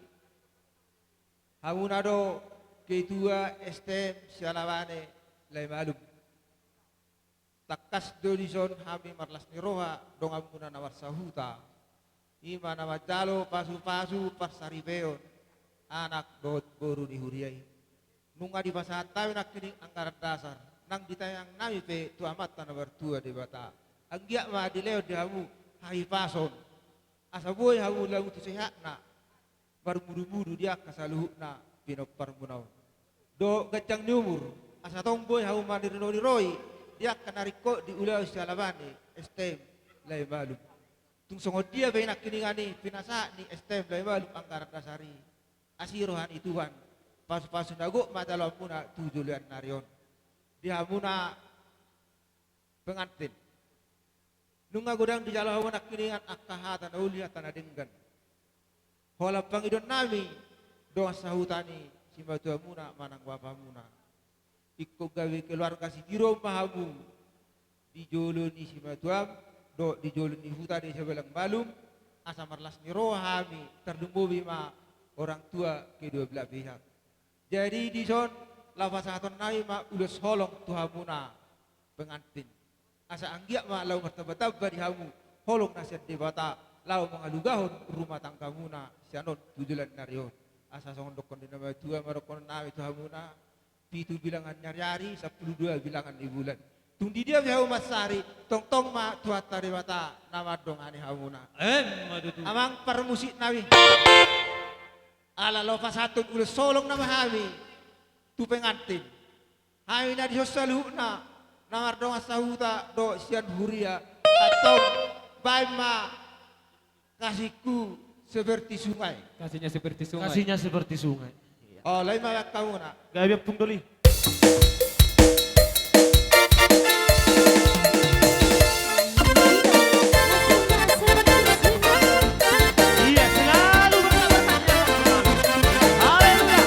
Hamuna do ketua S T M Sialabane Lae Malum. Tangkas do dison hami marlas ni roha donganmuna na marsahuta. I ma na manjalo pasupasu parsaripeon anak dohot boru ni huria i. Nunga dipasahat hami nangkining anggaran dasar, nang ditangiang nami pe tu Amanta na martua Debata. Anggiat ma dilehon di hamu hahipason. Asa boi hamu lamu tu sehatna. Marmudubudu di angka saluhutna pinomparmuna on. Dohot ganjang ni umur, asa tong boi hamu manirinoniroi di angka na ringkot diulahon Sialabane S T M Lae Malum. Tung songon dia pe nangkiningan i pinasahat ni S T M Lae Malum anggaran dasar i. Asi roha ni Tuhan, pasupasu na gok ma jaloonmuna tu joloan ni ari on. Di hamuna pengantin. Nunga godang dijalo hamu nangkiningan angka hata na uli, hata na denggan. Holan pangidoan nami dongan sahuta ni simatuamuna manang bapamuna. Ingkon gabe keluarga sitiruon ma hamu di jolo ni simatuam dohot di jolo ni huta Desa Balang Malum, asa marlas ni roha hami, tarlumobi ma orang tua kedua belah pihak. Jadi dison laho pasahaton nami ma ulos holong tu hamuna pengantin. Asa anggiat ma laho martambatamba di hamu holong na sian Debata, laho mangalugahon rumah tanggamuna sian on tu joloan ni ari on. Asa songon dokkon ni na matua ma dokkon nami tu hamuna, pitu bilangan ni ari-ari, sampulu dua bilangan ni bulan. Tung di dia pe hamu mansari, tongtong ma Tuhanta Debata na mandongani hamuna. Emma tutu. Amang parmusik nami, ala laho pasahathon ulos holong nama hami tu pengantin. Hami na dison saluhutna na mardongan sahuta dohot sian huria, antong baen ma Kasihku Seperti Sungai. Kasihnya seperti sungai. Kasihnya seperti sungai. Iya. Olo, i ma baen hamuna. Gabe, Ompung Doli. Iya, selalu berkat berkatnya. Haleluya.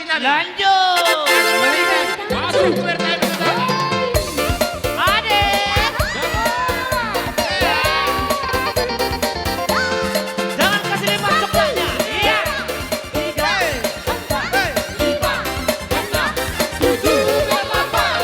Lanjut. Masuk ke bertanya. Ade. Jangan kasih lempar coklatnya. Iya. Tiga, empat, lima, enam, tujuh, delapan.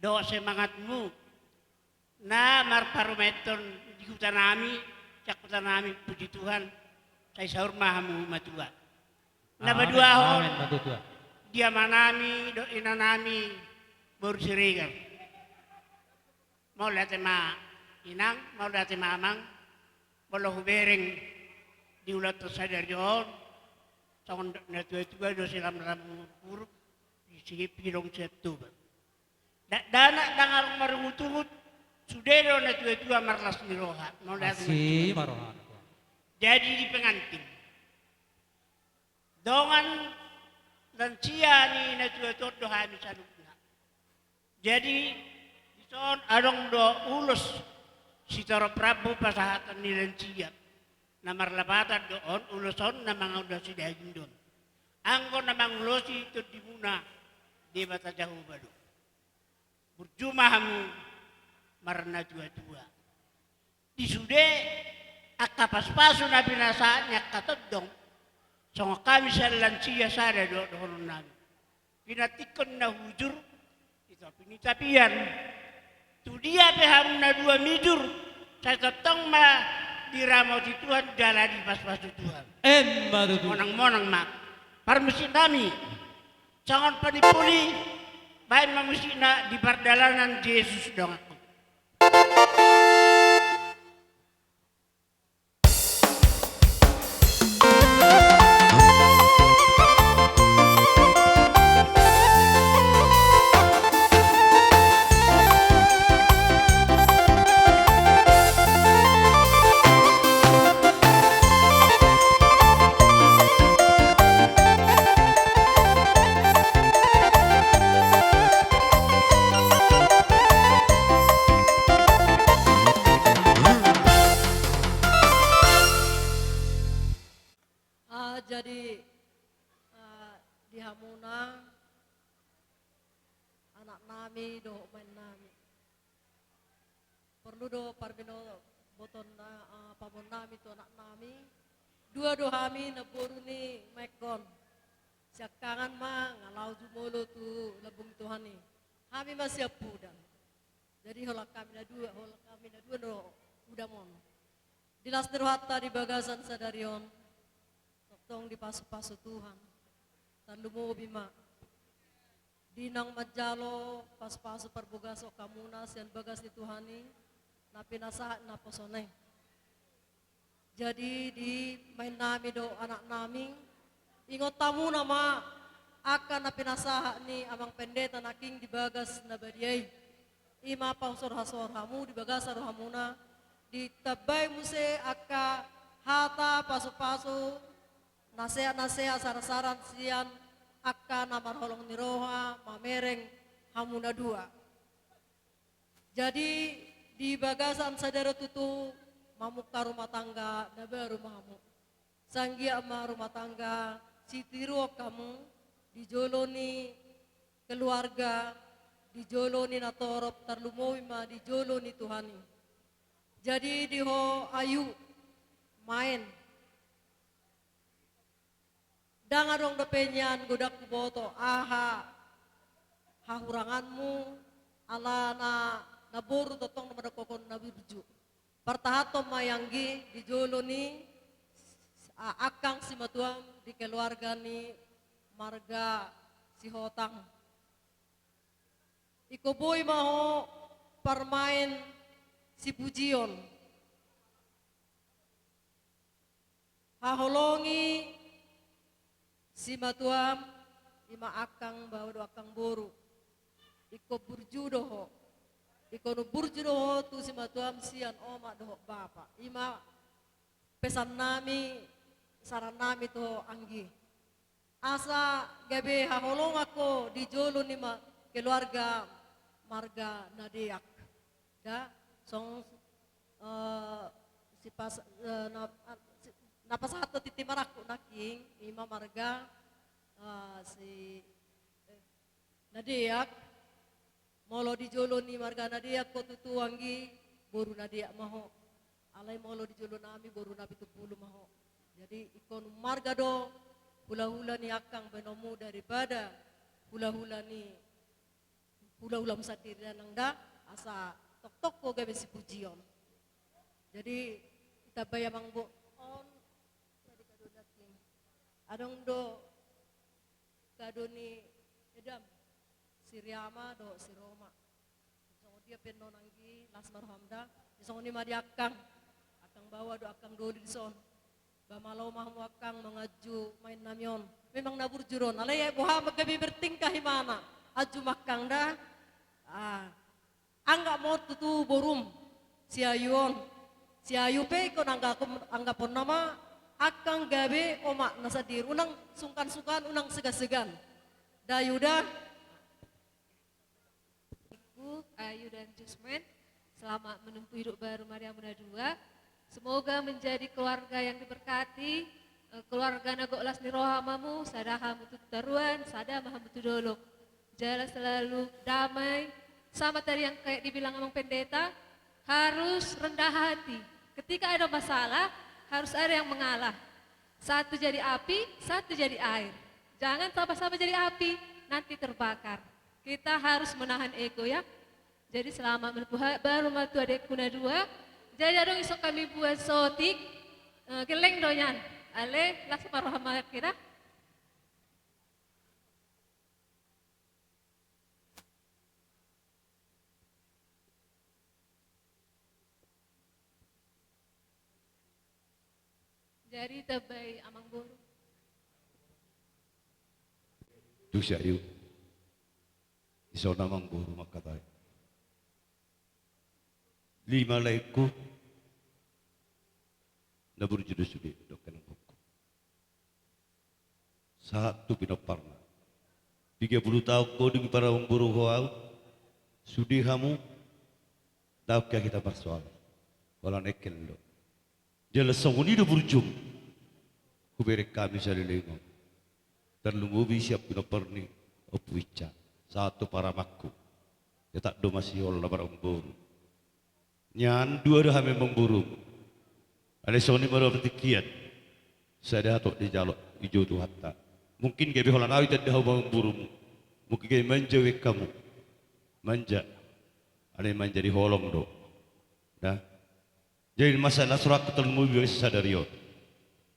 dohot semangatmu na marparumaenhon di hutanami, sian hutanami, puji Tuhan, sai saur ma hamu matua. Na paduahon, amen, matua. Di amanami dohot inanami boru Siregar. Mauliate ma inang, mauliate ma amang, molo hubereng di ulaonta sadari on, songon natuatua do silamlam hurup, di sigi pidong sian Toba. Dakdanak ndang adong marungutungut, sude do natuatua marlas ni roha. Mauliate ma inang. Jadi di pengantin, dongan lansia ni natuatua on do hami saluhutna. Jadi dison adong do ulos sitorop rambu pasahaton ni lansia. Na marlapatan do on, ulos on na mangaulasi daging do on. Anggo na mangulosi tondimuna, Debata Jahowa do. Burju ma hamu marnatuatua. Di sude angka pasupasu na pinasahat ni angka tondong, songon hami sian lansia sada do dohononnami. Pinantikhon na hujur di topi ni tapian. Tudia pe hamu na dua mijur, sai tongtong ma diramoti Tuhan jala dipasupasu Tuhan. Emma tutu. Monang-monang ma. Parmusiknami, songon panimpuli, baen ma musikna Di Pardalanan Jesus Donganku. Ah, jadi, ah, di hamuna, anaknami dohot maennami. Porlu do parbinoto-, botonna, ah, pamoannami tu anaknami. Dua do hami namboru ni maengkon. Siangkangan ma nga laho jumolo tu lambung ni Tuhan i. Hami ma sian Pudan. Jadi holan hami na dua, holan hami na dua do Pudan on. Di las ni rohanta di bagasan sadari on, tongtong dipasupasu Tuhan. Tarlumobi ma di naung manjalo pasupasu parbagason hamuna sian bagas ni Tuhan i, na pinasahat naposona i. Jadi di maennami dohot anaknami, ingot hamuna ma angka na pinasahat ni Amang Pendeta nangkin di bagas na badia i. I ma pausor-usor hamu di bagasan rohamuna, ditambai muse angka hata pasupasu, nasehat-nasehat, saran-saran sian angka na marholong ni roha mamereng hamu na dua. Jadi di bagasan sadari on tutu mamungka rumah tangga na baru ma hamu. Sai anggiat ma rumah tangga sitiruon hamu di jolo ni keluarga, di jolo ni natorop, tarlumobi ma di jolo ni Tuhan i. Jadi di ho Ayu, Maen, ndang adong dope nian godang huboto aha hahuranganmu, ala na, namboru tongtong na mandok na burju. Partahanhon ma i anggi di jolo ni, a, angkang simatuam di keluarga ni marga Sihotang. Ingkon boi ma ho parmaen sipujion. Haholongi simatuam, i ma angkang baoa dohot angkang boru. Ingkon burju do ho. Ingkon burju do ho tu simatuam sian omak dohot bapa. I ma pesannami, sarannami tu ho anggi. Asa gabe haholongan ho di jolo ni ma-, keluarga marga Nadeak. Da, songon, eh, sipas-, eh, na, ah, si-, na pasahat tintin marangkup nangkin, i ma marga, eh, si, eh, Nadeak. Molo di jolo ni marga Nadeak ho tutu anggi, boru Nadeak ma ho. Alai molo di jolonami boru Napitupulu ma ho. Jadi ingkon marga do hulahula ni angkang baenonmu daripada hulahula ni hulahulamu sandiri da nang da, asa tongtong ho gabe sipujion. Jadi, ditambai amang boru on, adong do kado ni edam, si Riama dohot si Roma. Songon dia pe annon, anggi, las ma roham da. Songon i ma di akkang. Akkang baoa dohot akkang doli dison. Ba malo ma hamu akkang manganju maen nami on. Memang na burju do on. Alai boha ma gabe bertingkah ibana. Anju ma akkang da. Ah. Anggap ma on tutu borum. Si Ayu on. Si Ayu pe ingkon anggap, anggaphon nama akkang gabe omakna sandiri. Unang sungkan-sungkan, unang segan-segan. Da Ayu da. Ku, Ayu dan Jusmen, selamat menempuh hidup baru ma di hamuna dua. Semoga menjadi keluarga yang diberkati, eh, keluarga na gok las ni roha ma hamu, sada hamu tu toruan, sada ma hamu tu dolok. Jala selalu damai, sama tadi yang kayak dibilang Amang Pendeta, harus rendah hati. Ketika ada masalah, harus ada yang mengalah. Satu jadi api, satu jadi air. Jangan sama-sama jadi api, nanti terbakar. Kita harus menahan ego, ya. Jadi selamat menempuh ha-, baru ma tu adekku na dua. Jadi adong dison hami buat sotik, eh, gelleng do nian. Ale, las ma roham, anggi da. Jadi ditambai amang boru. Tu si Ayu. Dison amang boru mangkatai. Lima laengku. Na burju do sude, dok, amang boru. Sahat tu pinomparna. Piga pulu taon ho dung diparamboru ho au. Sude hamu. Ndang hea hita marsoal. Holan engkel do. Jala songon i do burjum. Hubereng hami saleleng on. Tarlumobi sian pinompar ni Ompu Ica. Sahat tu paramangku. Tetap do masihol na maromboru. Nian dua do hami amang borum. Alai songon i ma do partingkian. Sada hatop dijalo, dijou Tuhanta. Mungkin gabe holan au ditanda hamu amang borum. Mungkin gabe manja be hamu. Manja. Alai manja di holong do. Nah. Jadi masalah suratku tarlumobi bagas sadari on.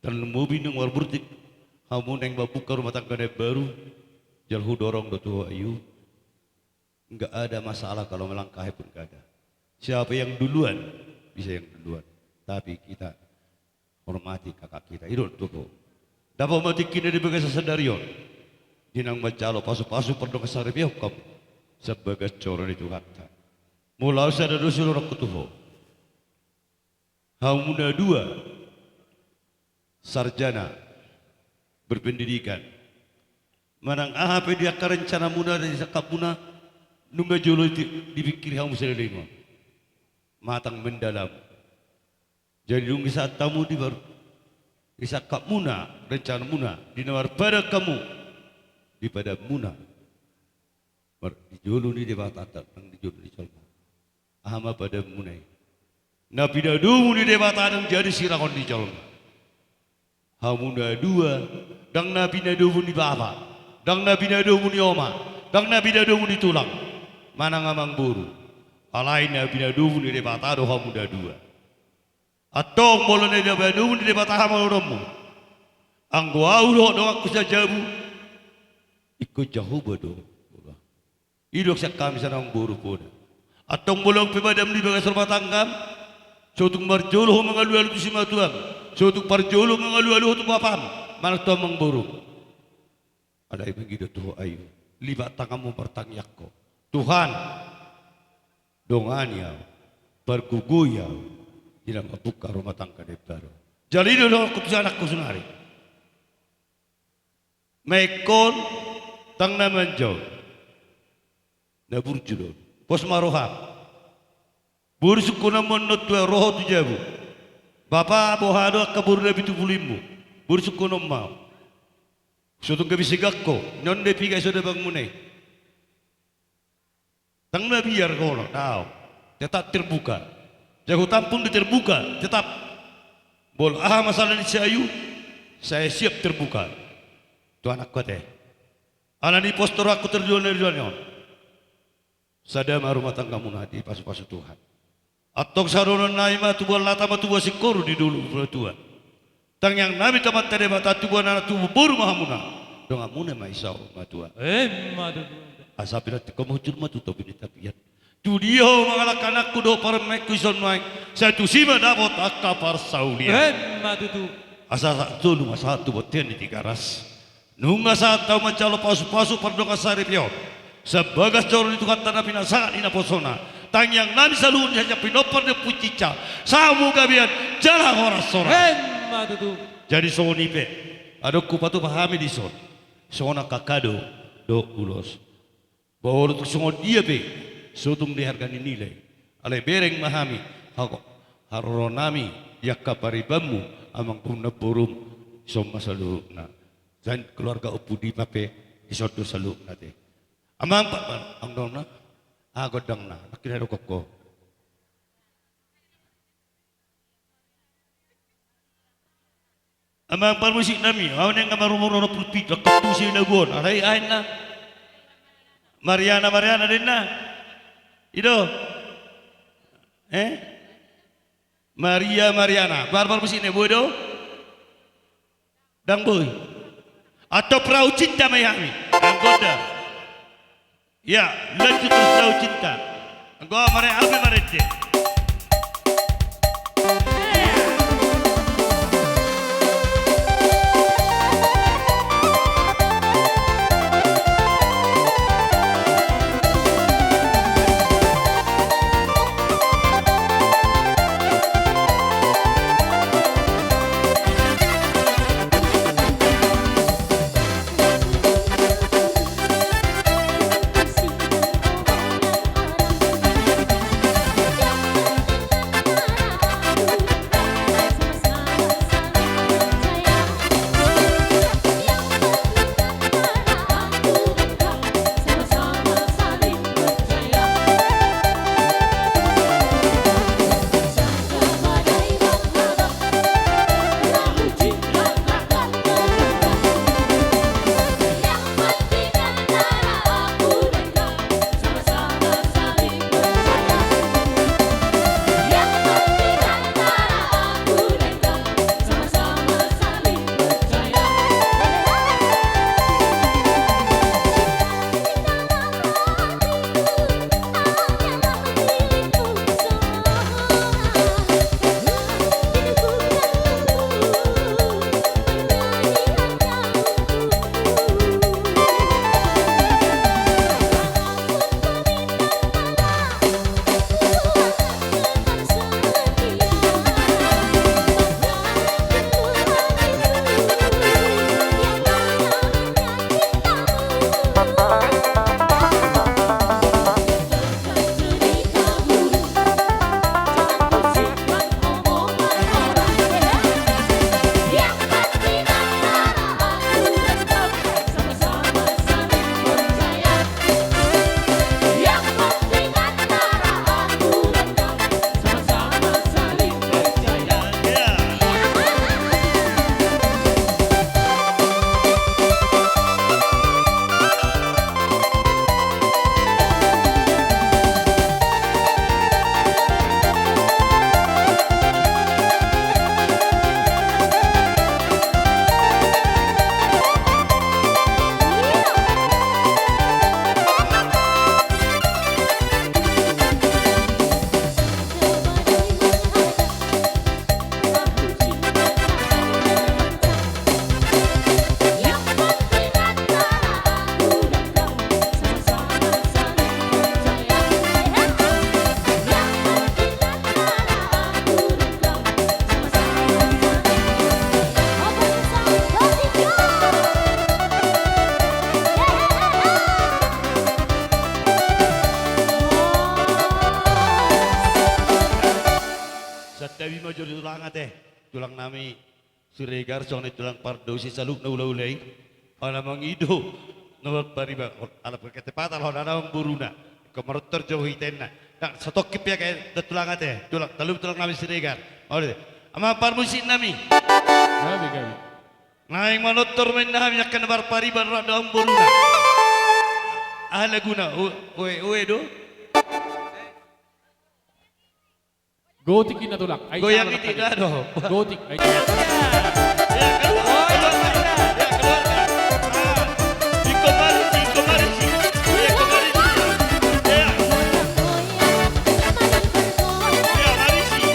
Tarlumobi naung marburju hamu naeng mambuka rumah tangga na baru. Jala hudorong do tu ho Ayu. Nggak ada masalah kalau melangkahi pun nggak ada. Siapa yang duluan, bisa yang duluan. Tapi kita hormati kakak kita. I do tu ho. Dapot ma tingkina di bagasan sadari on. Di naung manjalo pasupasu pardongan saripeon hamu. Sian bagas joro ni Tuhanta. Molo au sada do sudorongku tu ho. Hamuna dua sarjana berpendidikan. Manang aha pe di angka rencanamuna dan di sangkapmuna, nunga jolo di, dipingkiri hamu saleleng on. Matang mendalam. Jadi dung di saat hamu di bar-, di sangkapmuna, rencanamuna, di na marpadan hamu, di padanmuna. Mar-, di jolo ni Debata, ndang di jolo ni jolma. Aha ma padanmuna i? Na pinadomu ni Debata ndang jadi sirangon ni jolma. Hamuna dua, ndang na pinadomu ni bapa, ndang na pinadomu ni oma, ndang na pinadomu ni tulang, manang amang boru. Alai na pinadomu ni Debata do hamuna dua. Antong molo na pinadomu ni Debata hamaolonmu, anggo au dohot donganku sian jabu, ingkon Jahowa do. I do sian hami sian amang boru poda. Antong molo pe padanmu di bagas rumah tanggam, so tung marjolo ho mangalualu tu simatuam, so tung parjolo mangalualu ho tu bapam, manang tu amang borum. Alai mangida tu ho Ayu, lipat tanganmu martangiang ho. Tuhan, dongani au, pargogoi au, di na mambuka rumah tangga na imbaru. Jala i do dohononku tu si anakku saonari. Maengkon ndang na manjou. Na burju do. Pos ma roham. Boru sungkunonmu annon tu ahu ro ho tu jabu. Bapa, boha do angka boru na pitu pulu i? Boru sungkunon ma. So tung gabe sigak ho. Nion do piga so dabangmuna i. Ndang na biar ho, daong. Tetap terbuka. Jago tampung di terbuka, tetap. Molo aha masalah ni si Ayu, saya siap terbuka. Tu anakku ate. Alani pos do rohangku tarjual na di dunia on. Sada ma rumah tanggamuna dipasu-pasu Tuhan. Antong sadohonon nami ma tubuan lata ma tubuan singkoru di dolok ni natuatua. Tangiang nami tu Amanta Debata tubuan anak tubuan boru ma hamuna. Donganmuna ma i saur matua. Emma tutu. Asa pinantikhon ma hujur ma tu topi ni tapian. Tu dia ho mangalangka anakku dohot parumaenku dison nuaeng, sai tusi ma dapot angka parsaulian. Emma tutu. Asa sahat solu ma sahat tu bontean ni Tigaras. Nunga sahat ahu manjalo pasu-pasu pardongan saripeon. Sian bagas joro ni Tuhanta na pinasahat ni naposona. Tangiang nami saluhut ni sian pinompar ni Ompu Cica. Sahat ma gabean jala horas-horas. Emma tutu. Jadi songon i pe. Adong hupatupa hami dison. Songon angka kado dohot ulos. Bahwa tung songon dia pe, so tung diharga ni nilai. Alai bereng ma hami, hago, haroro nami, di angka paribanmu, amang borum, namborum, dison ma saluhutna. Sian keluarga Ompu Dipa pe, dison do saluhutna te. Amang pa, pa, amang dohot na, ah, gondang na, nangkin na didok ho. Amang parmusik nami, ahu nunga marumur onom pulu pitu, angka tusi lagu on, alai ahen na. Mariana, Mariana, den na. I do. Eh? Maria, Mariana. Amang parmusik nami, boi do? Ndang boi. Antong Perahu Cinta ma i hami. Anggo da. Ya, lanjut terus Perahu Cinta. Anggo mare, ame marende. Santabi ma jo di tulang ate, tulang nami Siregar, songon i tulang pardosi saluhutna ulaula i. Ala mangido na marpariban, ala ketepatan ho na amang boruna. Ingkon manortor jo hita inna. Ndang, satongkin pe angka tulang ate, tulang, talu tulang nami Siregar. Mauliate. Amang parmusik nami. Gabe, gabe. Naeng manortor ma inna hami angka na marpariban ro na amang boruna. Aha laguna? Oe, oe do? Gotik inna tulang. Ai, goyang iti, dah, do. Gotik. Ai. Ya, keluar, keluar, keluar. Ya, keluar. Ah. Ingkon marisi, ingkon marisi. Ya, ingkon marisi. Ya. Ya, marisi.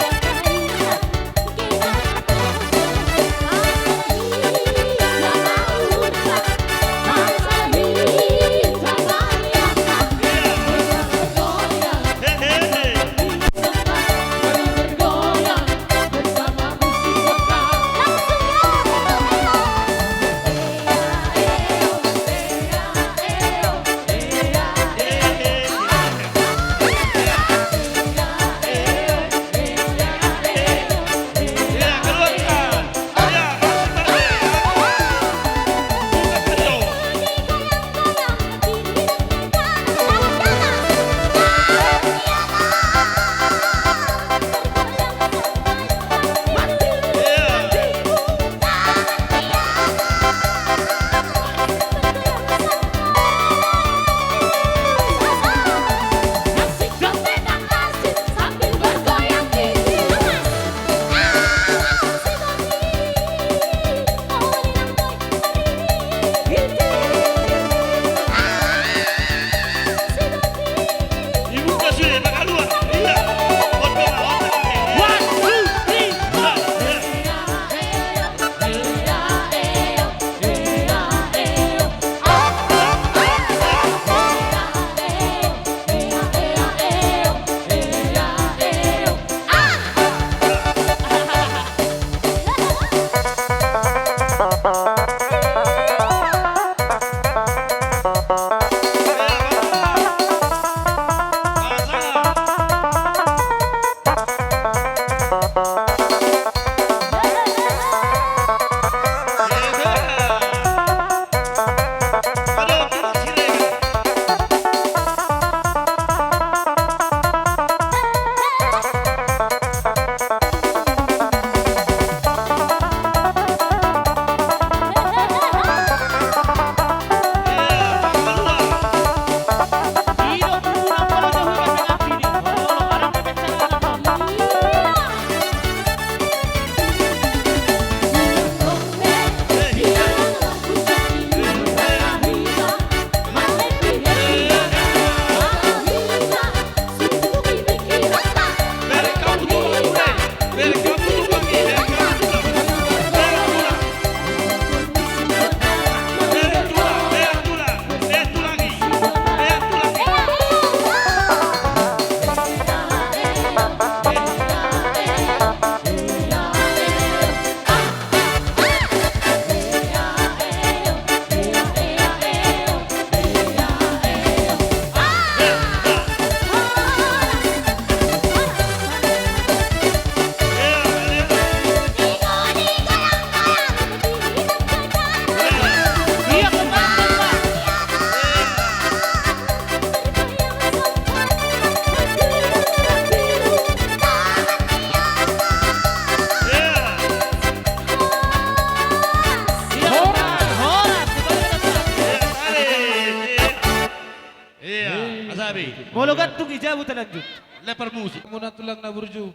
Ia, asa be. Molo gantung i jabu talanjut. Lebar musik. Muna tulang na burju.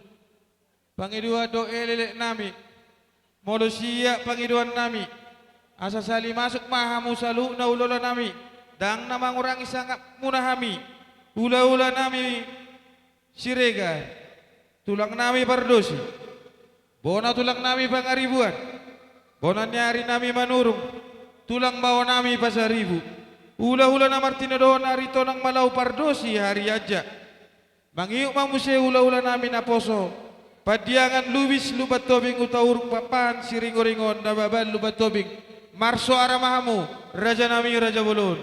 Pangidoan dohot elek nami. Molo siap pangidoan nami, asa sali masuk ma hamu saluhutna hulahula nami. Ndang na mangurangi sangap muna hami. Hulahula nami Siregar, tulang nami Pardosi. Bona tulang nami Pangaribuan. Bona ni ari nami Manurung. Tulang bao nami Pasaribu. Hulahula na martinodohon Aritonang Malau Pardosi Harianja. Mangihut ma muse hulahula nami naposo Pandiangan Lubis Lumban Tobing, Hutauruk Pakpahan Siringoringon Nababan Lumban Tobing. Marsoara ma hamu, raja nami, raja bolon.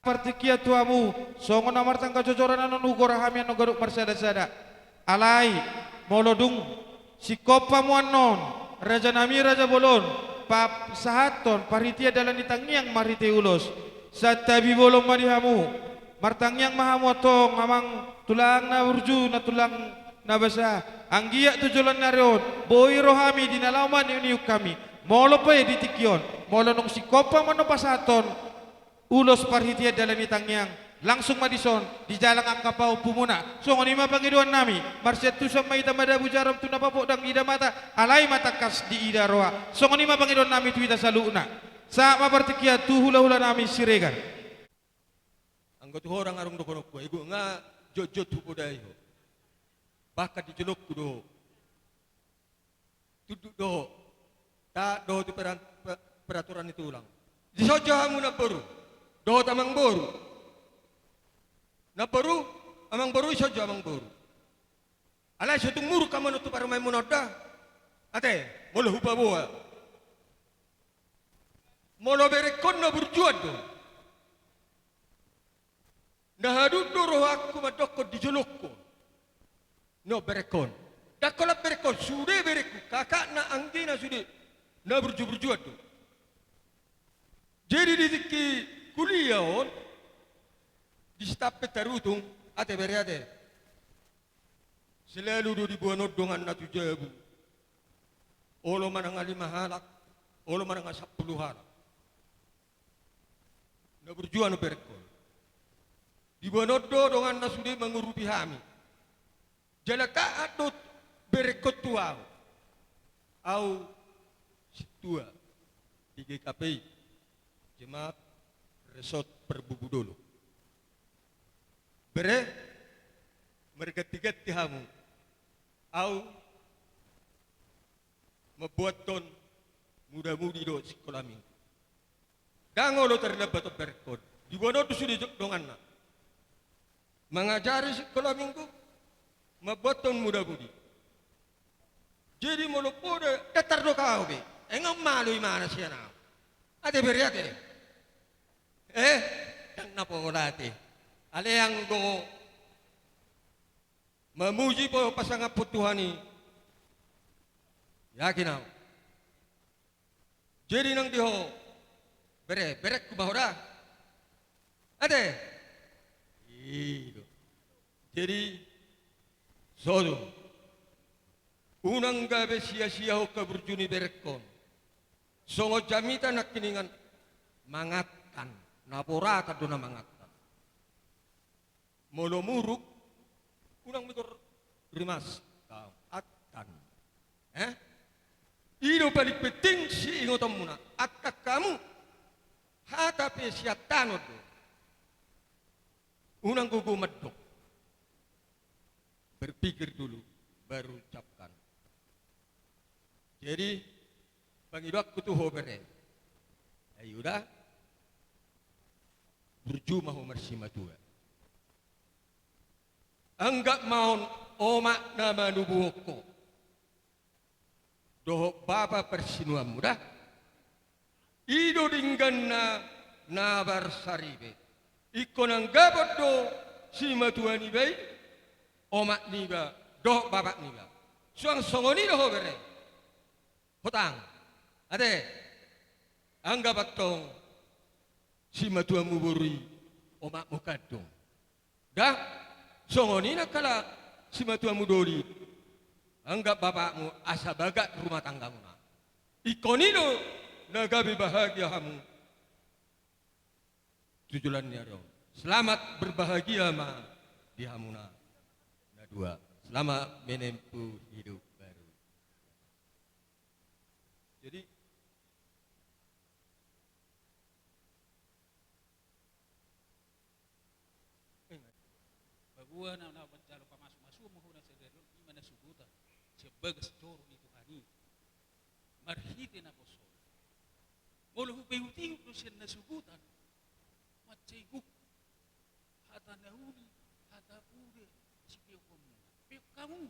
Partingkian tu hamu, songon na martangga jojoran annon hugora hami annon ganup marsadasada. Alai, molo dung singkop hamu annon, raja nami, raja bolon, pasahathon parhitean dalan ni tangiang marhite ulos, santabi bolon ma di hamu. Martangiang ma hamu antong, amang tulang na burju, na tulang na basa. Anggiat tu joloan ni ari on, boi ro hami di na laho maniukniuk hami. Molo pe di tingki on, molo nunga singkop hamu annon pasahathon ulos parhitean dalan ni tangiang, Langsung ma dison, dijalang angka pahompumuna. Songon i ma pangidoannami, marsiantusan ma hita madabu jarom tu na papodang diida mata, alai ma tangkas diida roha. Songon i ma pangidoannami tu hita saluhutna. Sahat ma partingkian tu hulahulanami Siregar. Anggo tu ho ndang adong dohononku, ai nga jotjot hupodai ho. Bahkan di jolongku do ho. Tunduk do ho. Taat do ho tu peran-, pe-, peraturan ni tulang. Dison jo hamu namboru dohot amangboru. Namboru, amangboru, dison jo amangboru. Alai so tung muruk hamu annon tu parumaenmuna on da. Ate, molo hupaboa. Molo berengkon na burju an do. Na hadung do rohangku mandokkon di jolongku. Ninna berengkon. Ndang holan berengkon, sude berengku, kakakna, anggina sude. Na burju-burju an do. Jadi di tingki kuliah on, di Sitampet Tarutung, ate bere ate. Selalu do diboan on donganna tu jabu. Olo manang lima halak, olo manang sampulu halak. Na burju an berengkon. Diboan on do donganna sude mangurupi hami. Jala taat do berengkon tu ahu. Ahu sintua di G K P I, Jemaat Resort Parbubu Dolok. Bere, marganti-ganti hamu. Ahu mamboathon muda-mudi dohot sikola minggu. Ndang olo tarlambat on berengkon. Diboan on do sude jo-, donganna. Mangajari sikola minggu, mamboathon muda-mudi. Jadi molo poda, ndang tardok ahu be. Ai nga malo imana sian ahu. Ate bere ate. Eh, ndang na pola ate. Alai anggo mamuji pe pasangaphon Tuhan i. Yakin ahu. Jadi nang di ho. Bere, berengku ma ho da. Ate. I do. Jadi, so do. Unang gabe sia-sia ho haburju ni berengkon. Songon jamita nangkiningan mangantan. Na boratan do na mangantan. Molo muruk, unang mitor rimas, antan. Eh? I do paling penting siingotonmuna, antan hamu. Hata pe siantanon do. Unang gogo mandok. Berpikir dulu, baru ucapkan. Jadi, pangidoanku tu ho bere. Ayo da. Burju ma ho marsimatua. Anggap ma on omak na manubuhon ho. Dohot bapa parsinuanmu da. I do dengganna na marsaripe. Ingkon anggapon do simatua niba i, omak niba, dohot bapak niba. Suang songon i do ho bere. Hotang. Ate. Anggap antong simatuamu boru i omakmu kandung. Da, songon i nangkin simatuamu doli. Anggap bapakmu asa bagak rumah tanggamuna. Ingkon i do na gabe bahagia hamu tu joloan ni ari on. Selamat berbahagia ma di hamuna na dua. Selamat menempuh hidup baru. Jadi, paboa na, na manjalo pamasumasuon ma ho na sadari on, i ma na sugutan sian bagas joro ni Tuhan i. Marhite naposona. Molo hupaihutihut do sian na sugutan, mansai gok hata na uli, hata poda, sipeopamuna. Peop hamu.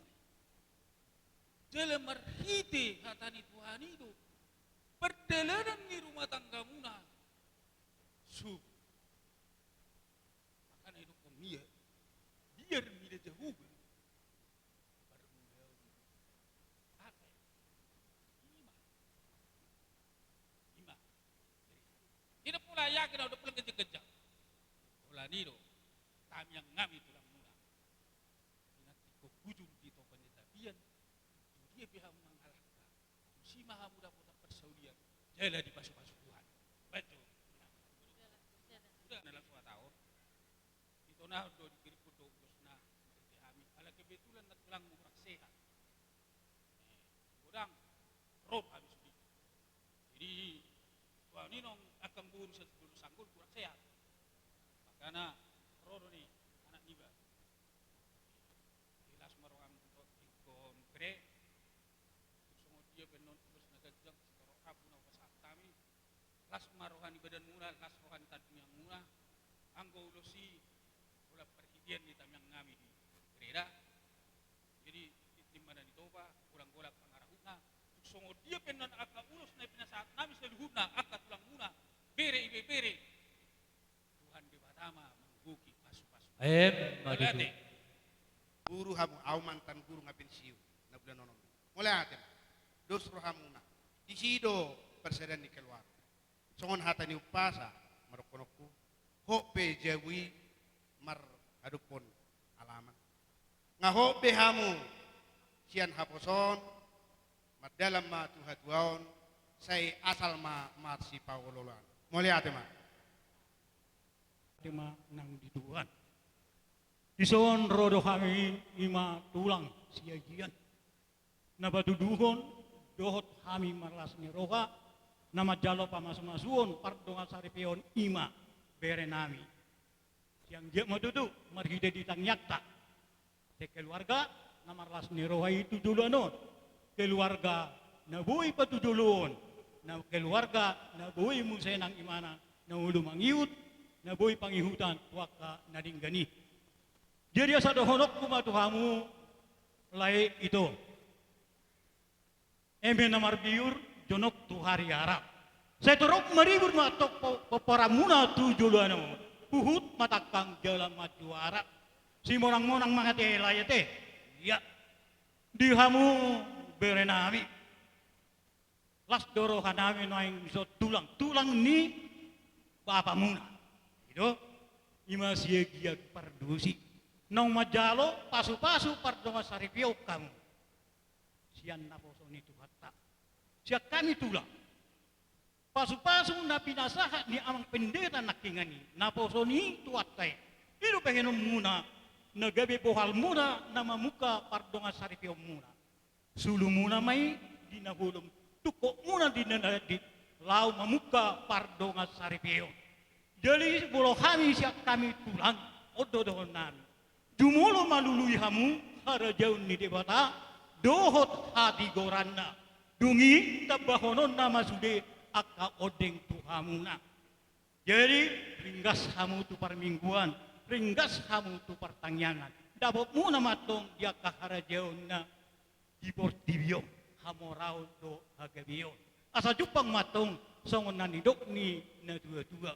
Jala marhite hata ni Tuhan i do pardalanan ni rumah tanggamuna. Subur. Makana idokkon ia, biar mida jahuba, parmulaon i do ate. Ima. Ima. Jadi, tidak pola yakin au, tidak pola genjang-genjang. Pola ni do, tamiang hami tulangmuna. Nanti ingkon hujur di topan ni tapian, tu dia pe hamu mangalangka. Tusi ma hamu dapotan parsaulian, jala dipasupasu Tuhan. Baen jo. Udah, na langsung hatahon. Songon do dikirikkon do ulosna marhite hami, ala kebetulan na tulangmu kurang sehat. Eh, godang ro do hami sude. Jadi tuani nong angka boru satu dulu sanggul kurang sehat. Makana ro do ni anak niba. Las ma roham ingkon bere. Tung songon dia pe annon ulos na ganjang sitorop rambu na hupasahat hami. Las ma roha ni badanmuna, las roha ni tangiangmuna. Anggo ulos i holan parhitean ni tangiang nami di bere da. Jadi tintin ma na nitopa, golanggolang pangarahutna. Tung songon dia pe annon angka ulos na pinasahat nami saluhutna angka tulangmuna, bere, ibebere. Tuhan Debata ma manggohi pasupasu. Emma tutu. Guru hamu, au mantan guru nga pensiun na bulan onom. Mauliate ma. Dos rohamuna. Disi do parserahan ni keluarga. Songon hata ni umpasa, mandokhononku, hot be jabu i marhadophon alaman. Nga hot be hamu sian haposoon, mardalan ma tu hatuaon, sai asal ma marsipaolooloan. Mauliate ma. Ate ma nang di Tuhan. Dison ro do hami, ima tulang Siagian. Na patuduhon dohot hami marlas ni roha, na manjalo pamasumasuon pardongan saripeon ima bere nami. Sian dia ma tutu marhite di tangiangta. Sekeluarga na marlas ni roha i tu joloan on. Keluarga na boi patujoloon. Na keluarga na boi muse nang imana na olo mangihut, na boi pangihutan tu angka na denggan i. Jadi asa dohononku ma tu hamu lae ito. Eme na marbiur, jonok tu hariara. Sai torop maribur ma antong po-, pomparanmuna tu joloan on. Huhut ma tangkang jala manjuara. Simonangmonang ma ate lae ate. Ia. Di hamu bere nami. Las do roha nami nuaeng dison tulang. Tulang ni bapamuna. I do. Ima Siagian Pardosi. Naung manjalo pasupasu pardongan saripeon hamu. Sian naposo ni Tuhanta. Sian hami tulang. Pasupasu na pinasahat ni amang pendeta nangkiningan i, naposo ni Tuhanta i. I do bahenonmuna, na gabe bohalmuna, na mamungka pardongan saripeonmuna. Sulumuna ma i di na holom, tungkotmuna di na, na di laho mamungka pardongan saripeon. Jadi molo hami sian hami tulang, on do dohonon nami. Jumolo ma lului hamu harajaon ni Debata dohot hatigoranna. Dung i tambahononna ma sude angka ondeng tu hamuna. Jadi ringgas hamu tu parmingguan, ringgas hamu tu partangiangan. Dapotmuna ma antong di angka harajaonna di portibi on, hamoraon dohot hagabeon. Asa jumpang ma antong songon na nidok ni natuatua.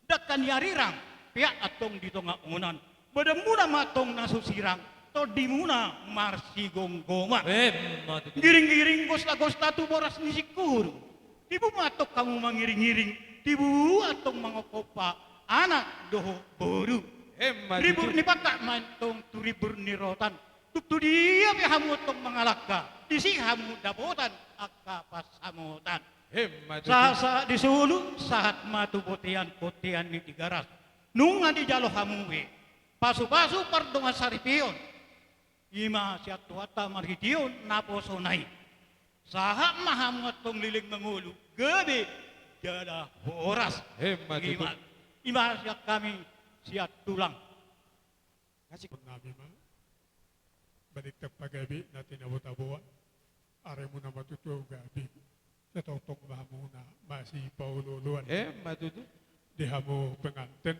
Dangka ni arirang, peak antong di tonga onan. Badanmuna ma antong na so sirang, tondimuna marsigomgoman. Emma tutu. Giringgiring gostagosta tu boras ni singkoru. Tibu ma antong hamu mangiringiring, tibu antong mangompompa anak dohot boru. Emma tutu. Ribur ni pangkat ma antong tu ribur ni rotan. Tung tu dia pe hamu antong mangalangka, disi hamu dapotan angka pansamotan. Emma tutu. Sahat-sahat di solu, sahat ma tu bontean, bontean ni Tigaras. Nunga dijalo hamu be pasupasu pardongan saripeon. Ima sian Tuhanta marhiteon naposona i. Sahat ma hamu antong leleng mangolu, gabe jala horas. Emma tutu. Ima, ima sian hami sian tulang. Ngasih. Nami ma, balikta pagabe na tinabotaboan, aremuna ma tutu gabe, sai tongtong ma hamuna masipaolooloan. Emma tutu. Di hamu penganten,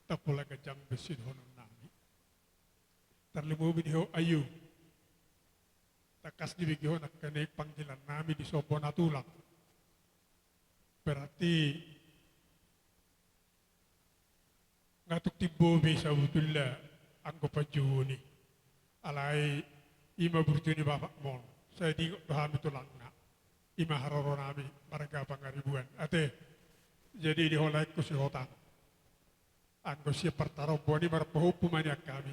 tapola ganjang be sidohonon nami. Tarlumobi di ho ayu. Tangkas dibege ho nangkaning panggilan nami di somba na tulang. Berarti nga tung timbo be sabutulna anggo panjouon i. Alai ima burju ni bapakmon, sai diingot do hami tulangna. Ima haroro nami marga Pangaribuan. Ate, jadi di ho laengku Sihotang. Anggo sian partaromboan i marpahompu ma nian hami.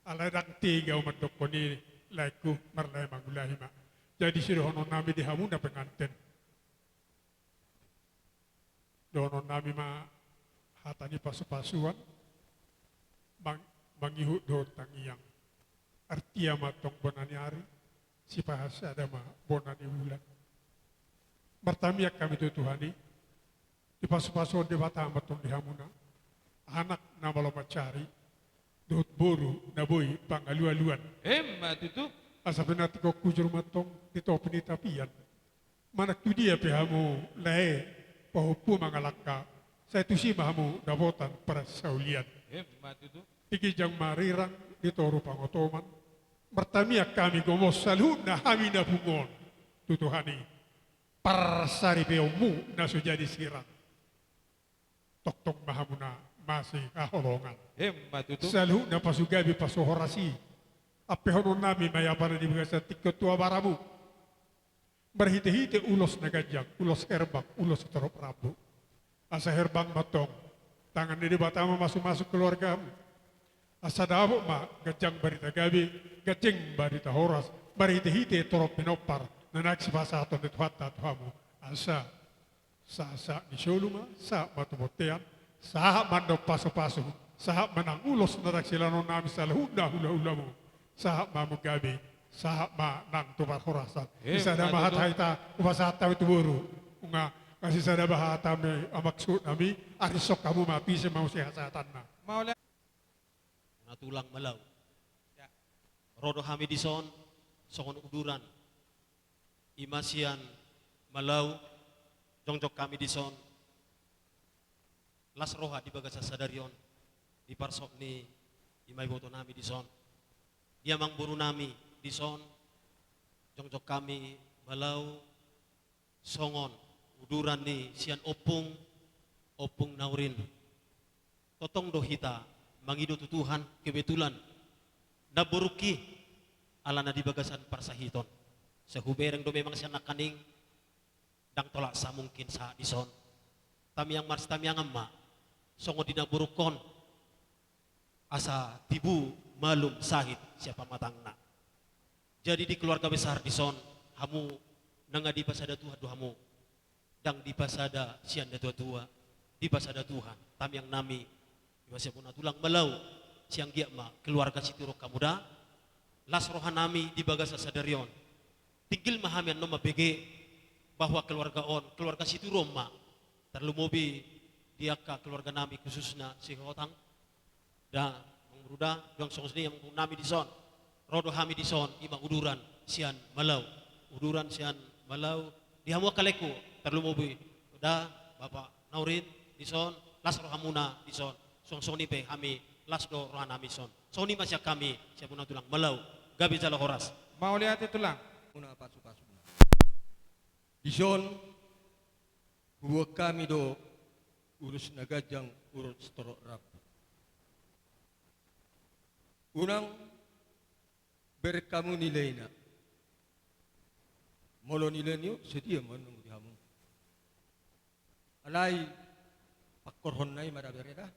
Alai ndang tega au mandokkon i laengku, marlae mangulahi ma. Jadi sidohonon nami di hamuna penganten. Dohonon nami ma hata ni pasupasuan. Mang-, mangihut dohot tangiang. Artia ma tong bona ni ari, sipaha sada ma bona ni bulan. Martamiang hami tu Tuhan i, dipasupasu Debata ma tong di hamuna, anak na malo mansari, dohot boru na boi pangalualuan. Emma tutu. Asa pinantikhon hujur ma tong di topi ni tapian. Manang tu dia pe hamu lae pahompu mangalangka, sai tusi ma hamu dapotan parsaulian. Emma tutu. Di ginjang marirang, di toru pangotoman, martamiang hami gomos saluhutna hami na pungu on tu Tuhan i, parsaripeonmu na so jadi sirang. Tongtong ma hamuna masihaholongan. Emma tutu. Saluhutna pasugabe pasuhoras i, ampehononnami ma i apala di bagasan tingki on tu abaramu. Marhitehite ulos na ganjang, ulos herbang, ulos sitorop rambu. Asa herbang ma tong tangan ni Debata mamasumasu keluargamu. Asa dapot ma ganjang barita gabe, ganjang barita horas, marhitehite torop pinompar na naeng sipasahaton ni Tuhanta tu hamu. Asa sahat-sahat ni solu ma, sahat ma tu bontean, sahat ma nang pasupasu, sahat ma nang ulos na naeng silehonon nami saluhutna hulahulamu, sahat ma hamu gabe, sahat ma nang tu parhorasan. Emma tutu. Di sada ma hata hita hupasahat hami tu boru. Nunga, nunga sisada ma hata nami, maksud nami, arinsok hamu ma tu ise ma muse hasahatanna. Mauliate. Na tulang Malau. Ya. Ro do hami dison songon uduran. I ma sian Malau, jongjong hami dison. Las roha di bagasan sadari on, di parsok ni i ma iboto nami dison, di amangboru nami dison, jongjong hami Malau, songon uduran ni sian ompung, Ompung Naurin. Tongtong do hita mangido tu Tuhan, kebetulan namborungki, alana di bagasan parsahiton. Sai hubereng do memang sian nangkaning, ndang tolap samungkin sahat dison. Tamiang marsitamiangan ma songon di namborungkon, asa tibu malum sahit sian pamatangna. Jadi di keluarga besar dison, hamu nunga dipasada Tuhan do hamu. Ndang dipasada sian natuatua, dipasada Tuhan. Tamiang nami, i ma sian bona tulang Malau, sai anggiat ma keluarga sitiruon hamu da. Las roha nami di bagasan sadari on. Tinggil ma hami annon mambege bahwa keluarga on keluarga sitiruon ma. Tarlumobi di angka keluarga nami khususna Sihotang. Da, Amang Boru da, dong songon i amangboru nami dison. Ro do hami dison, i ma uduran sian Malau. Uduran sian Malau, di hamu angka laengku, tarlumobi da, Bapak Naurin, dison, las rohamuna dison. Songon, songon i pe hami, las do roha nami dison. Songon i ma sian hami, sian bona tulang Malau. Gabe jala horas. Mauliate tulang. Muna pasupasu. Dison, huboan hami do ulos na ganjang, ulos sitorop rambu. Unang bereng hamu nilaina. Molo nilai ni on, setia ma nunga di hamu. Alai, pangkorhonna i ma da bere da.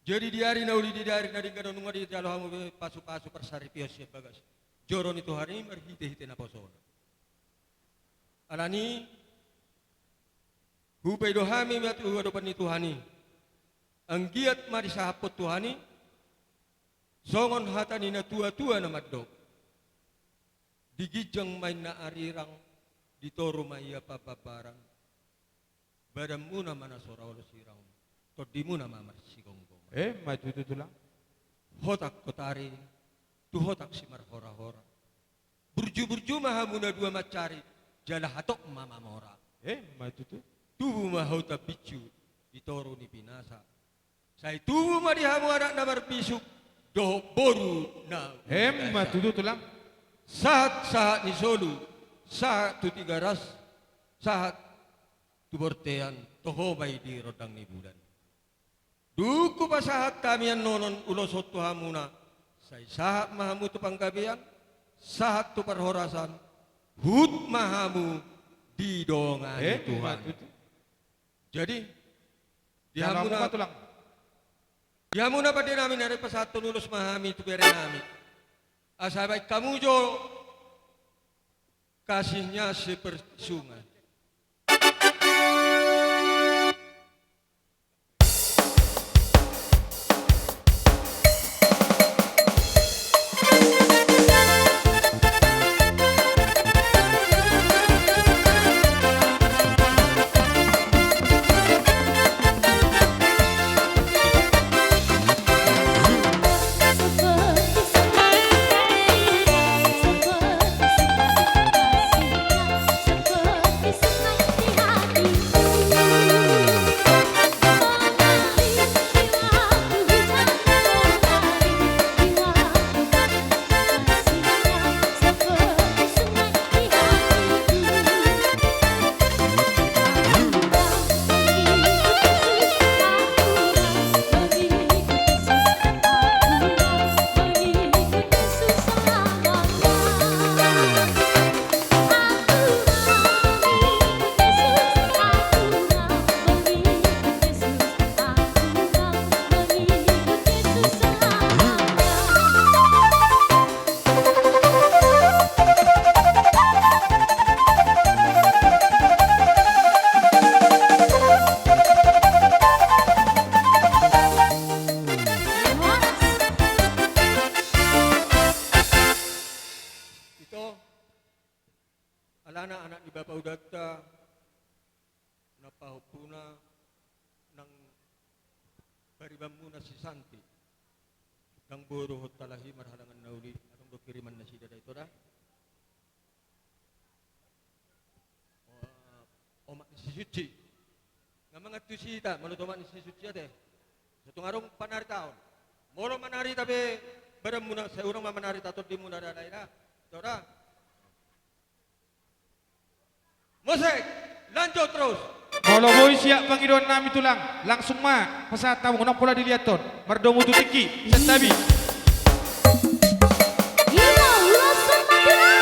Jadi di ari na uli, di ari na denggan on, nunga dijalo hamu be pasupasu parsaripeon sian bagas joro ni Tuhan i marhitehite naposona. Alani, hupaidao hami ma tu adopan ni Tuhan i. Anggiat ma disahaphon Tuhan i, songon hata ni natuatua na mandok. Di ginjang ma inna arirang, di toru ma ia pambabaran. Badanmuna ma na so ra olo sirang, tondimuna ma marsigomgoman. Emma tutu tulang. Hotak hotari, tu hotak simarhorahora. Burjuburju ma hamu na dua mansari, jala hatop ma mamora. Emma tutu. Tubu ma hau tambinsu, di toru ni pinasa. Sai tubu ma di hamu anak na marbisuk, dohot boru na. Emma tutu tulang. Sahat-sahat ni solu, sahat tu Tigaras, sahat tu bontean, toho ma i di rondang ni bulan. Dung hupasahat hami annon ulos on tu hamuna, sai sahat ma hamu tu panggabean, sahat tu parhorasan, huhut ma hamu didongani Tuhan. Emma tutu. Jadi, di hamuna, di hamuna pande nami na ro pasahathon ulos ma hami tu bere nami. Asa baen hamu jo kasihnya seperti sungai. Ribanmuna si Santi. Ndang boi dohot halahi marhalangan na uli, adong do kiriman nasida da, ito da. Wah, omak ni si Suci. Nga mangantusi hita, molo tu omak ni si Suci ate. So tung adong panaritaon. Molo manarita pe badanmuna, sai unang ma manarita tondimuna da, da, da. Ito da. Mosek, lanjut terus. Molo boi siap pangidoan nami tulang, langsung ma pasahat hamu, unang pola diliathon. Mardomu tu tingki, santabi. Ina, ulos sempatuna.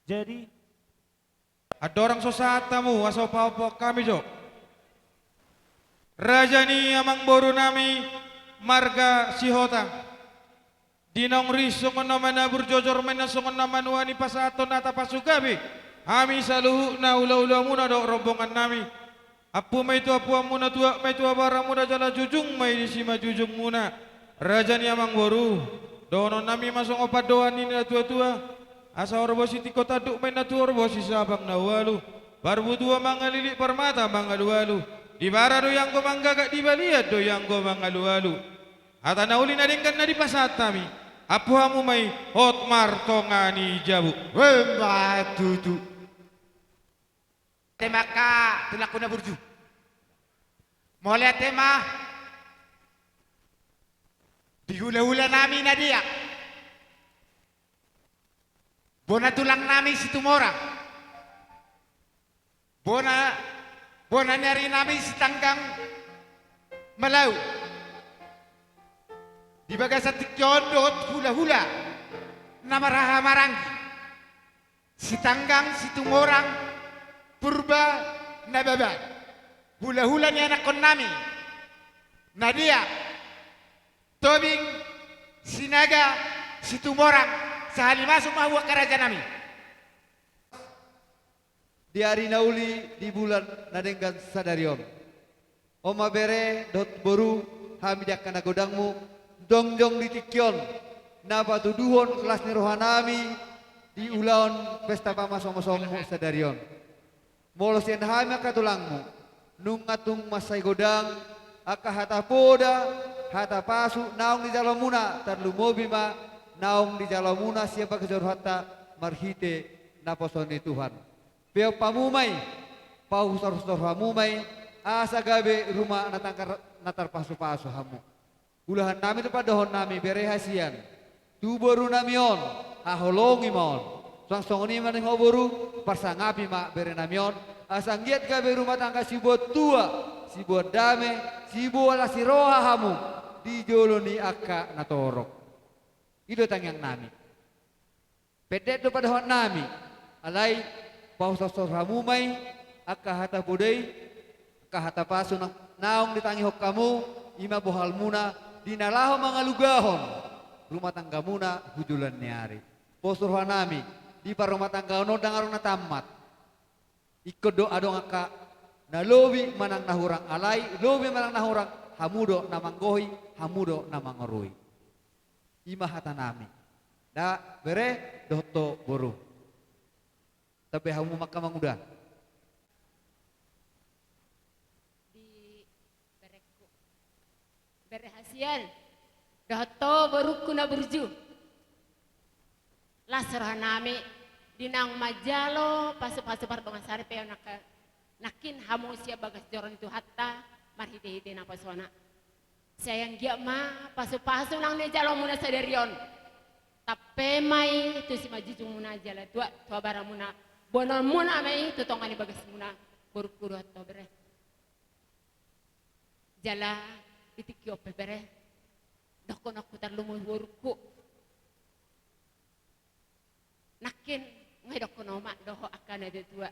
Jadi, andorang so sahat hamu, asa pahophop hami jo. Raja ni amangboru nami marga Sihotang. Di naung ri songon na manabur, jojor ma inna songon na manuan, i pasahathon hata pasu gabe hami saluhutna hulahulamuna dohot rombongan nami. Ampu ma i tu ampuanmuna, tuat ma i tu abaramuna, jala jujung ma i di simanjujungmuna. Raja ni amangboru, dohonon nami ma songon pandohan ni natuatua: Asa horbo sitingko tanduk ma inna tu horbo sisabang na ualu. Parbutuha mangalilik, parmata mangalualu. Di bara do i anggo manggagak, di balian do i anggo mangalualu. Hata na uli na denggan na dipasahat hami: Ampu hamu ma i hot martonga ni jabu. Emma tutu. Tema angka tulangku na burju. Mauliate ma di hulahula nami na deak, bona tulang nami Situmorang, bona, bona ni ari nami Sitanggang Malau. Di bagasan tingki on dohot hulahula na marhahamaranggi, Sitanggang, Situmorang, Purba, Nababan. Hulahula ni anakkon nami na deak, Tobing, Sinaga, Situmorang, sahali masuk ma hamu angka raja nami. Di ari na uli, di bulan na denggan sadari on. On ma bere dohot boru, hami di angka na godangmu, jongjong di tingki on, na patuduhon las ni roha nami di ulaon pesta pamasomosonmu sadari on. Molo sian hami angka tulangmu, nunga tung mansai godang angka hata poda, hata pasu naung dijaloonmuna, tarlumobi ma naung dijaloonmuna sian bagas ni rohanta marhite naposo ni Tuhan. Peop hamu ma i, pahusorhusor hamu ma i, asa gabe rumah tangga na tarpasupasu hamu. Ulahan nami do pandohan nami bere hasian tu boru nami on, haholongi ma on. Suang songon i ma nian ho boru, parsangapi ma bere nami on, asa anggiat gabe rumah tangga siboan tua, siboan dame, siboan las ni roha hamu di jolo ni angka na torop. I do tangiang nami. Pendek do pandohan nami, alai pahusorhusor hamu ma i angka hata poda i, angka hata pasu na naung ditangihon hamu, i ma bohalmuna di na laho mangalugahon rumah tanggamuna hu joloan ni ari. Pos roha nami, di parrumahtanggaon on ndang adong na tammat. Ingkon do adong angka na lobi manang na hurang, alai lobi manang na hurang, hamu do na manggohi, hamu do na mangorui. I ma hata nami. Da, bere dohot ho boru. Tabe hamu ma angka manguda. Di berengku, bere hasian, dohot ho borungku na burju. Las roha nami di naung manjalo pasupasu pardongansaripeon, nangkin hamu sian bagas joro ni Tuhanta marhitehite naposona. Sai anggiat ma pasupasu naung dijaloonmuna sadari on, tampe ma i tu simanjujungmuna jala tuat tu abaramuna, boanonmuna ma i tu tonga ni bagasmuna, borungku dohot ho bere. Jala di tingki on pe bere, dohononku tarlumobi borungku. Nangkin nga didokkon omak dohot angka natuatua.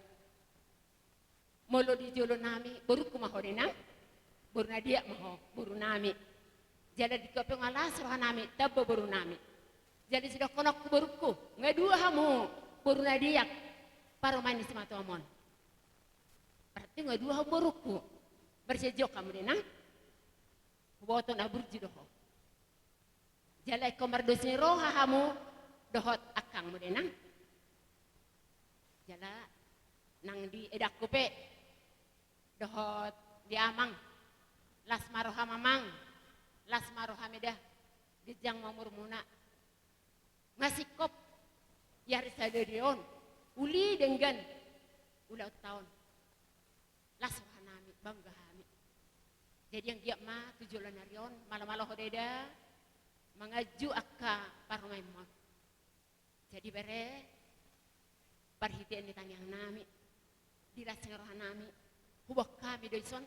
Molo di jolo nami, borungku ma ho da inang, boru na deak ma ho, boru nami. Jala di tingki on pe nga las roha nami, tamba boru nami. Jala sidohononku borungku, nga dua hamu, boru na deak, parumaen ni simatuam on. Berarti nga dua hamu borungku. Marsianjuang hamu da inang. Huboto na burju do ho. Jala ingkon mardos ni roha hamu dohot angkangmu da inang. Jala nang di edangku pe dohot di amang, las ma roham amang, las ma rohami da, ganjang ma umurmuna. Nga singkop i ari sadari on, uli denggan ulaonta on. Las roha nami, bangga hami. Jadi anggiat ma tu joloan ni ari on, malomalo ho da eda, manganju angka parumaenmon. Jadi bere, parhitean ni tangiang nami, di las ni roha nami, huboan hami do dison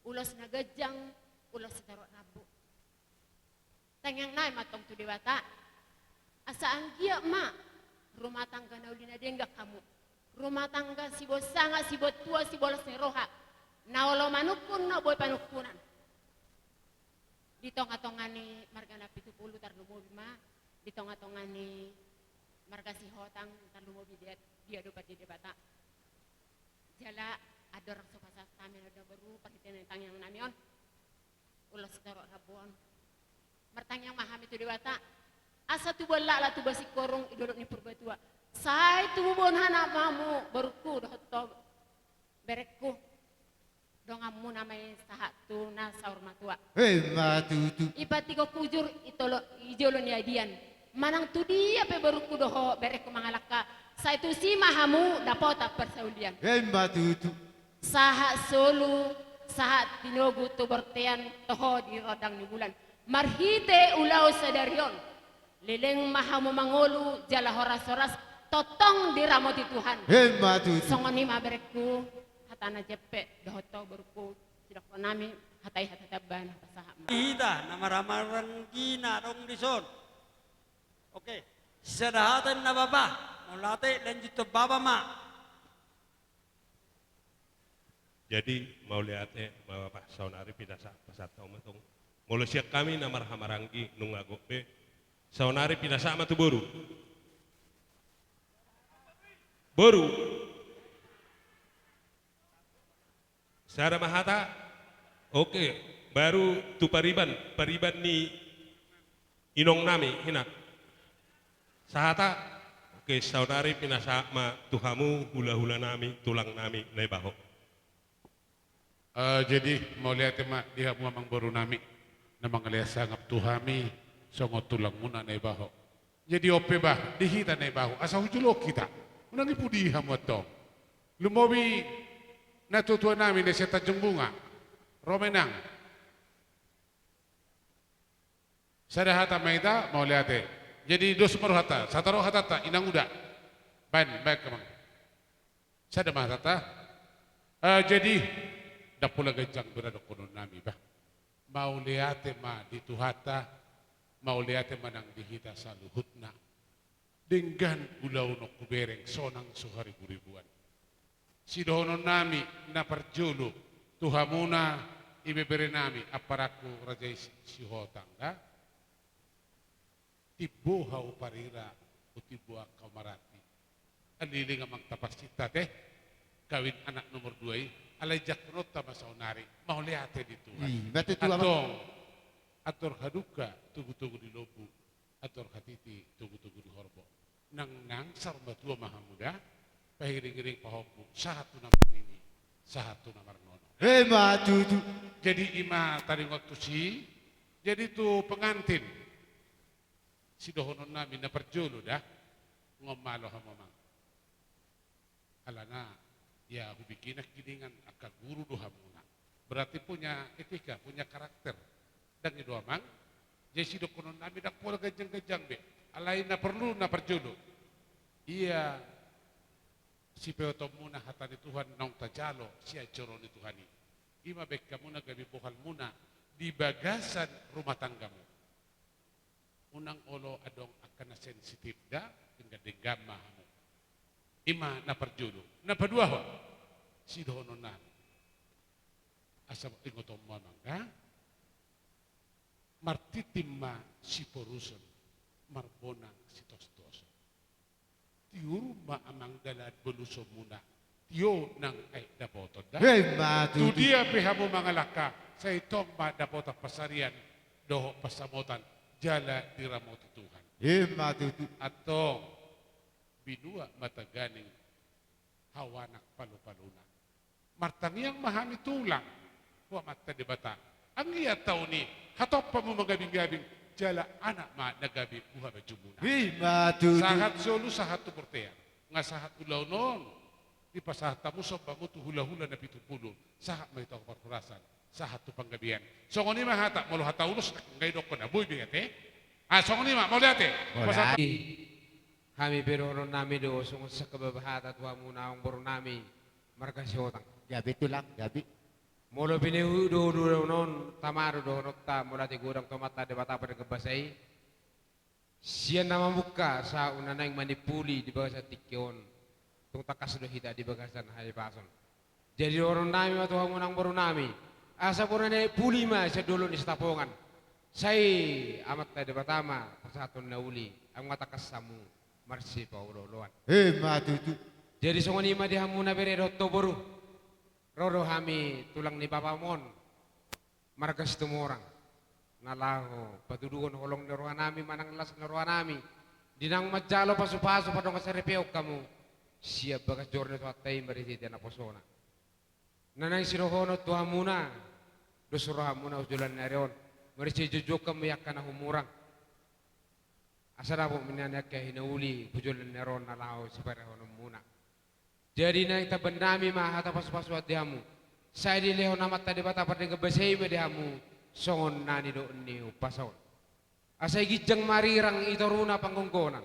ulos na ganjang, ulos sitorop rambu. Tangiang nami ma antong tu Debata, asa anggiat ma Rumah tangga na uli na denggan hamu. Rumah tangga siboan sanga, siboan tua, sibolas ni roha. Na olo manungkun, na boi panungkunan. Di tonga-tonga ni marga Nampitupulu tarlumobi ma, di tonga-tonga ni marga Sihotang tarlumobi di, di adopan ni Debata. Jala andorang so pasahat hami na boru, parhitean ni tangiang nami on. Ulos torop rambu on. Martangiang ma hami tu Debata. Asa tubuan laklak tubuan singkoru i dolok ni Purbatua. Sai tubu boan anak ma hamu borungku dohot ho berengku. Donganmuna ma i sahat tu na saur matua. Emma tutu. Ipatikok hujur i tolo, i jolo ni adian. Manang tu dia pe borungku dohot berengku mangalangka, sai tusi ma hamu dapotan parsaulian. Emma tutu. Sahat solu, sahat tinogu tu bortean, toho di rondang ni bulan. Marhite ulaon sadari on, leleng ma hamu mangolu, jala horas-horas tongtong diramoti Tuhan. Emma tutu. Songon i ma berengku, hata na jempek dohot ho borungku, sidohonon nami, hata i hata tamba na pasahat ma. Hita na marhahamaranggi na adong dison. Oke, sada hata ninna bapa, mauliate, lanjuthon bapa ma. Jadi, mauliate ma bapa, saonari pinasahat, pasahat hamu ma tong. Molo sian hami na marhahamaranggi nunga gok be, saonari pinasahat ma tu boru. Boru. Sada ma hata. Oke, baru tu pariban, pariban ni inong nami, hina. Sahata. Oke, saonari pinasahat ma tu hamu, hula-hula nami, tulang nami, Naibaho. Eh, jadi, mauliate ma di hamu amangboru nami, na mangalean sangap tu hami, songon tulangmuna Naibaho. Jadi on pe bah, di hita Naibaho, asa hujolo hita. Unang dipudi hamu antong. Lumobi natua-tua nami na sian Tanjung Bunga. Ro ma inang. Sada hata ma hita, mauliate. Jadi dos ma rohanta, sataru hatanta, inang uda. Baen, baen amang. Sada ma hatanta. Eh, jadi, ndang pola ganjang be ra dohonon nami bah. Mauliate ma di Tuhanta, mauliate ma nang di hita saluhutna. Denggan ulaon on hubereng, sonang so haribu-ribuan. Sidohonon nami na parjolo tu hamuna, ibebere nami, amparangku raja i Si-, Sihotang da. Timbo hau parira, o timbo angka marati. Alilingam amang taparsinta te, kawin anak nomor dua i, alai jangkononta ma saonari, mauliate di Tuhan. Ih, berarti tu amang. Antong, andor hadungka, togu-togu di lombu, andor hatiti, togu-togu di horbo. Nang, nang, saur matua ma hamu da, pahiring-iring pahompu, sahat tu na marnini, sahat tu na marnono. Emma tutu. Jadi i ma taringot tusi, jadi tu pengantin. Sidohonon nami na parjolo da, nunga malo hamu amang. Alana, ya, hubege nangkiningan angka guru do hamuna. Berarti punya etika, punya karakter. Ndang i do amang, jadi sidohonon nami ndang pola ganjang-ganjang be. Alai na porlu na parjolo. Ia sipaihutmuna hata ni Tuhan naung tajalo sian joro ni Tuhan i. I ma baen hamuna gabe bohalmuna di bagasan rumah tanggamu. Unang olo adong angka na sensitif da, denggan-denggan ma hamu. I ma na parjolo. Na paduahon, sidohonon nami. Asa ingotonmu amang da. Martintin ma siporuson, marbonang sitostoson. Tiur ma amang dalan bolusonmuna, tio nang aek dapoton da. Emma tutu. Tu dia pe hamu mangalangka, sai tong ma dapotan pansarian dohot pansamotan jala diramoti Tuhan. Emma tutu. Antong, binuat ma taganing hau anak palu-paluna. Martangiang ma hami tulang, tu Amanta Debata. Anggiat taon i, hatop hamu mangabing-abing, jala anak ma na gabe buha bajumuna. Emma tutu. Sahat solu, sahat tu bortean. Nga sahat ulaon on, dipasahat hamu sombamu tu hula-hula Nampitupulu. Sahat ma hita tu parhorasan, sahat tu panggabean. Songon i ma hata, molo hata ulos, nga idokkon na boi be ate. Ah, songon i ma, mauliate. Mauliate. Pasahat. Hami pe dohonon nami do, songon sangkababa hata tu hamu naung boru nami, marga Sihotang. Gabe tulang, gabe. Molo pinahut do ulaon on, tama do dohononta, molo ate godang tu Amanta Debata pardenggan basa i. Sian na mamungka sahat tu na naeng manimpuli di bagasan tingki on. Tung tangkas do hita di bagasan hahipason. Jadi dohonon nami ma tu hamu amangboru nami, asa bona na puli ma sian dolok ni Sitapongan. Sai Amanta Debata ma pasahathon na uli, anggo tangkas hamu marsipaolooloan. Emma tutu. Jadi songon i ma di hamu na bere dohot boru. Ro do hami tulang ni bapam on, marga Situmorang, na laho patuduhon holong ni roha nami manang las ni roha nami, di naung manjalo pasupasu pardongansaripeon hamu sian bagas joro ni Tuhanta i marhite naposona. Na naeng sidohonon tu hamuna, dos rohamuna tu joloan ni ari on, marsijujuon hamu i angka na humurang. Asa dapot ma nian angka hinauli tu joloan ni ari on na laho siparehononmuna. Jadi naeng tambai nami ma hata pasupasuan di hamu. Sai dilehon Amanta Debata pardenggan basa i ma di hamu songon na nidok ni umpasa on. Asa i ginjang marirang i toruna panggonggonan.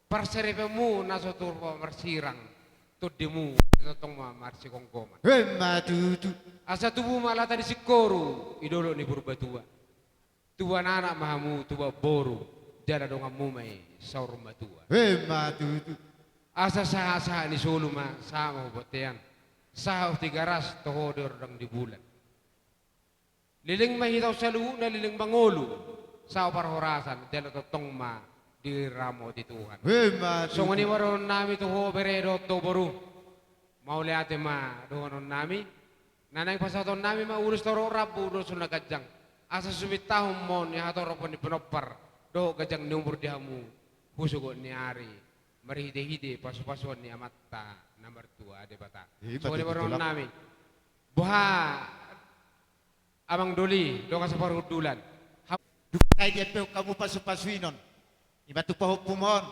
Parsaripeonmu na so turpuk marsirang, tondimu tongtong ma marsigomgoman. Emma tutu. Asa tubu ma lata ni singkoru i dolok ni Purbatua. Tubuan anak ma hamu, tubuan boru, jala donganmu ma i saur matua. Emma tutu. Asa sahatsahat ni solu ma sahat ma hu bontean, sahat hu Tigaras, toho di rondang di bulan. Leleng ma hita on saluhutna, leleng mangolu, sahat parhorasan, jala tongtong ma diramoti Tuhan. Emma tutu. Songon i ma dohonon nami tu ho bere dohot ho boru. Mauliate ma dohonon nami. Na naeng pasahaton nami ma ulos torop rambu, ulos na ganjang, asa sumintahon ma on di hatoropon ni pinompar dohot ganjang ni umur di hamu hu sogot ni ari, marhitehite pasupasuon ni Amanta na martua Debata. Emma tutu. Songon i ma dohonon nami. Boha, amang doli, dongan saparhundulan. Dung sai diampehon hamu pasupasu i, on i ma tu pahompum on.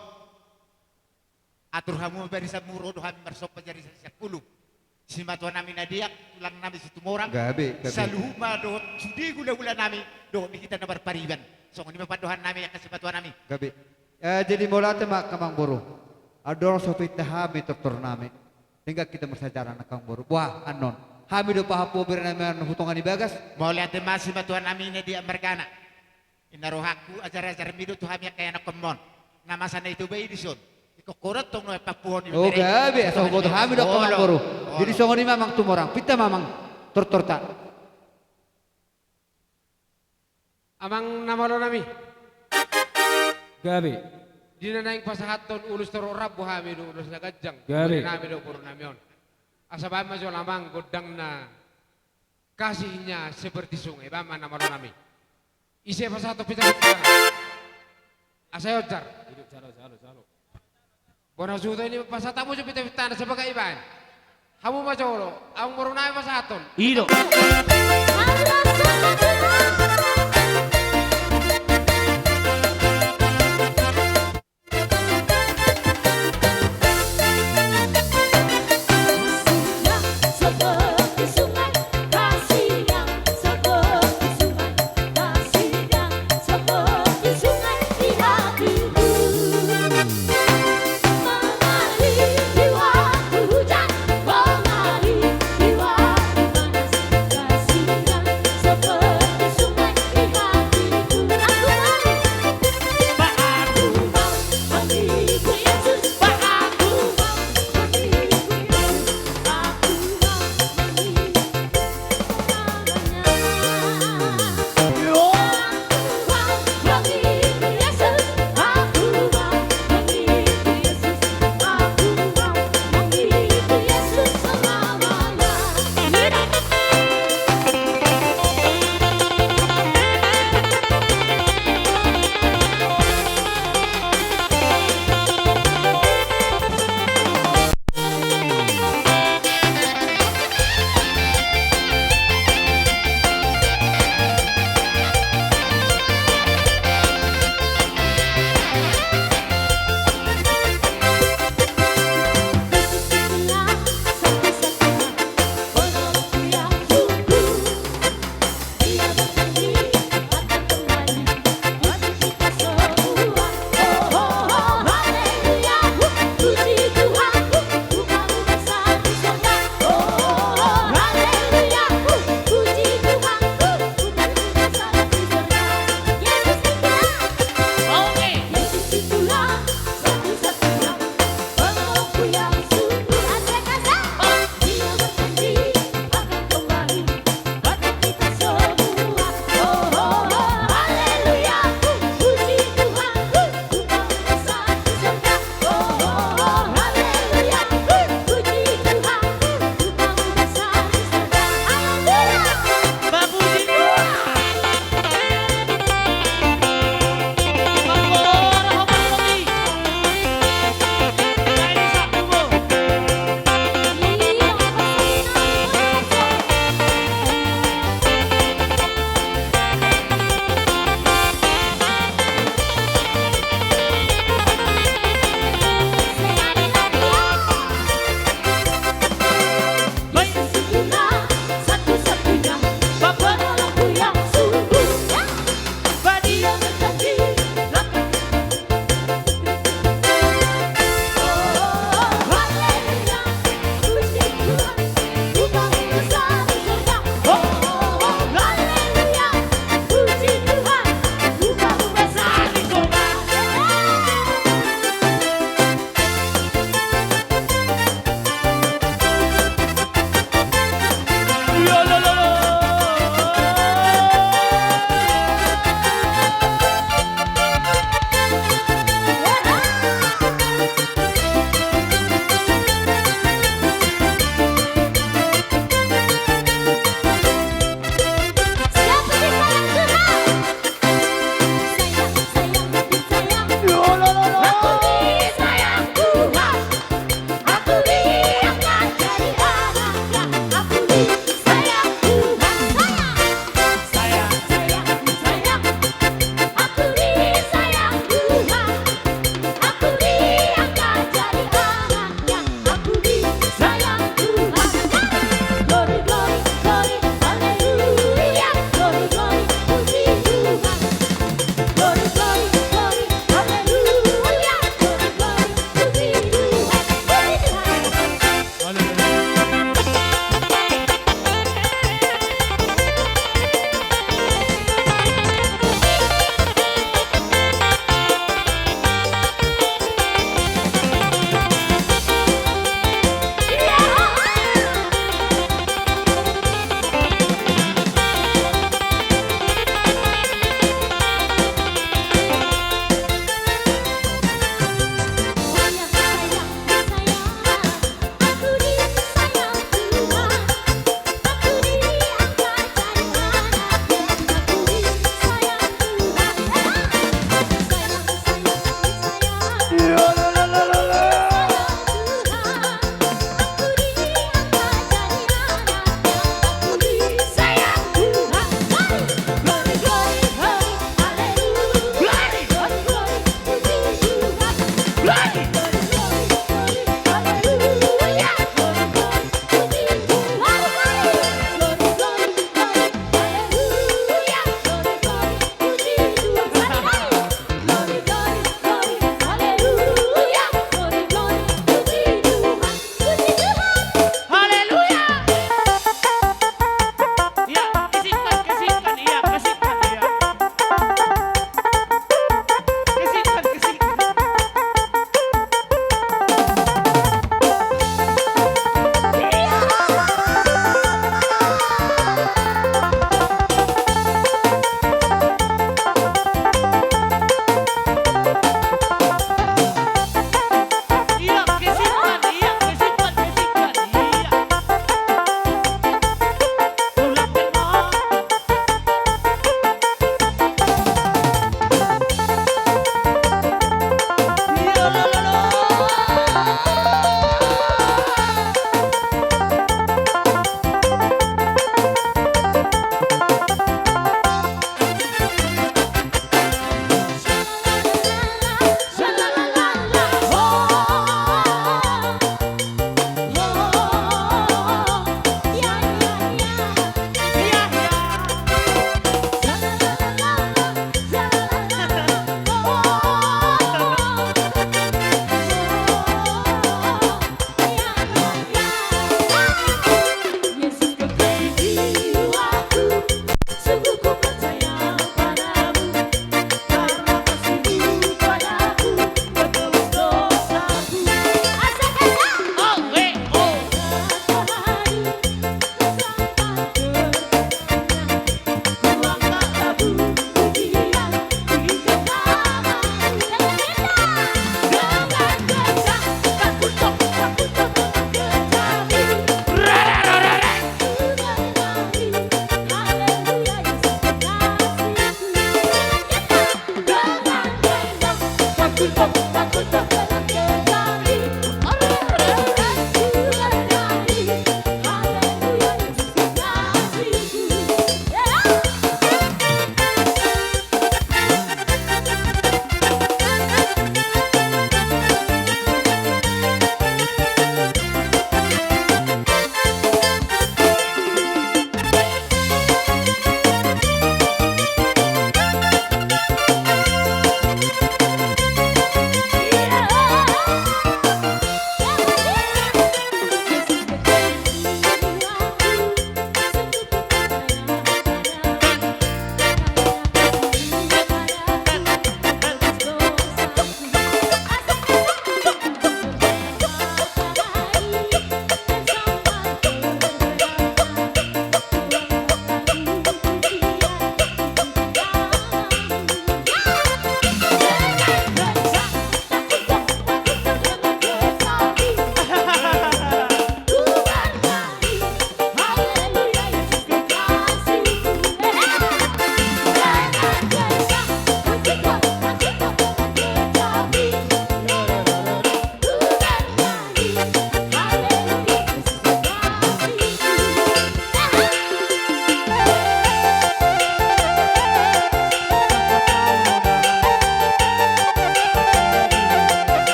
Atur hamu ma barisanmu, ro do hami marsomba jari sasihak ulu. Simatua nami na diak, tulang nami Situmorang. Gabe, gabe. Saluhut ma dohot sude hulahula nami, dohot di hita na marpariban. Songon i ma pandohan nami angka simatua nami. Gabe. Eh, jadi mauliate ma angka amangboru. Adong so pinta hami tortor nami. Denggan hita marsiajaran angka amangboru. Boha annon. Hami do pahompu bere nami on hu tonga ni bagas. Mauliate ma simatua nami na diak margana. Inna rohangku, ajar-ajarmi do tu hami angka ianakhonmon. Na masa na i tu bai dison. Ingkon ho do tong nuaeng pahompuhon i. O gabe, asa huboto hami do angka amangboru. Jadi songon i ma amang Tumorang. Pinta ma amang tortorta. Amang na malo nami. Gabe. Di na naeng pasahathon ulos torop rambu hami do ulos na ganjang. Gabe. Bere nami do boru nami on. Asa baen ma jolo amang gondang na Kasihnya Seperti Sungai, baen ma na malo nami. Ise pasahathon pita pintana? Asa i on jar. Bona suhuton i pasahat hamu jo pita pintana sebagai ibaen. Hamu ma jolo, amang boru nami pasahathon. I do.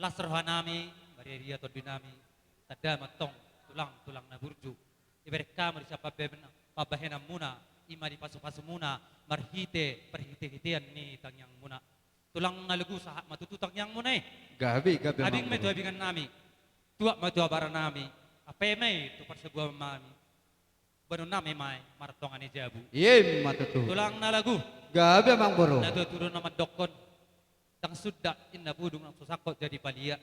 Las rohanami, marhite tondinami, tanda ma antong tulang, tulang na burju. Dibereng hamu di sian pambahen-, pambahenanmuna, i ma di pasu-pasumuna, marhite parhi-, hitean ni tangiangmuna. Tulang na logu, sahat ma tutu tangiangmuna i. Gabe, gabe. Abing ma i tu abingannami. Tuat ma i tu abaranami. Ampe ma i tu parsabuannami. Bahenonnami ma i martonga ni jabu. I ma tutu. Tulang na logu. Gabe, amang boru. Natuatua do na mandokkon. Ndang suda inna pudung, ndang so sangkot jadi palia.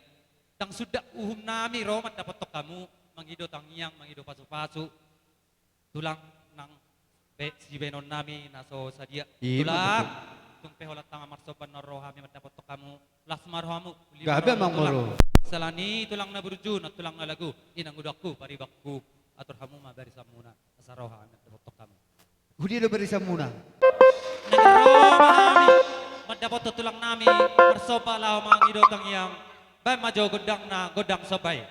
Ndang suda uhumnami ro mandapothon hamu, mangido tangiang, mangido pasupasu. Tulang nang be-, sibahenonnami na so sadia. I ma tutu. Tulang, tung pe holan tama marsomba annon ro hami mandapothon hamu, las ma rohamu. Gabe, amang boru. Tulang. Siala ni tulang na burju, nang tulang na logu, inang udangku, paribanku, atur hamu ma barisanmuna. Asa ro hami mandapothon hamu. Hu dia do barisanmuna? Nang ro ma hami mandapothon tulangnami, marsomba laho mangido tangiang. Baen ma jo gondangna, gondang somba i.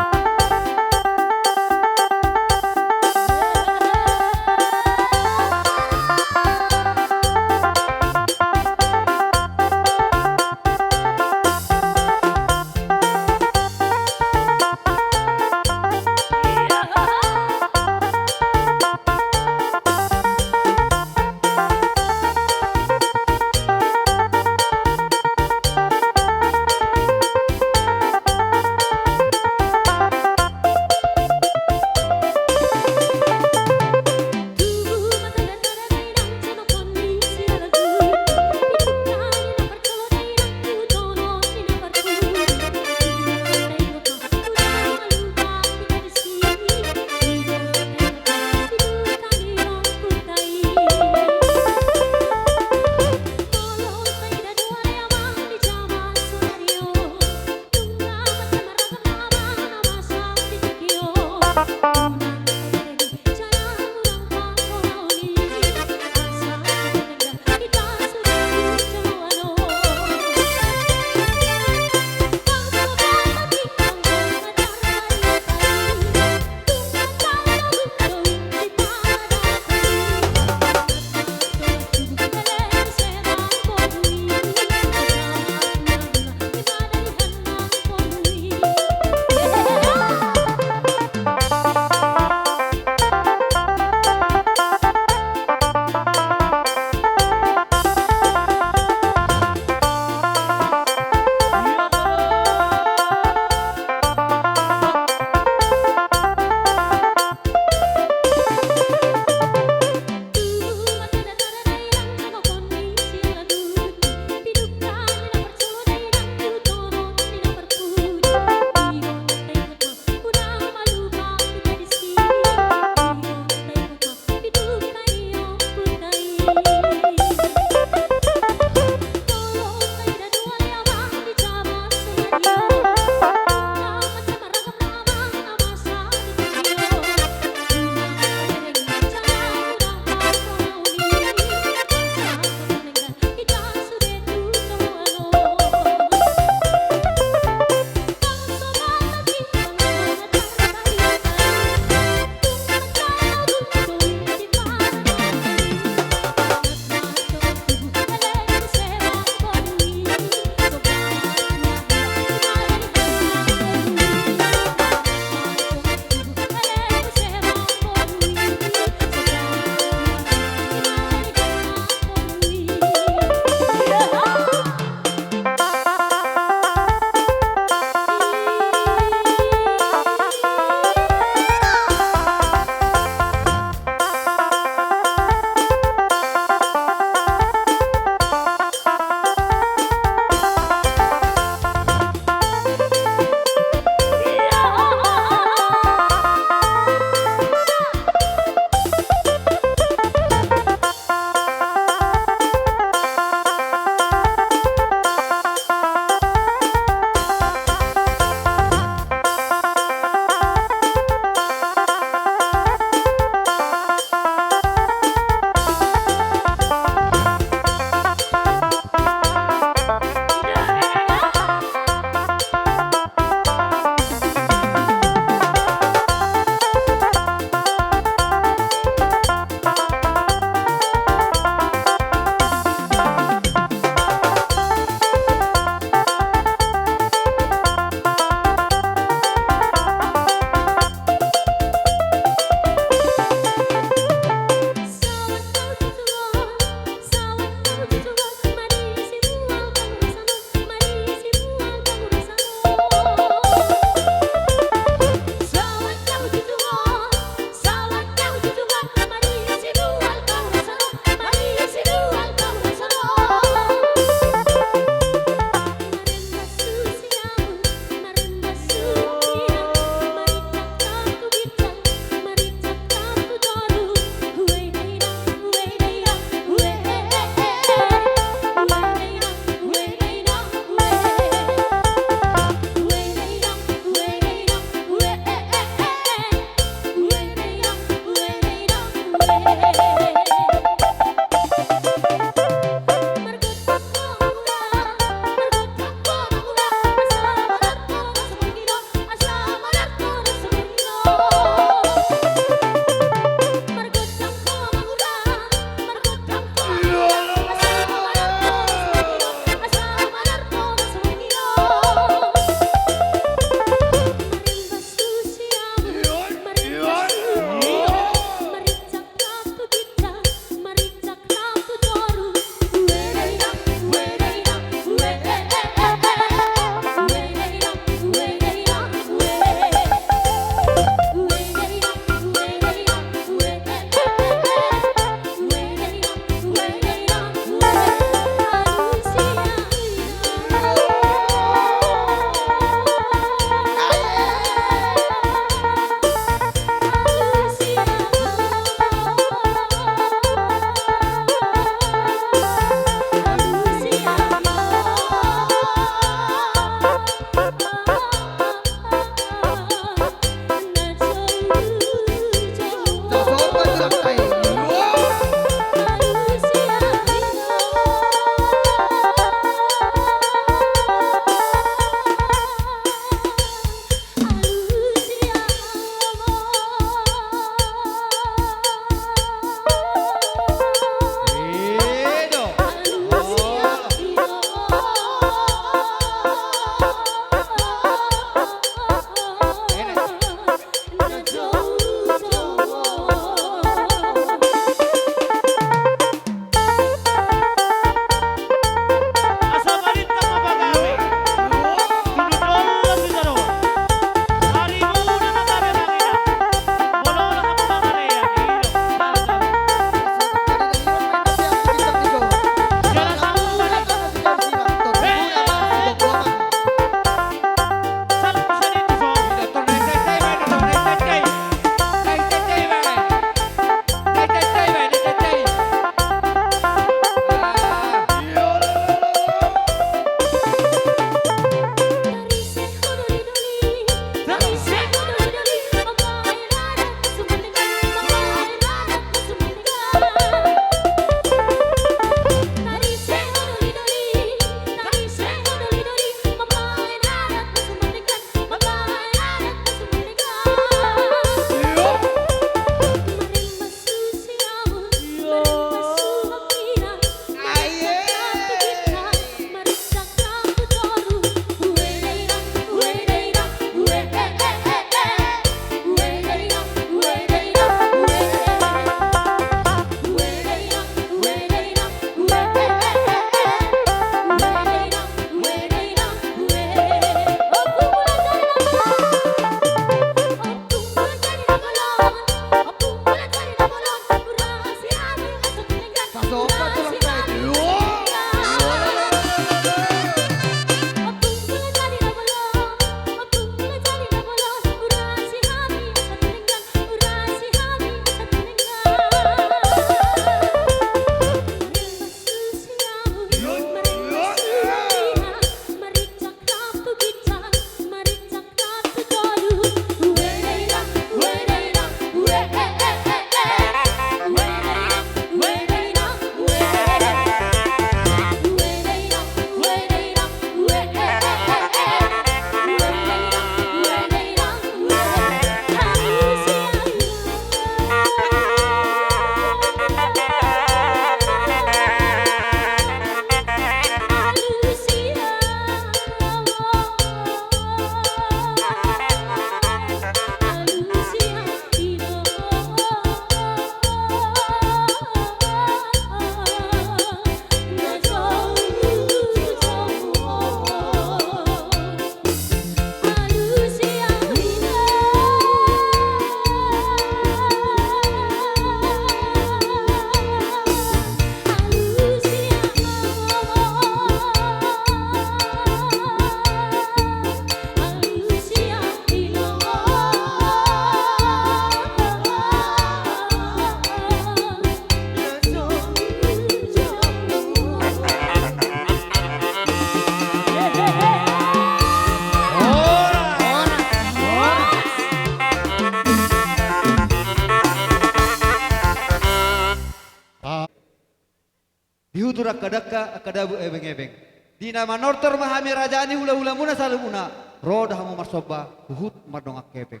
angka dabu ebeng-ebeng. Di na manortor ma hami raja ni hula-hulamuna saluhutna, ro do hamu marsomba huhut mardongan hepeng.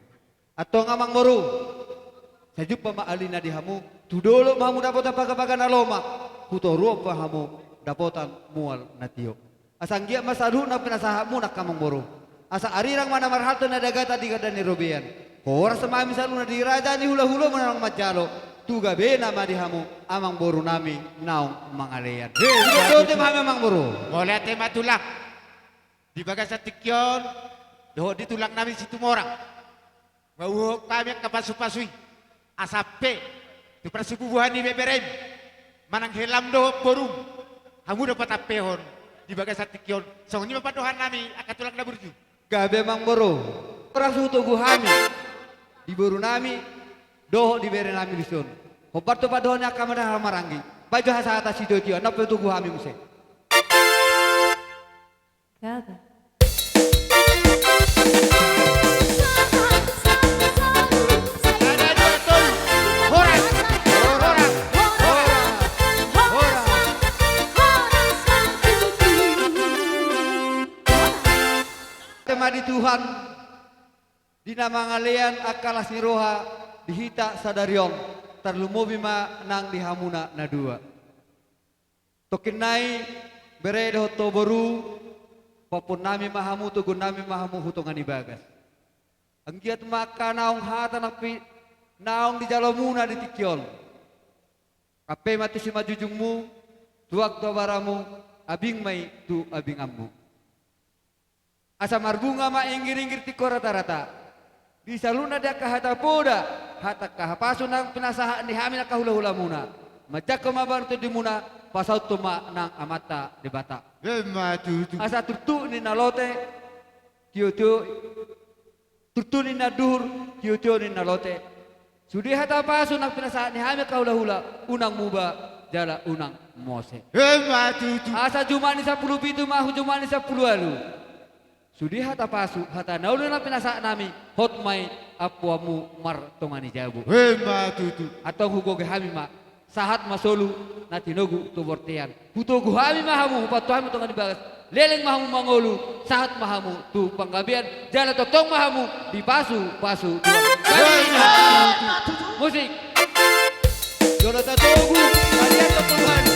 Antong amangboru, sai jumpa ma alina di hamu, tu dolok ma hamu dapotan paga-paga na lomak, tu toruan ma hamu dapotan mual na tio. Asa anggiat ma saluhut na pinasahatmuna angka amangboru. Asa arirang ma na marhalto na di agatan di ganda ni robean. Horas ma hami saluhutna di raja ni hula-hulamuna naung manjalo, tu gabena ma di hamu amangborunami naung mangalean. He, ido dohot ma hami amangboru. Mauliate ma tulang. Di bagasan tingki on, dohot di tulangnami Situmorang. Mauhok hami angka pasu-pasu i, asa ampe tu parsibubuhan ni beberem, manang helam dohot borum, hamu do patampehon di bagasan tingki on. Songon i ma pandohannami angka tulang na burju. Gabe amangboru, horas hutogu hami di borunami dohot di berenami dison. Hombar tu pandohan ni angka amang maranggi, baen jo hasahatan sitio-tio, nang pe hutogu hami muse. Gabe. Tema di Tuhan, di na mangalean angka las ni roha di hita sadari on, tarlumobi ma nang di hamuna na dua. Tongkin nai, bere dohot ho boru, pampuonnami ma hamu, togonnami ma hamu tu tonga ni bagas. Anggiat ma angka naung hata na pi-, naung dijalomuna di tingki on, ampe ma tu simanjujungmu, tuak tu abaramu, abing ma i tu abinganmu. Asa marbunga ma inggir-inggir tingki on rata-rata. Di saluhutna di angka hata poda, hata angka hapasu naung pinasahat ni hami angka hula-hulamuna. Manjangkon ma bahen tondimuna, pasahathon ma nang Amanta Debata. Emma tutu. Asa turtu ni na lote, tio-tio, turtu ni na duhur, tio-tio ni na lote. Sude hata pasu naung pinasahat ni hami angka hula-hula, unang muba jala unang mose. Emma tutu. Asa jumani sampulu pitu ma hu jumani sampulu ualu. Sude hata pasu, hata na uli naung pinasahat nami, hot ma i ampuanmu martonga ni jabu. Emma tutu. Antong hugogo hami ma, sahat ma solu na tinogu tu bortean. Hutogu hami ma hamu, hupantu hami tonga ni bagas. Leleng ma hamu mangolu, sahat ma hamu tu panggabean, jala tongtong ma hamu dipasu-pasu Tuhan. Musik. Jolo tatogu, kalian tongtong hami.